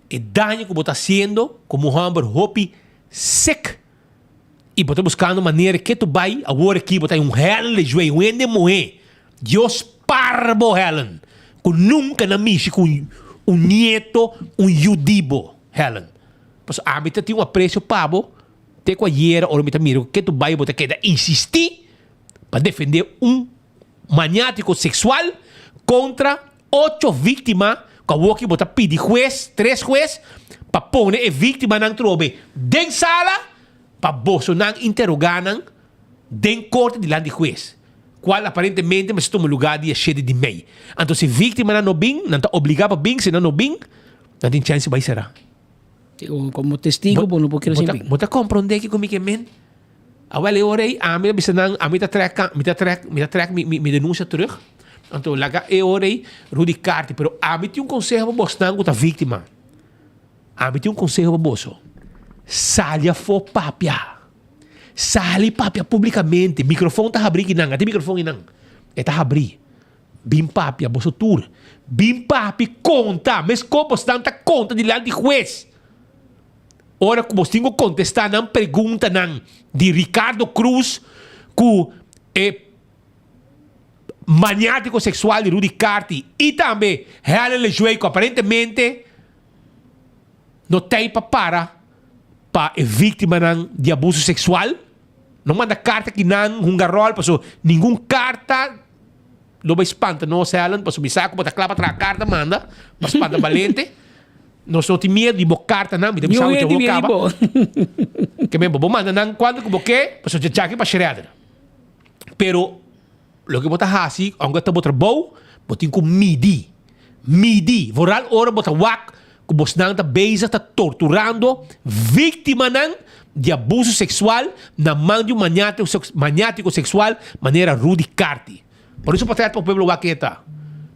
E daño ku bo ta hasiendo komo un hòmber hopi sek i bo ta buskando manera ke tu bai awor aki bo ta un Helen Lejuey, un hende muhé. Dios para bo Helen ku nunka na mishi ku un nieto, un yu di bo Helen. Pasobra ami ta tin un apresio pa bo. Te ku ayera ora mi ta mira ku ketu bai bo ta keda insistí pa defendé un maniátiko seksual kontra ocho víktima ku awoki bo ta pidi hues, tres hues, pa pone e víktimanan trobe den sala pa bosonan interogá nan den korte dilanti di hues, kual aparentemente mester tuma lugá dia shete di mei. Anto si víktimanan no bin, nan ta obligá pa bin, si nan no bin, nan tin chèns di bai será. Komo testigo bo no por kere sin bin. Bo ta komprondé kiko mi ke men? Awel e ora ei ami ta bisa nan, ami ta trèk, mi ta trèk, mi ta trèk mi mi denunsia terug. Anto laga e ora ei Rudy Carty, pero ami tin un konseho pa bosnan ku ta víktima. Ami tin un konseho pa boso, sali afó papia. Sali papia públikamente. Mikrofon ta habrí kinan, a tin mikrofon einan. E ta habrí. Bin papia boso tur. Bin papia i konta meskos bosnan ta konta dilanti hues. Ora ku bos tin ku kontestá nan preguntanan di Ricardo Cruz ku e maniátiko seksual di Rudy Carty i tambe Helen Lejuey ku aparentemente no tei pa para pa e víktimanan di abuso seksual. No manda karta ki nan hunga ròl paso ningun karta lo bai spanta nos Helen paso mi sa ku bo ta kla pa traha karta manda pa spanta balente. Nos no tin miedu di bo kartanan mi ta bisa bo dje bo kaba. Ke men bo bo manda nan kuantu ku bo ke paso dje djaki pa shredder. Pero loke bo ta hasi aunke ta bo trabou bo tin ku midi. Midi vooral ora bo ta wak ku bosnan ta bezig ta torturando víktimanan di abuso seksual na man di un maniátiko seksual manera Rudy Carty. Por eso potret pa pueblo wak e ta.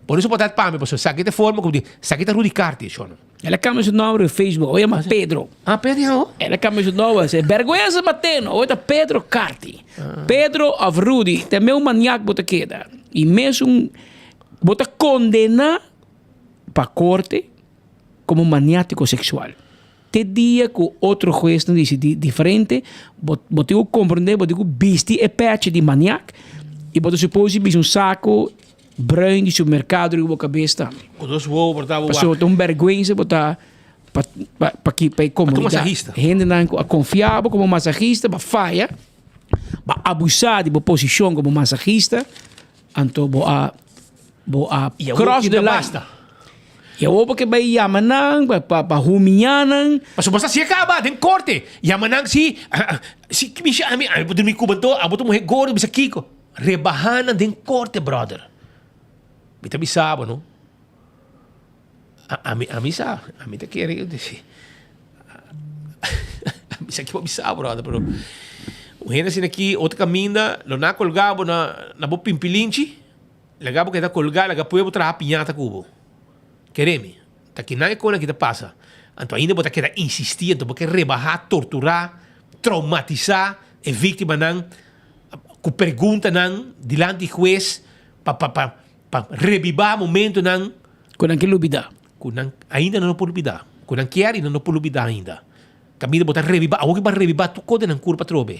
Por eso potret pa mi pasobra esaki ta e forma ku di esaki ta Rudy Carty shona. El a kambia su nomber riba Facebook, hoy yama Pedro. Ah, Pedro ya ho? El a kambia su nomber, se bergüenza mateno, hoy ta Pedro Carty. Pedro of Rudy, ta meu maniak bo ta keda. I mesun bo ta kondena pa korte komo maniátiko seksual. Te dia ku otro huesnan disidí diferente, bo bo tin ku komprendé, bo tin ku bisti e pèchi di maniak i bo ta suposi bisti un sako bruin di supermerkado riba bo kabes tambe. Ku dos wowo por ta bo wak. Pasobra ta un bèrgwensa bo ta pa pa pa ki pa e komunidat. Masahista. Hendenan ku a konfia bo komo masahista bo a faya, bo a abusá di bo posishon komo masahista, anto bo a Bo a cross the line. Y awor bo ke bay yama nan pa pa pa humiya nan. Pasobra bo sa si e kaba den korte. Yama nan si si misha ami ami por durmi kuba anto abo ta muhe gordo bisa kiko. Rebaha nan den korte brother. Mi ta bisa bo no. Ami ami sa ami ta kere ami sa kibo bisa brother pero un hende asina aki otro kaminda lo nan a kolga bo na na bo pimpilinchi. Laga bo keda colga, laga pueblo traha piñata cu bo. Kere mi, ta kinan e cosnan aki ta pasa. Anto ainda bo ta keda insisti, anto bo ke rebaha, tortura, traumatisa e victimanan cu preguntanan dilanti huez pa pa pa pa rebiba momentonan. Cu nan ke lubida. Cu nan ainda nan no por lubida. Cu nan kier y nan no por lubida ainda. Caminda bo ta rebiba, awor ki bo a rebiba tur cos den nan curpa atrobe.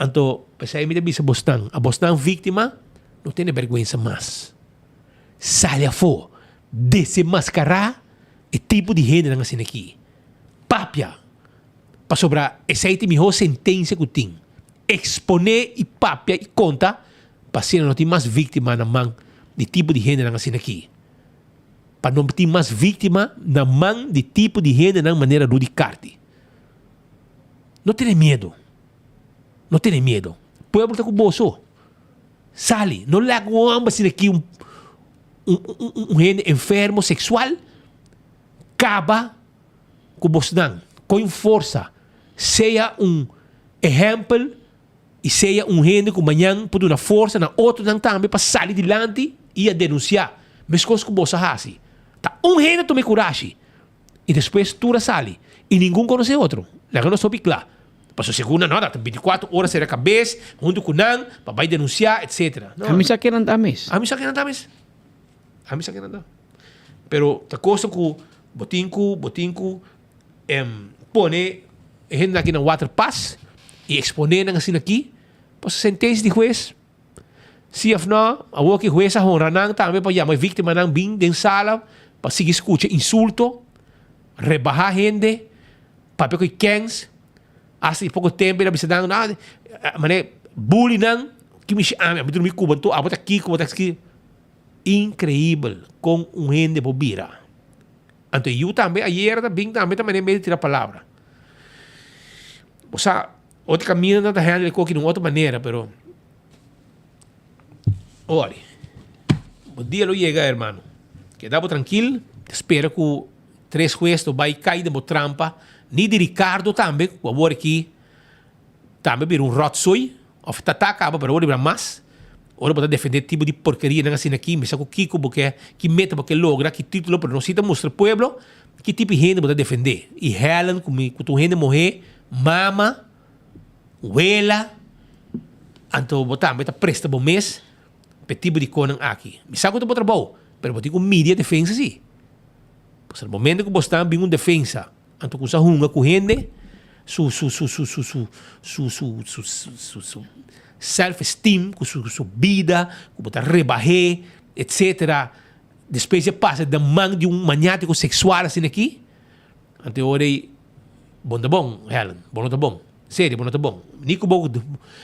Anto, p'esei mi ta bisa bosnan, abosnan víktima, no tene bèrgwensa mas. Sali afó, desenmaskará e tipo di hendenan asina aki. Papia, pasobra esei ta e mihó sentensia ku tin. Eksponé i papia i konta pa asina no tin mas víktima na man di tipo di hendenan asina aki. Pa no tin mas víktima na man di tipo di hendenan manera Rudy Carty. No tene miedu. No tene miedo. Pueblo ta ku boso. Sali. No laga un homber asina aki, un, un, un, un hende enfermo sexual, kaba ku bosnan. Koin forsa. Sea un ehempel i sea un hende ku mañan por duna forsa na otronan tambe pa sali dilanti i a denunsiá. Meskos ku boso a hasi. Ta un hende tuma e kurashi. I despues tur a sali, i ningun konosé otro. Laga nos hopi kla. Pasobra segun nan, no, ta bintikuater ora sera kabes huntu ku nan pa bai denunsiá, etsetera. No. Ami sa ke nan ta mes. Ami sa ke nan ta mes. Ami sa ke nan ta. Pero ta kosnan ku bo tin ku, bo tin ku pone e hendenan aki na waterpas i eksponé nan asina aki. Pasobra sentensia di hues. Si of no, awor ki hues a honra nan tambe pa yama e víktimanan bin den sala pa sigui skucha insulto, rebahá hende, papia ku e kèns. Hasta di poko tempu el a bisa nan, ah, mane bully nan, ki mishi ami, ami drumi ku bo, anto abo ta kiko, bo ta ski. Increibel kon un hende por bira. Anto e yu tambe ayer ta bin tambe ta mane medio tira palabra. Bo sa, otro kaminda nan ta handle e koki di un otro manera, pero ori, bo dia lo yega hermano. Keda bo trankil, ta spera ku tres hues no bai kai den bo trampa, ni di Ricardo tambe ku awor aki tambe bira un rotzooi, of ta ta kaba pero awor di bira mas. Ora bo ta defende tipo di porkerianan asina aki, mi sa ku kiko bo ke, ki meta bo ke logra, ki titulo, pero nos si ta mustra pueblo ki tipo di hende bo ta defende. I Helen ku mi ku ta un hende muhé, mama, wela, anto bo tambe ta presta bo mes pa e tipo di konan aki. Mi sa ku ta bo trabou, pero bo tin ku midi e defensa si. Pasobra na momento ku bo sta bin un defensa, anto ku sa hunga ku hende su su su su su su su su su su su self esteem ku su su bida ku bo ta rebah'é etcetera despues di a pasa den man di un maniatiko seksual asina aki anto e ora ei bo no ta bon Helen bo no ta bon serio bo no ta bon ni ku bo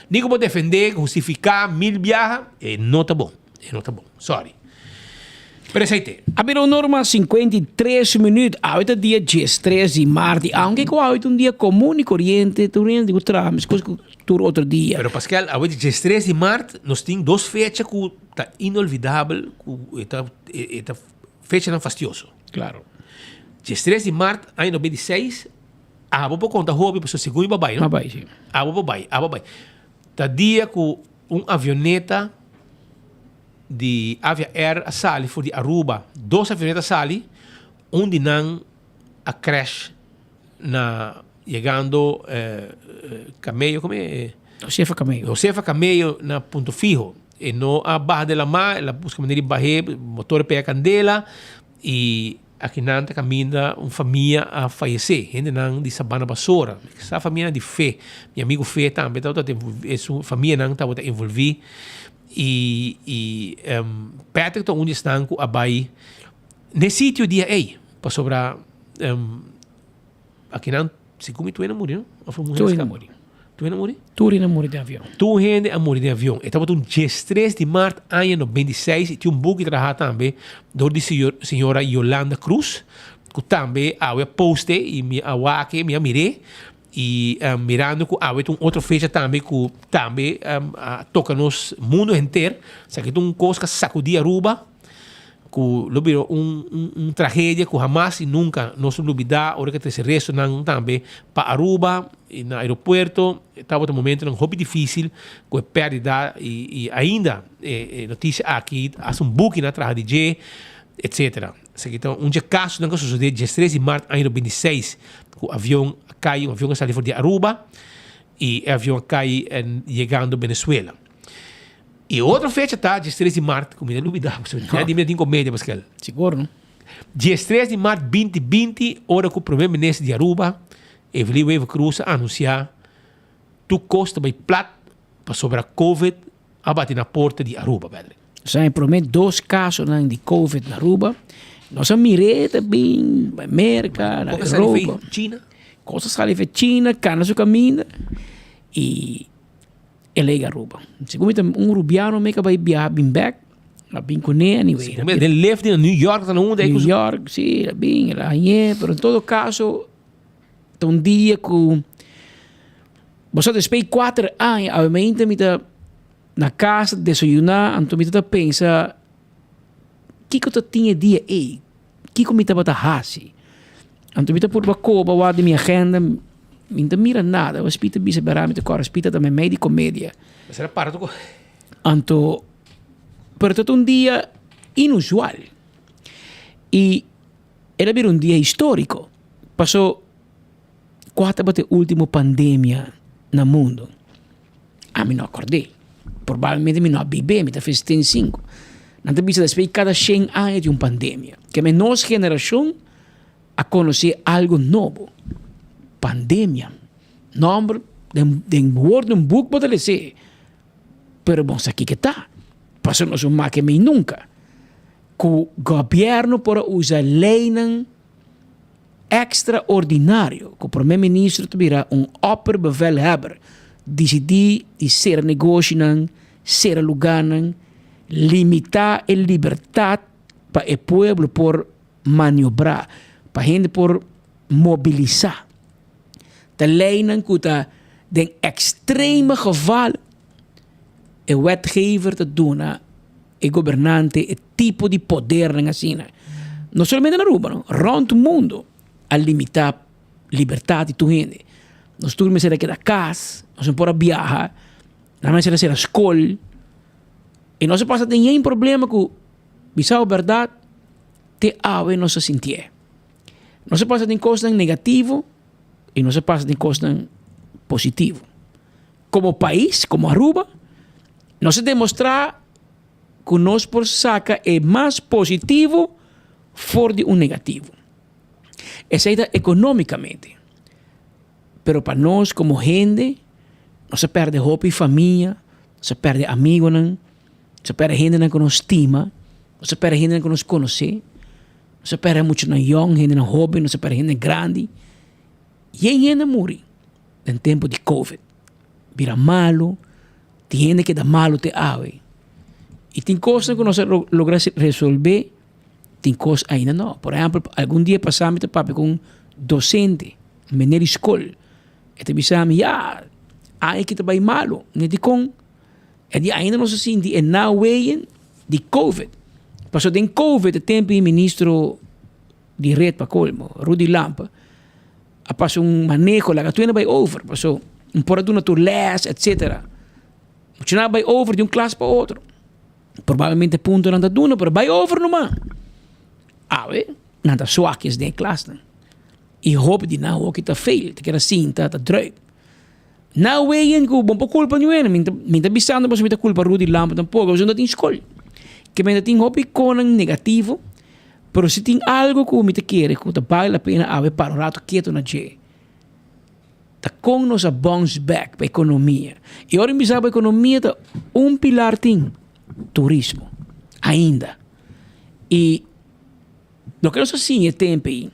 ni ku bo defendé hustifiká mil biaha e no ta bon e no ta bon sorry pero esei te. A bira un norma 53 minuut awe ta dia 13 di maart y aunke cu awe ta un dia comun y coriente tur hende cu traha mescos cu tur otro dia. Pero Pascal awe di 13 di maart nos tin dos fecha cu ta inolvidabel cu e ta e ta fechanan fastioso. Claro. 13 di maart aña 96 abo por conta hopi pasobra segun mi bo a bay no? A bay si. Abo por bay abo a bay. Ta dia cu un avioneta di Avia Air a sali for di Aruba. Dos avioneta a sali, un di nan a crash na yegando Camello, como e? Josefa Camello. Josefa Camello na Punto Fijo. E no a baha den lama, el a busca manera di bah'é, motor a pega candela y akinan ta caminda un famia a fayece, hendenan di Sabana Basora. Sa famianan di Fe, mi amigo Fe tambe tabata su famianan tabata envolvi. I i Patrick ta un di esnan ku a bai n'e sitio dia ei, pasobra akinan segun mi tur hende a muri no? Òf un Tur hende a muri. Tur hende a muri? Tur hende a muri den avion. Tur hende a muri den avion. E tabata un diestres di mart aña 96 i tin un buki traha tambe dor di señora Yolanda Cruz ku tambe awe a poste i mi a wak e mi a mir'é. Y mirando cu awe ta un otro fecha tambe cu tambe a toca nos mundo henter, esaki ta un cos cu a sacudi Aruba, cu lo bira un un tragedia cu hamas y nunca nos lo lubida ora cu a trece restonan tambe pa Aruba y na aeropuerto. Tabata momentonan hopi dificil cu e perdida y ainda e noticia aki hasta un buki nan a traha di dje, etcetera. Esaki ta un dje kasonan ku a sosodé diestres di mart aña 2006 ku avion a kai, un avion a sali for di Aruba i e avion a kai yegando Venezuela. I otro fecha ta diestres di mart ku mi ta lubida pasobra ya di mi ta tin komedia paskel. Sigur no. Diestres di mart 2020 ora ku prome minister di Aruba Evelyn Wever Croes a anunsia tur kos ta bai plat pasobra covid a bati na porta di Aruba, Patrick. Nos a prome dos casonan di covid na Aruba. Nos a mir'é ta bin na Merca, na Europa. China. Cosa sali fe China, cana su caminda y el a yega Aruba. Segun mi ta un Rubiano me ka bai biaha bin bek, a bin kuné anyway. Segun mi den lift na New York ta na unda. New York, si, a bin, el a hañ'é, pero en todo caso ta un dia ku Bo sa despues di kuater aña awe mi ta na kas desayuná anto mi ta pensa kiko ta tin e dia ei kiko mi tabata hasi anto mi ta purba koba wak di mi agenda mi no ta mira nada bo spita bisa bera mi ta kòrda spita ta meimei di komedia anto pero ta un dia inusual i el a bira un dia historiko paso. Kua tabata e ultimo pandemia na mundo? Ami no a kord'é. Probablemente mi no a bib'é, mi ta fin 75. Nan ta bisa despues di kada shen aña tin un pandemia. Keme nos generashon a konosé algu nobo, pandemia. Nòmber den den woord boek bo ta les'é, pero bo no sa kiko ta, pasobra nos no make mei nunka. Ku gobièrnu por a usa leinan. Extraordinario cu Prome Minister ta bira un opperbevelhebber, dicidi di cera negoshinan, cera lugarnan, limita e libertad pa e pueblo por maniobra, pa hende por mobilisa. Ta leynan cu ta den extreme geval e wetgever ta duna e gobernante e tipo di podernan asina. No solamente na Aruba no, rond mundo a limita libertad di tur hende. Nos tur mester a keda cas, nos no por a biaha, nan mester a sera scol y nos a pasa den yen problema cu bisa bo berdad te awe nos a sintié. Nos a pasa den cosnan negativo y nos a pasa den cosnan positivo. Como pais, como Aruba, nos a demostra cu nos por saca e mas positivo for di un negativo. Esey ta economicamente. Pero pa nos como hende, nos a perde hopi famia, nos a perde amigonan, nos a perde hendenan cu nos stima, nos a perde hendenan cu nos conoce, nos a perde muchanan yong, hendenan hoben, nos a perde hendenan grandi. Yen hende a muri den tempo di covid. Bira malo, tin hende keda malo te awe. Y tin cosnan cu nos a logra resolve, tin cos ainda no. Por ehempel, algun dia pasa mi ta papia cu un docente, un meneer di scol. E ta bisa mi, ya, aña aki ta bay malo. Mi di dicon? E di ainda nos a sinti e naweeën di covid. Pasobra den covid e tempo e ministro di red pa colmo, Rudy Lampe, a pasa un maneho laga tur hende bai over, paso un por a duna tur les etcetera. Muchanan a bai over di un klas pa otro. Probablemente puntonan ta duna, pero bai over numa. Awe nan ta swakjes den e klasnan. I hopi di nan hoki ta fail, ta keda sinta, ta druip. Na weyen ku bo por kulpa niun hende, mi ta bisando pasobra mi ta kulpa Rudy Lampe tampoco, pasobra no tin skol. Ke mester tin hopi konan negativo, pero si tin algo ku mi ta kere ku ta bale la pena awe para un rato keto na dje, ta kon nos a bounce back pa ekonomia. I ora mi bisa pa ekonomia ta un pilar tin, turismo, ainda. I loke nos a siña e tempo ei.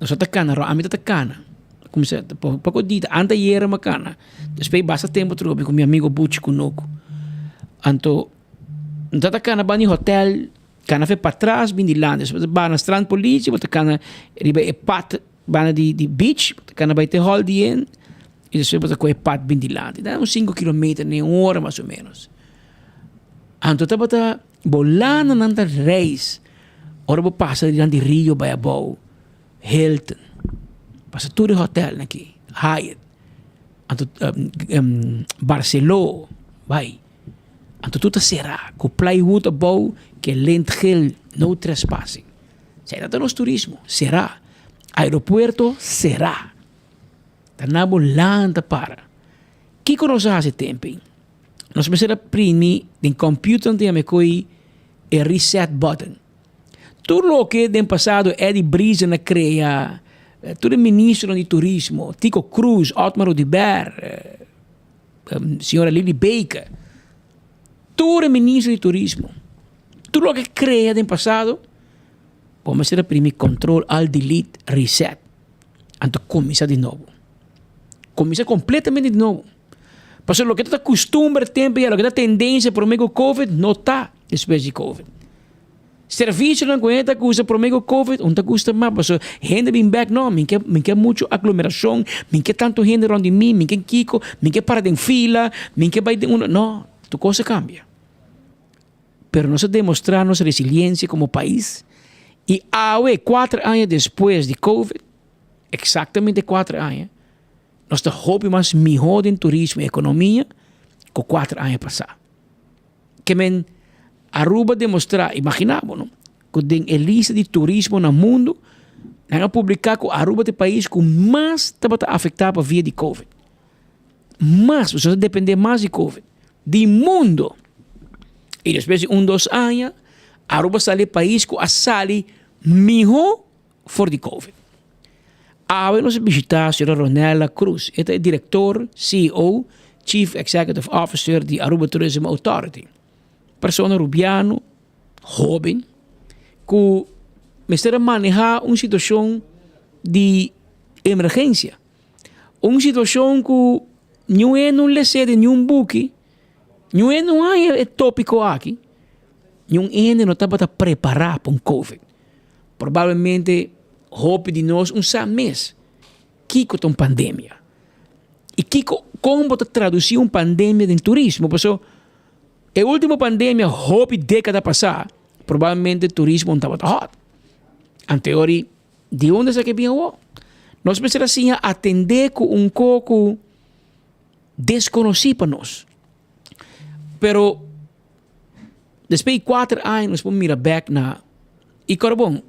Nos a ta cana ro, ami ta ta cana. Cuminsa poco dita, anta ayera mi a cana. Despues basta tempo trobe cu mi amigo Buchi Cunucu. Anto mi ta ta cana banda di hotel, cana fe patras bin dilanti. Despues ta baha na strand politie, bo ta cana riba e pad banda di di beach, bo ta cana bay te hol di en y despues bo ta coge e pad bin dilanti. Ta un cinco kilometer, ne un ora mas o menos. Anto tabata Bolano nan ta reis ora bo pasa dilanti di rio bai abou, Hilton, pasa tur e hotelnan aki, Hyatt, anto Barceló bai, anto tur ta sera ku plywood abou ke lint geel no trespassing. Esei ta nos turismo, sera, aeropuerto sera, ta na bo lanta para. Kiko nos a hasi tempo? Nos mester a primi den computer nan ta yama e koe e reset button. Tur loke den pasado Eddie Briesen a crea, tur e ministronan di turismo, Tico Croes, Otmar Oduber, señora Lily Baker, tur e ministro di turismo, tur loke a crea den pasado, bo mester a primi control alt delete reset, anto cuminsa di nobo. Cuminsa completamente di nobo. Pasobra loke ta kustumber tempu ya, loke ta tendensia promé ku covid no ta despues di covid. Servisionan ku hende ta gusta promé ku covid no ta gusta mas pasobra hende bin bèk no mi ke mi ke muchu aglomerashon, mi ke tantu hende rònt di mi, mi ke kiko, mi ke para den fila, mi ke bai den un no, tur kos a kambia. Pero nos a demostrá nos resiliensia komo pais i awe kuater aña despues di covid, eksaktamente kuater aña, Nos ta hopi mas mihó den turismo i ekonomia ku kuater aña pasá. Ke men Aruba demostrá, imaginá bo no, ku den e lista di turismo na mundu nan a publiká ku Aruba ta e pais ku mas tabata afektá pa via di covid. Mas, nos ta dependé mas di covid di mundo. I despues di un dos aña Aruba sali e pais ku a sali mihó for di covid. Awe nos a bishita señora Ronella Cruz, e ta e director, CEO, Chief Executive Officer di Aruba Tourism Authority. Persona Rubiano, hoben, cu mester a maneha un situacion. di emergencia. Un situacion cu niun hende no lese den niun buki, niun hende no haña e topico aki, niun hende no tabata prepara pa un covid. Probablemente hopi di nos un sa mes kiko ta un pandemia y kiko con bo ta traduci un pandemia den turismo paso e ultimo pandemia hopi decada pasa probablemente turismo no tabata hot. Anteori di unda esaki bin awo? Nos mester a siña atende cu un coco desconoci pa nos. Pero despues di kuater aña nos por mira bek na y kòrda bon,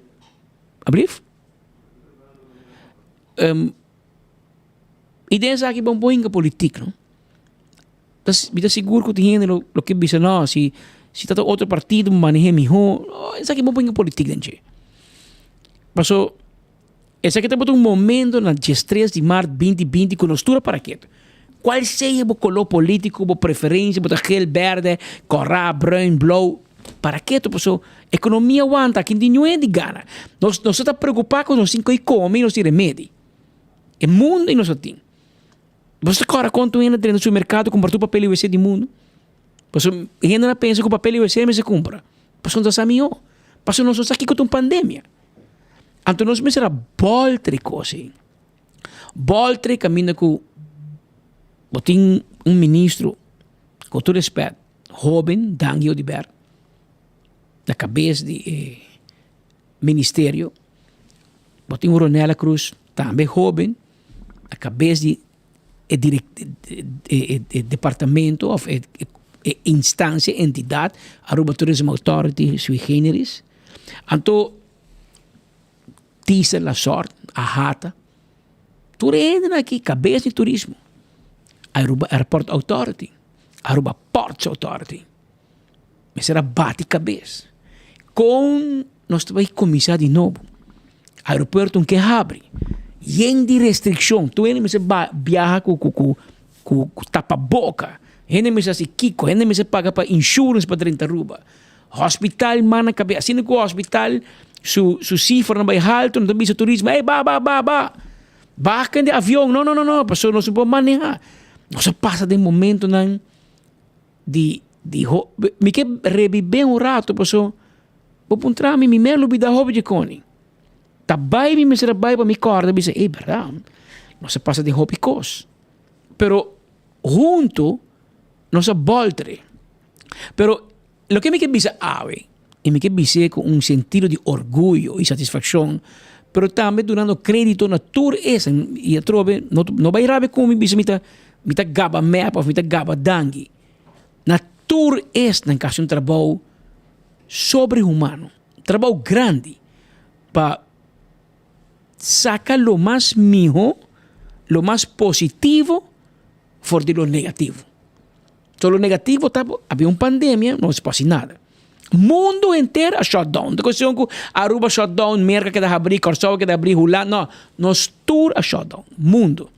ablief? Y den esaki bo por hinka politik no. Ta mi ta sigur ku tin hende lo lo ke bisa no si si ta otro partido maneh'é mihó. No esaki bo por hinka politik den dje. Paso esaki tabata un momento na diestres di mart binti binti ku nos tur a para ketu. Kual sea bo koló polítiko, bo preferensia, bo ta gel, bèrdè, kòrá, bruin, blou, para ketu paso ekonomia wanta aki tin niun hende di gana. Nos nos ta preokupá ku nos tin ku kome i nos tin remedi. E mundu i nos a tin. Bo ta kòrda konta un hende drenta supermerkado kumpra tur papel di wc di mundu? Pasobra hende a pensa ku papel di wc mester kumpra. Pasobra no ta sa mihó. Pasobra nos no sa kiko ta un pandemia. Anto nos mester a bòlter e kos ei. Bòlter e kaminda ku bo tin un ministro, ku tur rèspèt, hóben, Dangui Oduber, na kabes di e ministerio. Bo tin un Ronella Cruz, tambe hóben, na kabes di e e departamento of e instancia, entidad, Aruba Tourism Authority sui generis. Anto Tisa Lasort, AHATA, tur e hendenan aki kabes di turismo. Aruba Airport Authority, Aruba Ports Authority. Mester a bati kabes. Kon nos ta bai kuminsá di nobo? Aeropuerto ke habri. Yen di restrikshon. Tur hende mester ba biaha ku ku ku ku tapaboka. Hende mester hasi kiko. Hende mester paga pa insurance pa drenta Aruba. Hospital mana kabes. Asina ku hospital su su sifranan bai haltu nan ta bisa turismo, ey ba ba ba ba. Baha den avion. No no no no pasobra nos no por maneha. Nos a pasa den momentonan. Di di ho mi ke rebibé un rato paso bo puntra mi mi mester lubida hopi di koni ta bai mi mester a bai pa mi kòrda bisa ey bèrdat nos a pasa den hopi kos pero huntu nos a bòlter pero loke mi ke bisa awe y mi ke bis'é ku un sentido di orguyo y satisfakshon pero tambe dunando kredito na tur esnan y atrobe no no bai rabia ku mi bisa mi ta mi ta gaba mep of mi ta gaba danki na tur esnan ku hasi un trabou sobrehumano trabou grandi pa saka lo mas miho lo mas positivo for di lo negativo. So lo negativo ta habia un pandemia no se por hasi nada. Mundo henter a shut down. Ta cuestion cu Aruba shut down, Merca keda habri, Corsou keda habri, Hulanda, no. Nos tur a shut down. Mundo.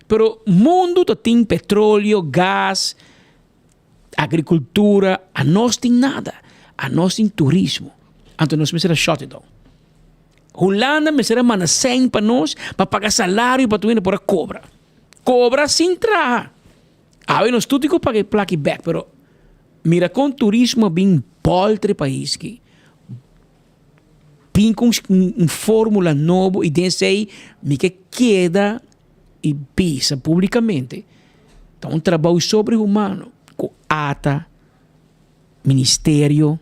Pero mundo ta tin petroleo, gas, agricultura, anos tin nada. Anos tin turismo. Anto nos mester a shut it down. Hulanda mester a manda sèn pa nos pa paga salario pa tur hende por a cobra. Cobra sin traha. Awe nos tur tin ku paga e plaki bek pero mira kon turismo a bin bolter e pais aki. Bin ku un formula nobo y den esei mi ke keda y bisa publicamente ta un trabou sobrehumano ku ata, ministerio,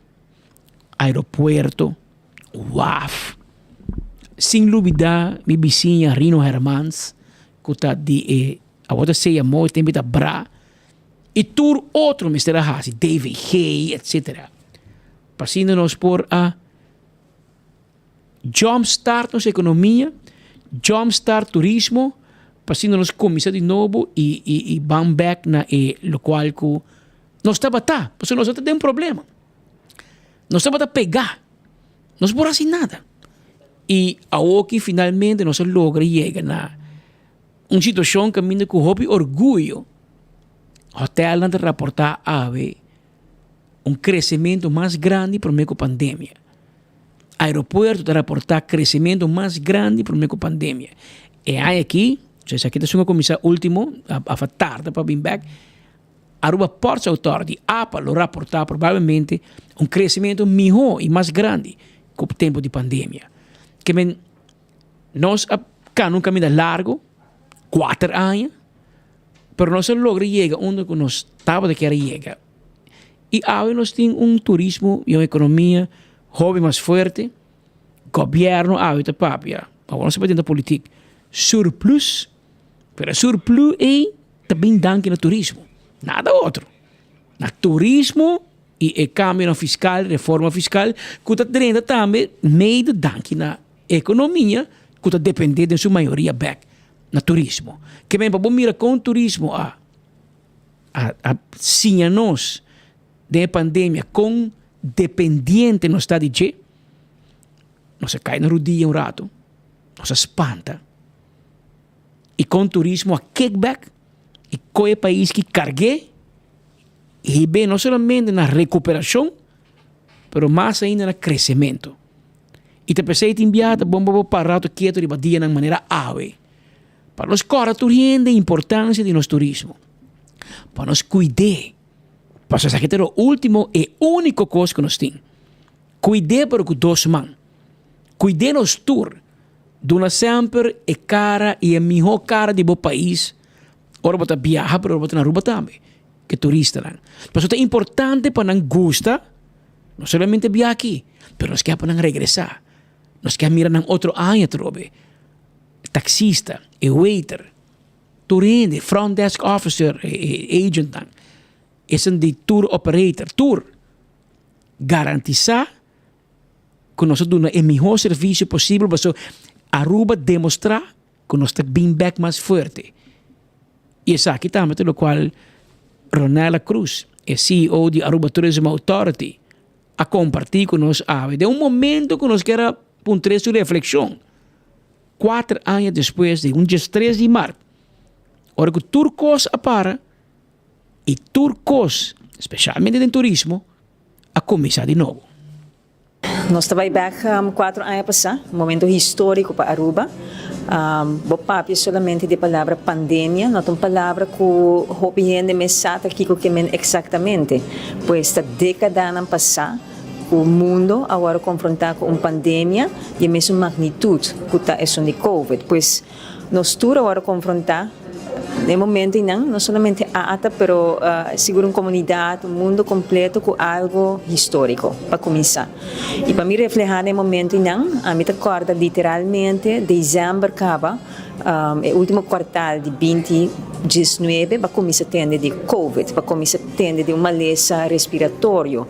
aeropuerto, waf. Sin lubida mi bisiña Rino Hermans ku ta di e Awor ta sea mooi tempo ta bra y tur otro mester a haci, DVG etcetera. Pa asina nos por a jump start nos economia, jump start turismo, pa asina nos cuminsa di nobo y y y ban bek na e locual cu nos tabata, pasobra nos no ta den problema. Nos tabata pega, nos por haci nada. Y awoki finalmente nos a logra yega na Un situashon kaminda ku hopi orguyo hotelnan ta raportá awe un kresementu mas grandi promé ku pandemia. Aeropuerto ta raportá kresementu mas grandi promé ku pandemia. E aña aki, so esaki ta esun ku a kuminsá último, a tarda pa bin bèk, Aruba Ports Authority, apa, lo raportá probablemente un kresementu mihó i mas grandi ku tempu di pandemia. Ke men nos a kana un kaminda largu, kuater aña, pero nos a logra yega unda ku nos tabata kier a yega. I awe nos tin un turismo i un ekonomia hopi mas fuerte. Gobièrnu awe ta papia, awor nos ta papia den politik, surplus, pero e surplus ei ta bin danki na turismo, nada otro. Na turismo i e kambionan fiskal, reforma fiskal, ku ta drenta tambe mede danki na ekonomia ku ta depende den su mayoria bèk na turismo. Ke men pa bo mira kon turismo a a siña nos den e pandemia kon dependiente nos ta di dje, nos a kai na rudia un rato, nos a spanta. I kon turismo a kick back i kon e pais ki karg'é i hib'é no solamente na rekuperashon pero mas ainda na kresementu. I ta p'esei tin biaha ta bon pa bo para rato ketu riba dianan manera awe pa nos kòrda tur hende importansia di nos turismo, pa nos kuid'é. Pasobra esaki ta lo último e úniko kos ku nos tin. Kuid'é pero ku dos man. Kuid'é nos tur. Duna semper e kara i e mihó kara di bo pais ora bo ta biaha pero ora bo ta na Aruba tambe ku e turistanan. Pasobra ta importante pa nan gusta no solamente biaha aki pero nos ke pa nan regresá. Nos ke mira nan otro aña atrobe. E taksista, e waiter. Tur hende, front desk officer, e agentnan, esun di tour operator, tur garantisa ku nos a duna e mihó servisio posibel pasobra Aruba demostrá ku nos ta bin bèk mas fuerte. I esaki tambe ta lokual Ronella Cruz, e ceo di Aruba Tourism Authority, a kompartí ku nos awe den un momento ku nos kier a puntr'é su reflekshon. Kuater aña despues di un diestres di mart, ora ku tur kos a para i tur kos, spesialmente den turismo, a kuminsá di nobo. Nos ta bai bek kuater aña pasá, un momento históriko pa Aruba. Bo papia solamente di e palabra pandemia, no ta un palabra ku hopi hende mes sa ta kiko ke men eksaktamente. Pues ta dékadanan pasá. Ku mundo a wòrdu konfrontá ku un pandemia di e mesun magnitut ku ta esun di Covid. Pues nos tur a wòrdu konfrontá den e momento einan, no solamente ata pero sigur un komunidat, un mundo kompleto ku algu históriko pa kuminsá. I pa mi reflehá den e momento einan, ami ta kòrda literalmente desèmber kaba, E ultimo kuartal di binti diesnuebe ba kuminsá tende di covid, ba kuminsá tende di un malesa respiratorio,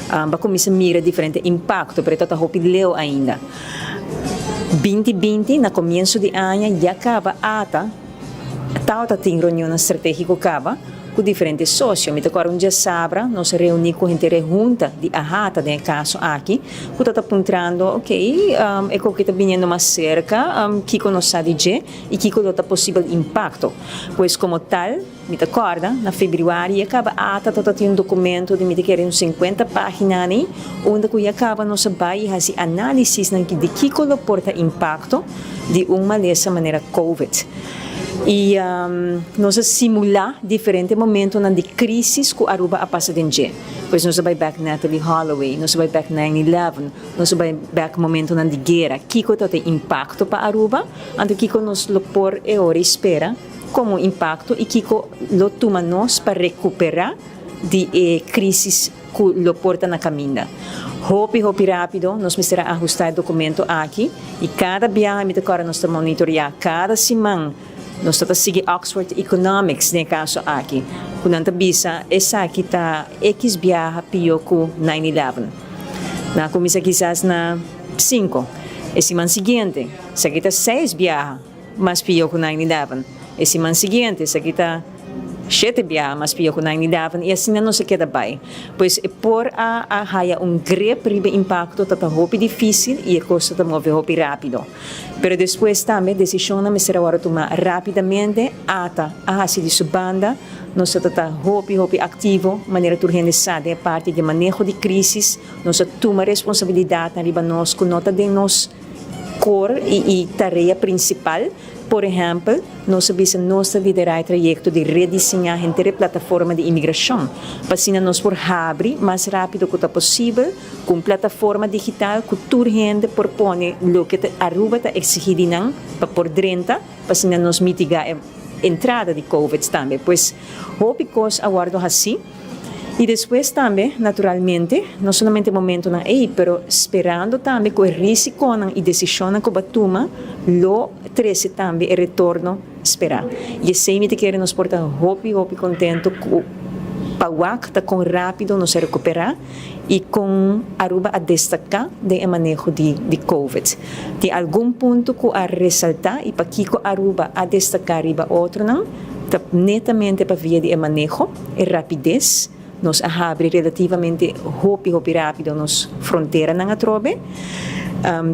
ba kuminsá mira diferente impakto, pero e ta ta hopi leu ainda. Binti 20 na komienso di aña ya kaba ata tabata tin reunionnan stratégiko kaba ku diferente sosio. Mi ta kòrda un djasabra nos a reuní ku henter e hunta di AHATA den e kaso aki ku ta ta puntrando, ok, e koki ta biniendo mas serka, kiko nos sa di dje i kiko lo ta posibel impakto? Pues komo tal, mi ta kòrda na febrüari ya kaba AHATA ta ta tin un dokumento di mi ta kere un sinkuenta página ni unda ku ya kaba nos a bai i hasi análisisnan di kiko lo por ta impakto di un malesa manera Covid. I nos a simulá diferente momentonan di krísis ku Aruba a pasa den dje. Pues nos a bai bèk Natalee Holloway, nos a bai bèk nine eleven, nos a bai bèk momentonan di guera. Kiko ta e impakto pa Aruba? Anto kiko nos lo por e ora i spera komo impakto i kiko lo tuma nos pa rekuperá di e krísis ku lo por ta na kaminda? Hopi hopi rápido nos mester a ahustá e dokumento aki i kada biaha mi ta kòrda nos ta monitoriá kada siman. Nos ta ta sigui Oxford Economics den e kaso aki, ku nan ta bisa esaki ta ekis biaha pió ku nine eleven. Nan a kuminsá kisas na sinku. E siman siguiente, esaki ta seis biaha mas pió ku nine eleven. E siman siguiente, esaki ta shete biaha mas pió ku nine eleven i asina nos a keda bai. Pues e por a a haya un grip riba e impakto ta ta hopi difísil i e kos ta ta move hopi rápido. Pero despues tambe desishonnan mester a wòrdu tumá rápidamente. Ata a hasi di su banda. Nos ta ta hopi hopi aktivo, manera tur hende sa den e parti di maneho di krísis. Nos a tuma responsabilidatnan riba nos ku no ta den nos kor i tarea prinsipal. Por ehèmpel, nos a bisa nos ta liderá e trayekto di rediseñá henter e plataforma di imigrashon, pa asina nos por habri mas rápido ku ta posibel ku un plataforma digital ku tur hende por pone loke ta Aruba ta eksigí di nan pa por drenta, pa asina nos mitigá e entrada di covid tambe. Pues hopi kos a wòrdu hasí. I despues tambe, naturalmente, no solamente e momentonan ei, pero sperando tambe ku e risikonan i desishonnan ku bo a tuma lo trese tambe e retorno sperá. I esei mi ta kere nos por ta hopi, hopi kontentu ku pa wak ta kon rápido nos a rekuperá i kon Aruba a destaká den e maneho di di covid. Tin algun punto ku a resaltá i pakiko Aruba a destaká riba otronan ta netamente pa via di e maneho. E rapides, nos a habri relativamente hopi hopi rapido nos fronteranan atrobe.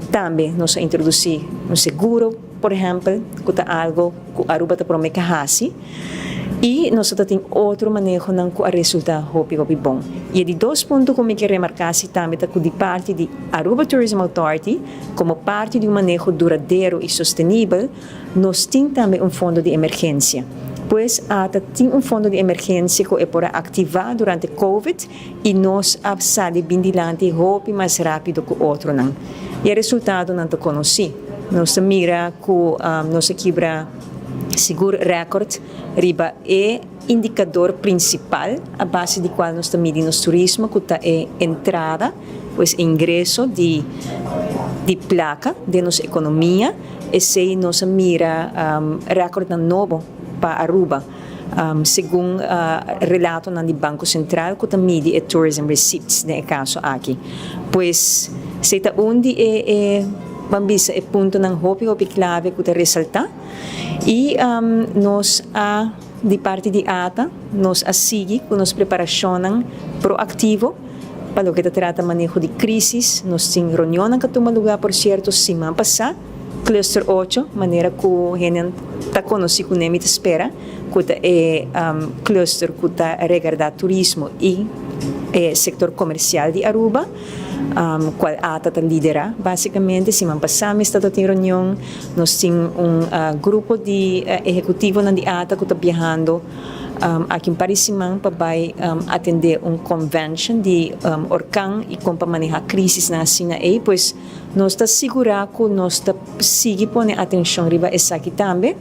Tambe nos a introduci un seguro, por ehempel, cu ta algo cu Aruba ta prome ke haci. Y nos ta tin otro manehonan cu a resulta hopi hopi bon. Y e di dos punto cu mi ke remarca si tambe ta cu di parti di Aruba Tourism Authority, como parti di un maneho duradero y sostenibel, Nos tin tambe un fondo di emergencia. Pues ata tin un fondo di emergencia cu e por a activa durante covid y nos a sali bin dilanti hopi mas rapido cu otronan. Y e resultadonan ta conoci. Nos ta mira cu nos a kibra sigur record riba e indicador principal a base di cual nos ta midi nos turismo cu ta e entrada, pues ingreso di di placa den nos economia. Esey nos a mira recordnan nobo pa Aruba, segun relatonan di Banco Central cu ta midi e tourism receipts den e caso aki. Pues esey ta un di e e ban bisa e puntonan hopi hopi clave cu ta resalta y nos a di parti di ata nos a sigui cu nos preparacionnan proactivo pa loke ta trata maneho di crisis. Nos tin reunionnan cu a tuma lugar por cierto siman pasa. Cluster ocho, manera cu hendenan ta conoci cu Nemi ta spera cu ta e cluster cu ta regarda turismo y e sector comercial di Aruba, cual ata ta lidera basicamente. Siman pasa mi sta ta tin reunion, nos tin un grupo di ehecutivonan di ata cu ta biahando aki un par di siman pa bai atende un convention di orkan y con pa maneha crisisnan asina ey, pues. Nos ta sigurá ku nos ta sigui pone atenshon riba esaki tambe,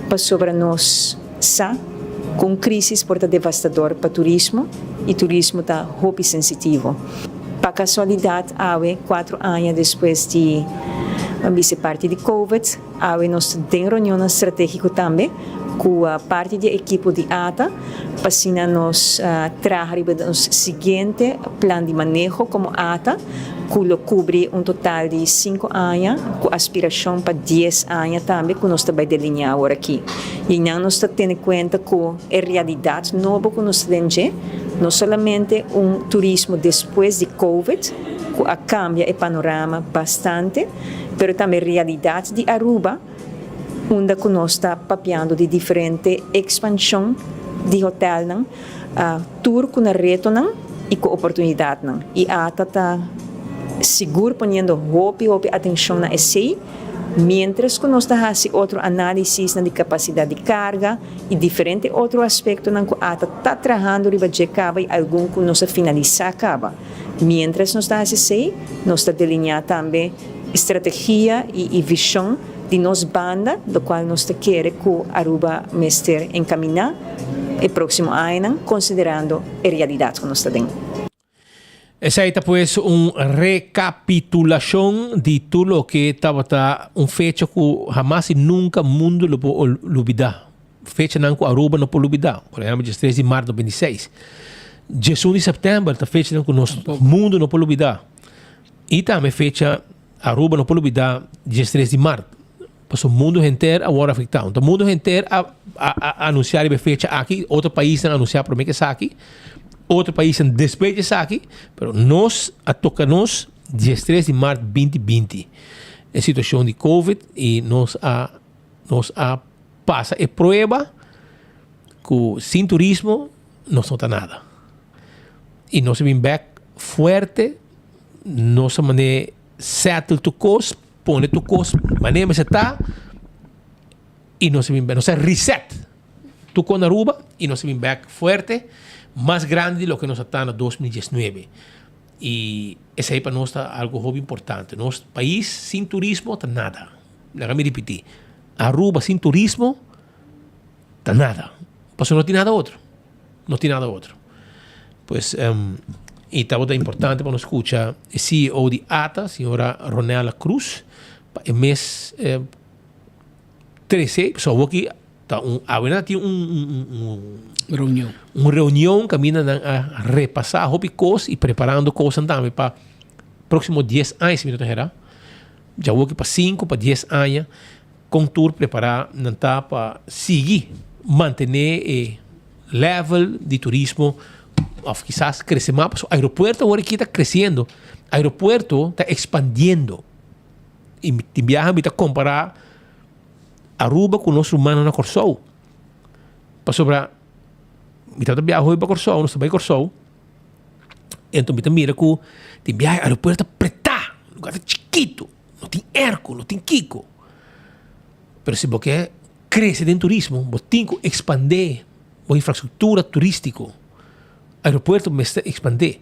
pasobra nos sa ku un krísis por ta devastador pa turismo i turismo ta hopi sensitivo. Pa kasualidat awe, kuatro aña despues di ban bisa e parti di covid, awe nos ta den reunionnan stratégiko tambe ku parti di e ekipo di ata pa asina nos traha riba nos siguiente plan di maneho komo ata ku lo kubri un total di sinku aña ku aspirashon pa dies aña tambe ku nos ta bai delineá awor aki. I nan nos ta tene kuenta ku e realidat nobo ku nos ta den dje, no solamente un turismo despues di covid ku a kambia e panorama bastante, pero tambe realidat di Aruba unda ku nos ta papiando di diferente ekspanshon di hotelnan, tur ku nan retonan i ku oportunidatnan. I ata ta sigur poniendo hopi hopi atenshon na esei, miéntras ku nos ta hasi otro análisisnan di kapasidat di karga i diferente otro aspektonan ku ata ta trahando riba dje kaba i algun ku nos a finalisá kaba. Miéntras nos ta hasi esei, nos ta delineá tambe strategia i vishon di nos banda, lokual nos ta kere ku Aruba mester enkaminá e próksimo añanan, konsiderando e realidat ku nos ta den. Esei ta pues un rekapitulashon di tur loke tabata un fecha ku hamas i nunka mundu lo por lubidá. Fechanan ku Aruba no por lubidá. Por ehèmpel, diestres di mart 2006. Diesun di sèptèmber ta fechanan ku nos mundu no por lubidá. I tambe fecha Aruba no por lubidá diestres di mart. Pasobra mundu henter a wòrdu afektá. Anto mundu henter a a anunsiá riba e fecha aki. Otro paisnan a anunsiá promé ku esaki. Otro paisnan despues di esaki. Pero nos a toka nos diestres di mart 2020. E situashon di covid i nos a nos a pasa e prueba. Ku sin turismo nos no ta nada. I nos a bin bek fuerte, nos a mane settle tur kos, pone tur kos manera mester ta i nos a bin bek, nos a reset tur kos na Aruba i nos a bin bek fuerte, mas grandi di loke nos a ta na 2019. I esei pa nos ta algo hopi importante. Nos pais sin turismo ta nada. Laga mi ripiti, Aruba sin turismo ta nada. Pasobra no tin nada otro. No tin nada otro. Pues, um, y tabata importante pa nos scucha e CEO di ATA, señora Ronella Cruz, pa e mes eh, trece, so awoki ta un, awena tin un, un, un, un reunion. Un reunion caminda nan a repasa hopi cos y preparando cosnan tambe pa próximo 10 aña, si mi no ta hera. Djawoki pa 5 pa 10 aña. Kon tur prepará nan ta pa sigui mantené e level di turismo òf kisas krese mas? Pasobra aeropuerto awor aki ta kresiendo, aeropuerto ta ekspandiendo. I tin biaha mi ta kompará Aruba ku nos rumannan na Kòrsou. Pasobra mi tabata biaha hopi pa Kòrsou, nos ta bai Kòrsou, enton mi ta mira ku tin biaha e aeropuerto ta pretá, lugar ta chikitu. No tin airco, no tin kiko. Pero si bo ke krese den turismo, bo tin ku ekspandé bo infrastruktura turístiko. Aeropuerto mester ekspandé.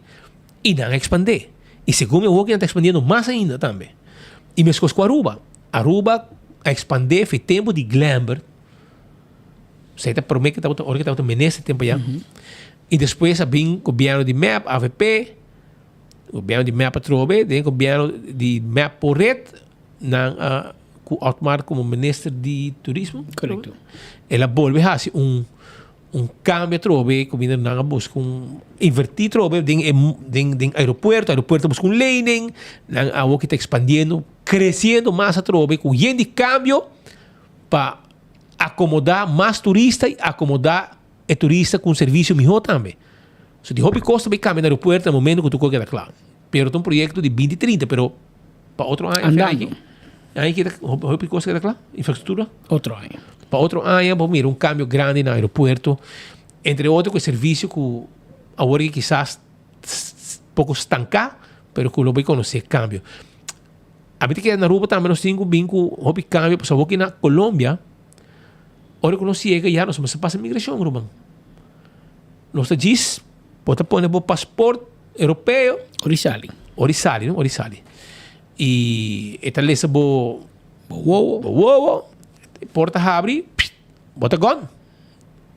I nan a ekspandé. I segun mi awor nan ta ekspandiendo mas ainda tambe. I meskos ku Aruba. Aruba a ekspandé for e tempu di Glenbert. Esei ta promé ku tabata ora ku tabata minister tempu ayá. I despues a bin gobièrnu di mep, avp. Gobierno di mep atrobe, den gobierno di mep por red, nan a cu Otmar como minister di turismo. Correcto. El a bolbe haci un un cambio atrobe, cu bina nan a busca un inverti atrobe den e den den aeropuerto, aeropuerto a busca un lening, nan awo ki ta expandiendo, creciendo mas atrobe cu yen di cambio pa acomoda mas turista y acomoda e turista cu un servicio miho tambe. So di hopi cos ta bay cambia na aeropuerto na momento cu tur cos keda cla. Pero ta un proyecto di binti trinta, pero pa otro aña Andando. Aña ki hopi cos ta keda cla? Infrastructura? Otro aña. Pa otro aña bo mira un cambio grandi na aeropuerto, entre otro cu e servicio cu awor ki kisas poco stanca, pero cu lo bay conoce cambio. Ami ta kere na Aruba tambe nos tin cu bin cu hopi cambio, pasobra awor ki na Colombia, ora cu nos yega ya nos mester pasa migracion ruman. Nos ta djis, bo ta pone bo paspoort europeo. Ora i sali. Ora i sali, no? Ora i sali. I e ta lesa bo. Bo wowo. Bo wowo. E porta habri, pst, bo ta gone.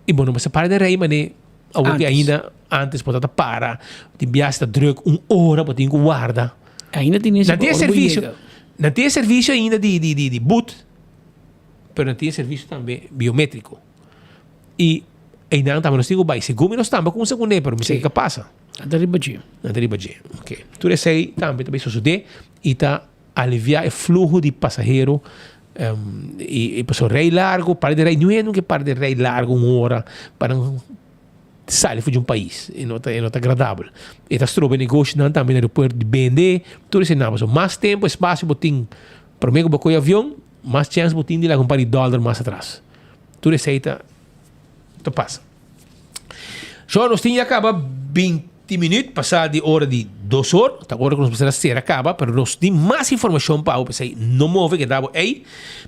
I bo no mester para den rei mane awor ki ainda antes bo ta para. Tin biaha ta druk un ora bo tin ku warda. Ainda tin ese Nan tin e servisio. Nan tin e servisio ainda di di di but, pero nan tin e servisio tambe biometriko. I einan tambe nos tin ku bai. Segun mi nos tambe a kumsa kuné, pero mi sa kiko a pasa. Nan ta riba dje. Nan ta riba dje. Ok. Tur esei tambe ta bai sosodé i ta aliviá e fluho di pasahero. I pasobra rei largu, para di rei, niun hende no ke para di rei largu un ora pa nan sali for di un pais. E no ta, e no ta agradabel. E ta stroba e negoshonan tambe na aeropuerto di bende, tur esei nan. Pasobra mas tempu, espasio bo tin promé ku bo kohe avion, mas chèns bo tin di laga un par di dòler mas atras. Tur esei ta ta pasa. So nos tin ya kaba binti minüt pasá di ora di dos or. Ta ora ku nos mester a sera kaba, pero nos tin mas informashon pa bo, p'esei no move keda bo ei.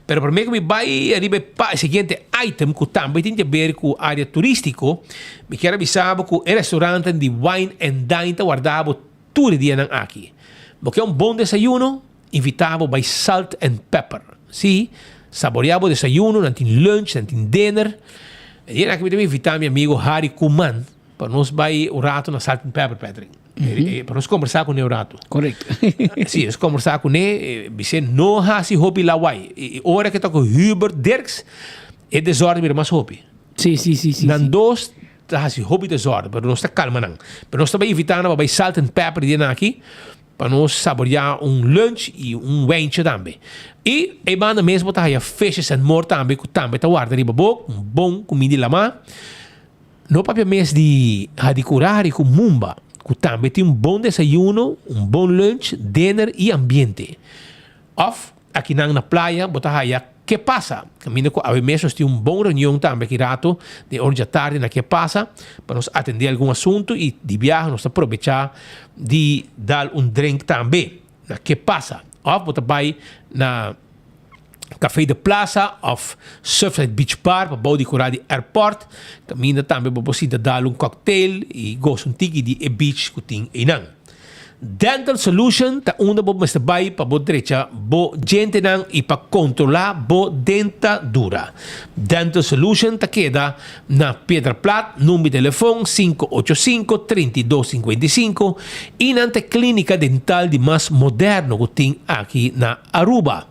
Pero promé ku mi bai ariba e pa e siguiente item ku tambe tin di aber ku área turístiko, mi kier a bisa bo ku e restauranten di Wine and Dine ta warda bo tur e dianan aki. Bo ke un bon desayuno? Invitá bo bai Salt and Pepper. Sí, saboreá bo desayuno, nan tin lunch, nan tin dinner. E dia aki mi ta invitá mi amigo Harry Koeman pa nos bai un rato na Salt and Pepper, Patrick. Pa nos kombersá kuné un rato. Korekto. Sí, nos kombersá kuné, bis'é no hasi hopi lawai. I ora ke ta ku Hubert Dirks, e desòrden bira mas hopi. Sí, sí, sí, sí. Nan dos ta hasi hopi desòrden, pero nos ta kalma nan. Pero nos ta bai invitá nan pa bai Salt and Pepper e dianan aki. Pa nos saboreá un lunch i un wijntje tambe. I e banda mes bo ta haya Fishes and More tambe ku tambe ta warda riba bo, un bon kumida di lamá. No papia mes di Hadicurari ku Mumba ku tambe tin un bon desayuno, un bon lunch, dinner i ambiente. Òf akinan na playa bo ta haya. Ke Pasa. Kaminda ku awe mes nos tin un bon reunion tambe aki rato den ora djatardi na Ke Pasa pa nos atendé algun asuntu i di biaha nos ta probechá di dal un drink tambe na Ke Pasa. Òf bo ta bai na Café de Plaza òf Surfside Beach Bar pa bou di kura di airport. Kaminda tambe bo por sinta dal un cocktail i gosa un tiki di e beach ku tin einan. Dental Solution ta unda bo mester bai pa bo drecha bo djentenan i pa kontrolá bo dentadura. Dental Solution ta keda na Piedra Plat, number di telefon 585 32 55 i nan ta e klínika dental di mas moderno ku tin aki na Aruba.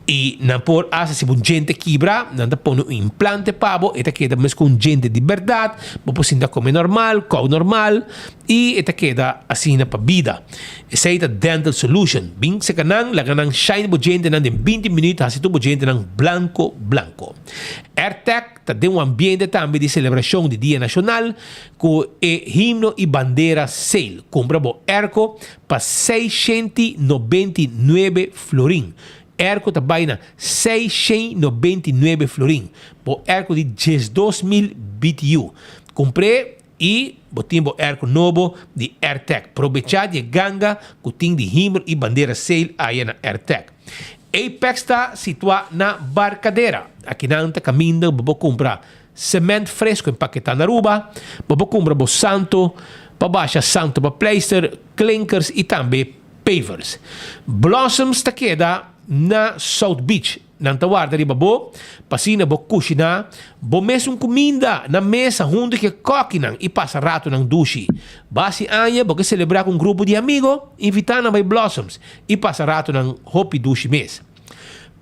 I nan por hasta si bo un djente kibra, nan ta pone un implante pa bo, e ta keda mes ku un djente di bèrdat, bo por sinta kome normal, kou normal, i e ta keda asina pa bida. Esei ta Dental Solution. Bin seka nan, laga nan shine bo djentenan den binti minüt, hasi tur bo djentenan blanko blanko. Airtec ta den un ambiente tambe di selebrashon di Dia Nashonal ku e himno i bandera sale. Kumpra bo airco pa 699 florin. Airco ta bai na 699 florin. Bo airco di 12.000 BTU. Kumpr'é i bo tin bo airco nobo di Airtec. Probechá di e ganga ku tin di himno i bandera sale aya na Airtec. Apex ta situá na Barcadera. Akinan ta kaminda bo por kumpra Cement fresco empaketá na Aruba, bo por kumpra bo santo pa basha santo pa pleister, klinkers i tambe pavers. Blossoms ta keda na South Beach. Nan ta warda riba bo pa asina bo kushiná bo mesun kuminda na mesa huntu ku e kòkinan i pasa ratonan dushi. Basi aña bo ke selebrá ku un grupo di amigo, invitá nan bai Blossoms i pasa ratonan hopi dushi mes.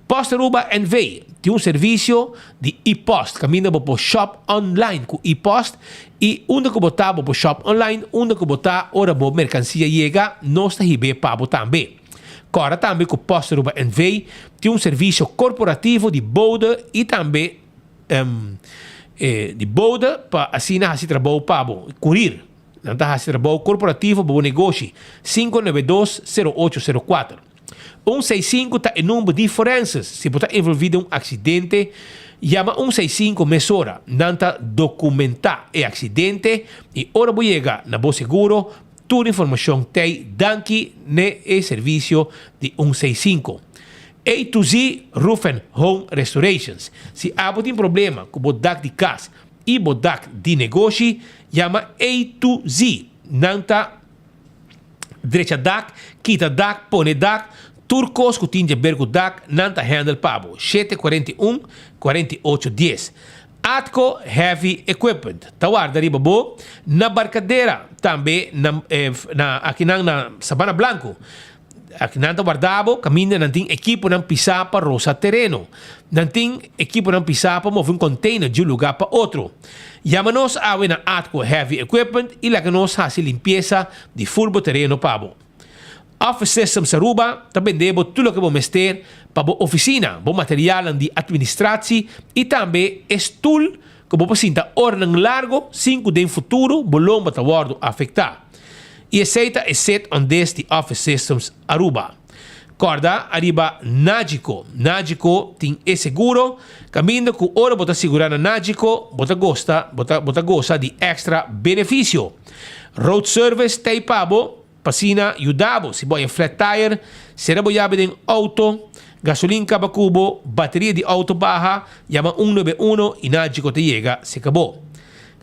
Post Aruba NV tin un servisio di e-post kaminda bo por shop online ku e-post i unda ku bo ta bo por shop online unda ku bo ta ora bo merkansia yega nos ta hib'é pa bo tambe. Kòrda tambe ku Post Aruba NV tin un servisio korporativo di bode i tambe di bode pa asina hasi trabou pa bo, kurir. Nan ta hasi trabou korporativo pa bo negoshi, 592 0804. Un seis sinku ta e number di forenses. Si bo ta envolví den un aksidente, yama un seis sinku mesora. Nan ta dokumentá e aksidente i ora bo yega na bo seguro, tur informashon t'ei danki n'e e servisio di un seis sinku. A to Z Roof and Home Restorations. Si abo tin problema ku bo dak di kas i bo dak di negoshi, yama A to Z. Nan ta. Drecha dak, kita dak, pone dak, tur kos ku tin djaber ku dak, nan ta handle pa bo. Shete 41, 48 dies. Atco Heavy Equipment ta warda riba bo na Barcadera, tambe na na akinan na Sabana Blanco. Akinan ta warda bo kaminda nan tin ekiponan pisá pa rosa tereno. Nan tin ekiponan pisá pa move un container di un lugá pa otro. Yama nos awe na Atco Heavy Equipment i laga nos hasi limpiesa di ful bo tereno pa bo. Office Systems Aruba ta bende bo tur loke bo mester pa bo oficina, bo materialnan di administratie i tambe e stul ku bo por sinta oranan largo sin ku den futuro bo lomba ta wòrdu afektá. I esei ta e set on des di Office Systems Aruba. Kòrda ariba Nagico. Nagico tin e seguro kaminda ku ora bo ta sigurá na Nagico bo ta gosta bo ta bo ta gosa di èkstra benefisio. Road Service t'ei pa bo pa asina yuda bo si bo haña flat tire, sera bo yabi den outo, gasolin kaba ku bo, bateria di outo baha, yama un nuebe uno i Nagico ta yega seka bo.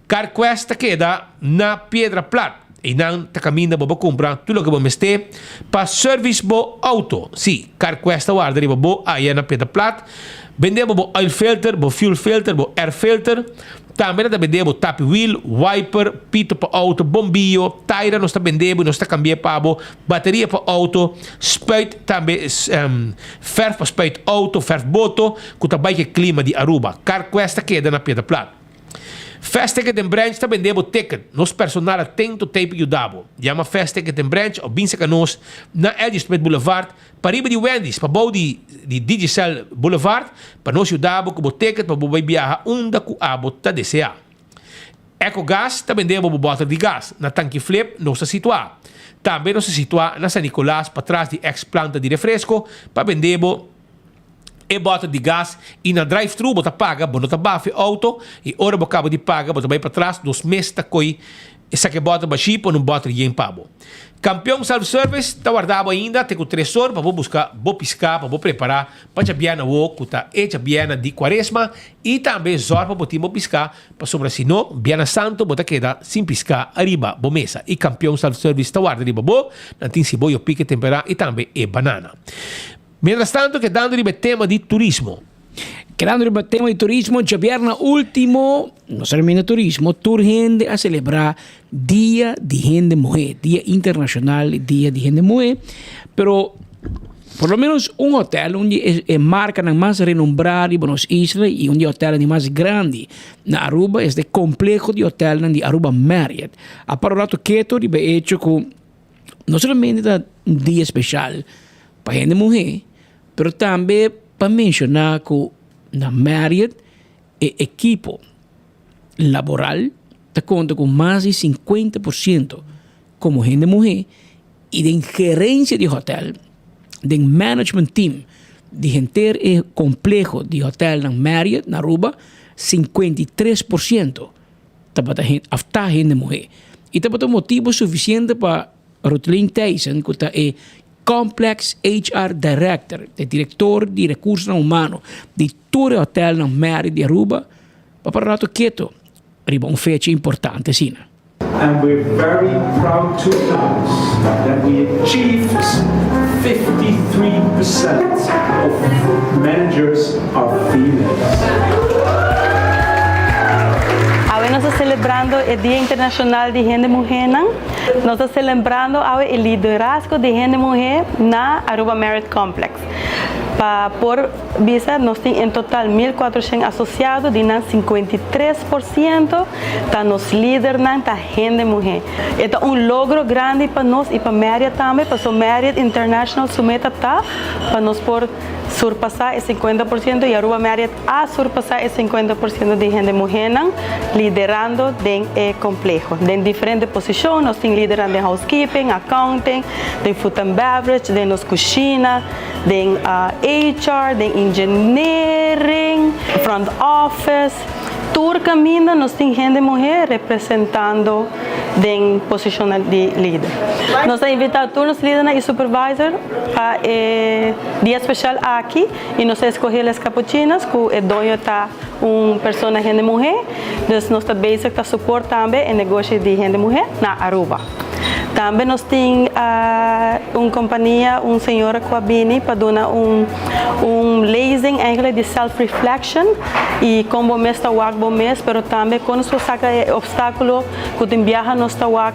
CarQuest ta keda na Piedra Plat. Einan ta kaminda bo pa kumpra tur loke bo mester pa service bo auto. Sí, CarQuest ta warda riba bo aya na Piedra Plat. Bende bo bo oil filter, bo fuel filter, bo air filter. Tambe nan ta bende bo tapi wiel, wiper, pito pa auto, bombiyo, taira nos ta bende bo y nos ta kambia pa bo, bateria pa auto, spuit tambe verf pa spuit auto, verf boto ku ta bai ku e klima di Aruba. CarQuest ta keda na Piedra Plat. Fast Ticket and Branch ta bende bo ticket. Nos personal atento t'ei pa yuda bo. Yama Fast Ticket and Branch of bin saka nos na Eddie Smith Boulevard, pariba di Wendy's, pabou di di Digicel Boulevard, pa nos yuda bo ku bo ticket pa bo bai biaha unda ku abo ta desea. Ecogas ta bende bo bo bòter di gas. Na Tanki Flip nos ta situá. Tambe nos ta situá na San Nicolas patras di ex planta di refresco pa bende bo. E bòter di gas i na drive-thru bo ta paga, bo no ta bafa e outo i ora bo kaba di paga bo ta bai patras nos mes ta koi esaki e bòter bashí pone un bòter yen pa bo. Kampion Self Service ta warda bo ainda te ku tres or pa bo buska bo piská pa bo prepará pa djabièrnè awo ku ta e djabièrnè di kuaresma i tambe zòrg pa bo tin bo piská pasobra si no Bièrnè Santu bo ta keda sin piská ariba bo mesa i Kampion Self Service ta warda riba bo, nan tin siboyo pike temperá i tambe e banana. Mientras tanto kedando riba e tema di turismo. Kedando riba e tema di turismo, djabièrnè ultimo, no solamente turismo, tur hende a selebrá Dia di Hende Muhé, Dia Internashonal Dia di Hende Muhé, pero por lo menos un hotel, un di e markanan mas renombrá riba nos isla i un di e hotelnan di mas grandi na Aruba es e kompleho di hotelnan di Aruba Marriott. A para un rato keto riba e hecho ku no solamente ta un dia speshal pa hende muhé, pero tambe pa menshoná ku na Marriott e ekipo laboral ta konta ku mas di sinkuenta por siento komo hende muhé i den gerensia di hotèl, den management team di henter e kompleho di hotèlnan Marriott na Aruba, 53% tabata of ta hende muhé. I tabata un motibu sufisiente pa Rutlin Thijssen, ku ta e Complex HR Director, e direktor di rekursonan humano di tur e hotèlnan Marriott di Aruba, pa para rato keto riba un fecha importante asina. And we're very proud to announce that we achieved 53% of managers are females. Awe nos ta celebrando e Dia Internacional di Hende Muhenan. Nos ta celebrando awe e liderazgo di hende muhe na Aruba Marriott Complex. Pa por bisa nos tin en total 1400 asociado, di nan 53% ta nos lidernan ta hende muhe. E ta un logro grandi pa nos y pa Marriott tambe, paso Marriott International su meta ta pa nos por surpasa e 50% y Aruba Marriott a surpasa e 50% di hende muhenan liderando den e compleho. Den diferente posicion, nos tin lidernan den housekeeping, accounting, den food and beverage, den nos cushina, den HR, den engineering, front office. Tur caminda nos tin hende muher representando den posicionnan di lider. Nos ta invita tur nos lidernan y supervisor pa e dia special aki y nos a escoge Les Capuchinas cu e doño ta un persona hende muher, dus nos ta bezig ta support tambe e negoshi di hende muher na Aruba. Tambe nos tin un compania, un señora cu a bini pa duna un un lezing eigenlijk di self reflection y con bo mes ta wak bo mes, pero tambe con nos por saca e obstaculo cu tin biaha nos ta wak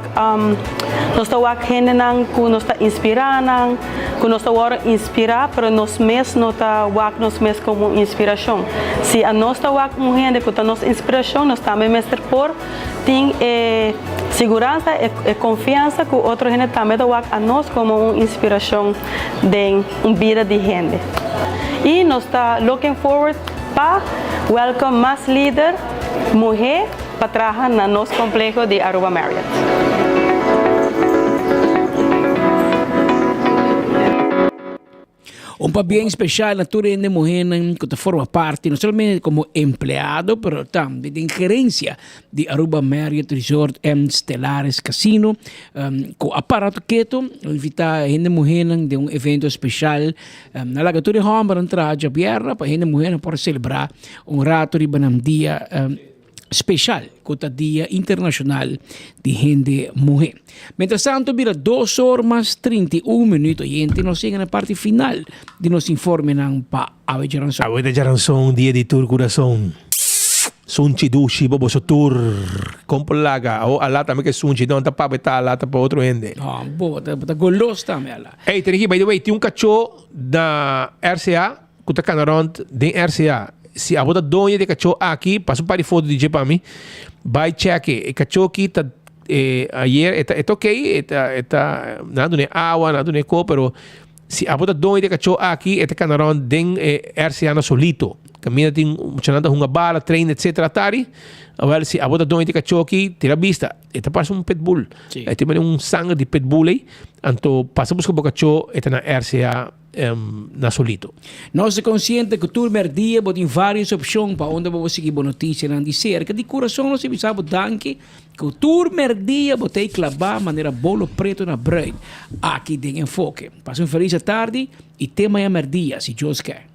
nos ta wak hendenan cu nos ta inspira nan, cu nos ta worde inspira pero nos mes no ta wak nos mes como un inspiracion. Si anos ta wak un hende cu ta nos inspiracion nos tambe mester por Tin e siguransa, e konfiansa ku otro hende tambe ta wak anos komo un inspirashon den un bida di hende. I nos ta looking forward pa welcome mas lider muhé pa traha na nos kompleho di Aruba Marriott. Un pabien special na tur hende muhernan cu ta forma parti no solamente como empleado pero tambe den gerencia di Aruba Marriott Resort en Stellaris Casino cu a para keto a invita hende muhernan den un evento special na laga tur e hombernan traha djabièrnè pa hende muhernan por celebra un rato riba nan dia special cu ta Dia Internacional di Hende Muhe. Mientras tanto bira dos or mas 31 minuut oyente nos yega na parti final di nos informenan pa Awe Djaranson. Awe ta Djaranson dia di tur curason. Sunchi dushi bo boso tur con por laga awo ala tambe ke sunchi no ta papia ta ala ta pa otro hende. No bo ta golos tambe ala. Ey tene ki by the way tin un cacho na RCA Ku ta kana rònt den RCA. Si abo ta doño di e kachó aki, pasa un par di foto di dje pa mi. Bai chèk e. E kachó aki ta ayer e ta e ta okey, e ta e ta nan a dun'é awa, nan a dun'é ko, pero si abo ta doño di e kachó aki, e ta kana rònt den e RCA na solito. Kaminda tin muchanan ta hunga bala, train etcetera atari. Awèl si abo ta doño di e kachó aki, tira bista. E ta parse un pitbull. E tin manera un sanger di pitbull ei. Anto pasa buska bo kachó, e ta na RCA. Na Solito. Nos ta konsiente ku tur mèrdia bo tin vários opshon pa unda bo por sigui bo notisianan di serka. Di kurason nos ta bisa bo danki ku tur mèrdia bo ta ei klabá manera bolo pretu na bruin aki den Enfoke. Pasa un felis atardi i te maña mèrdia si Dios ke.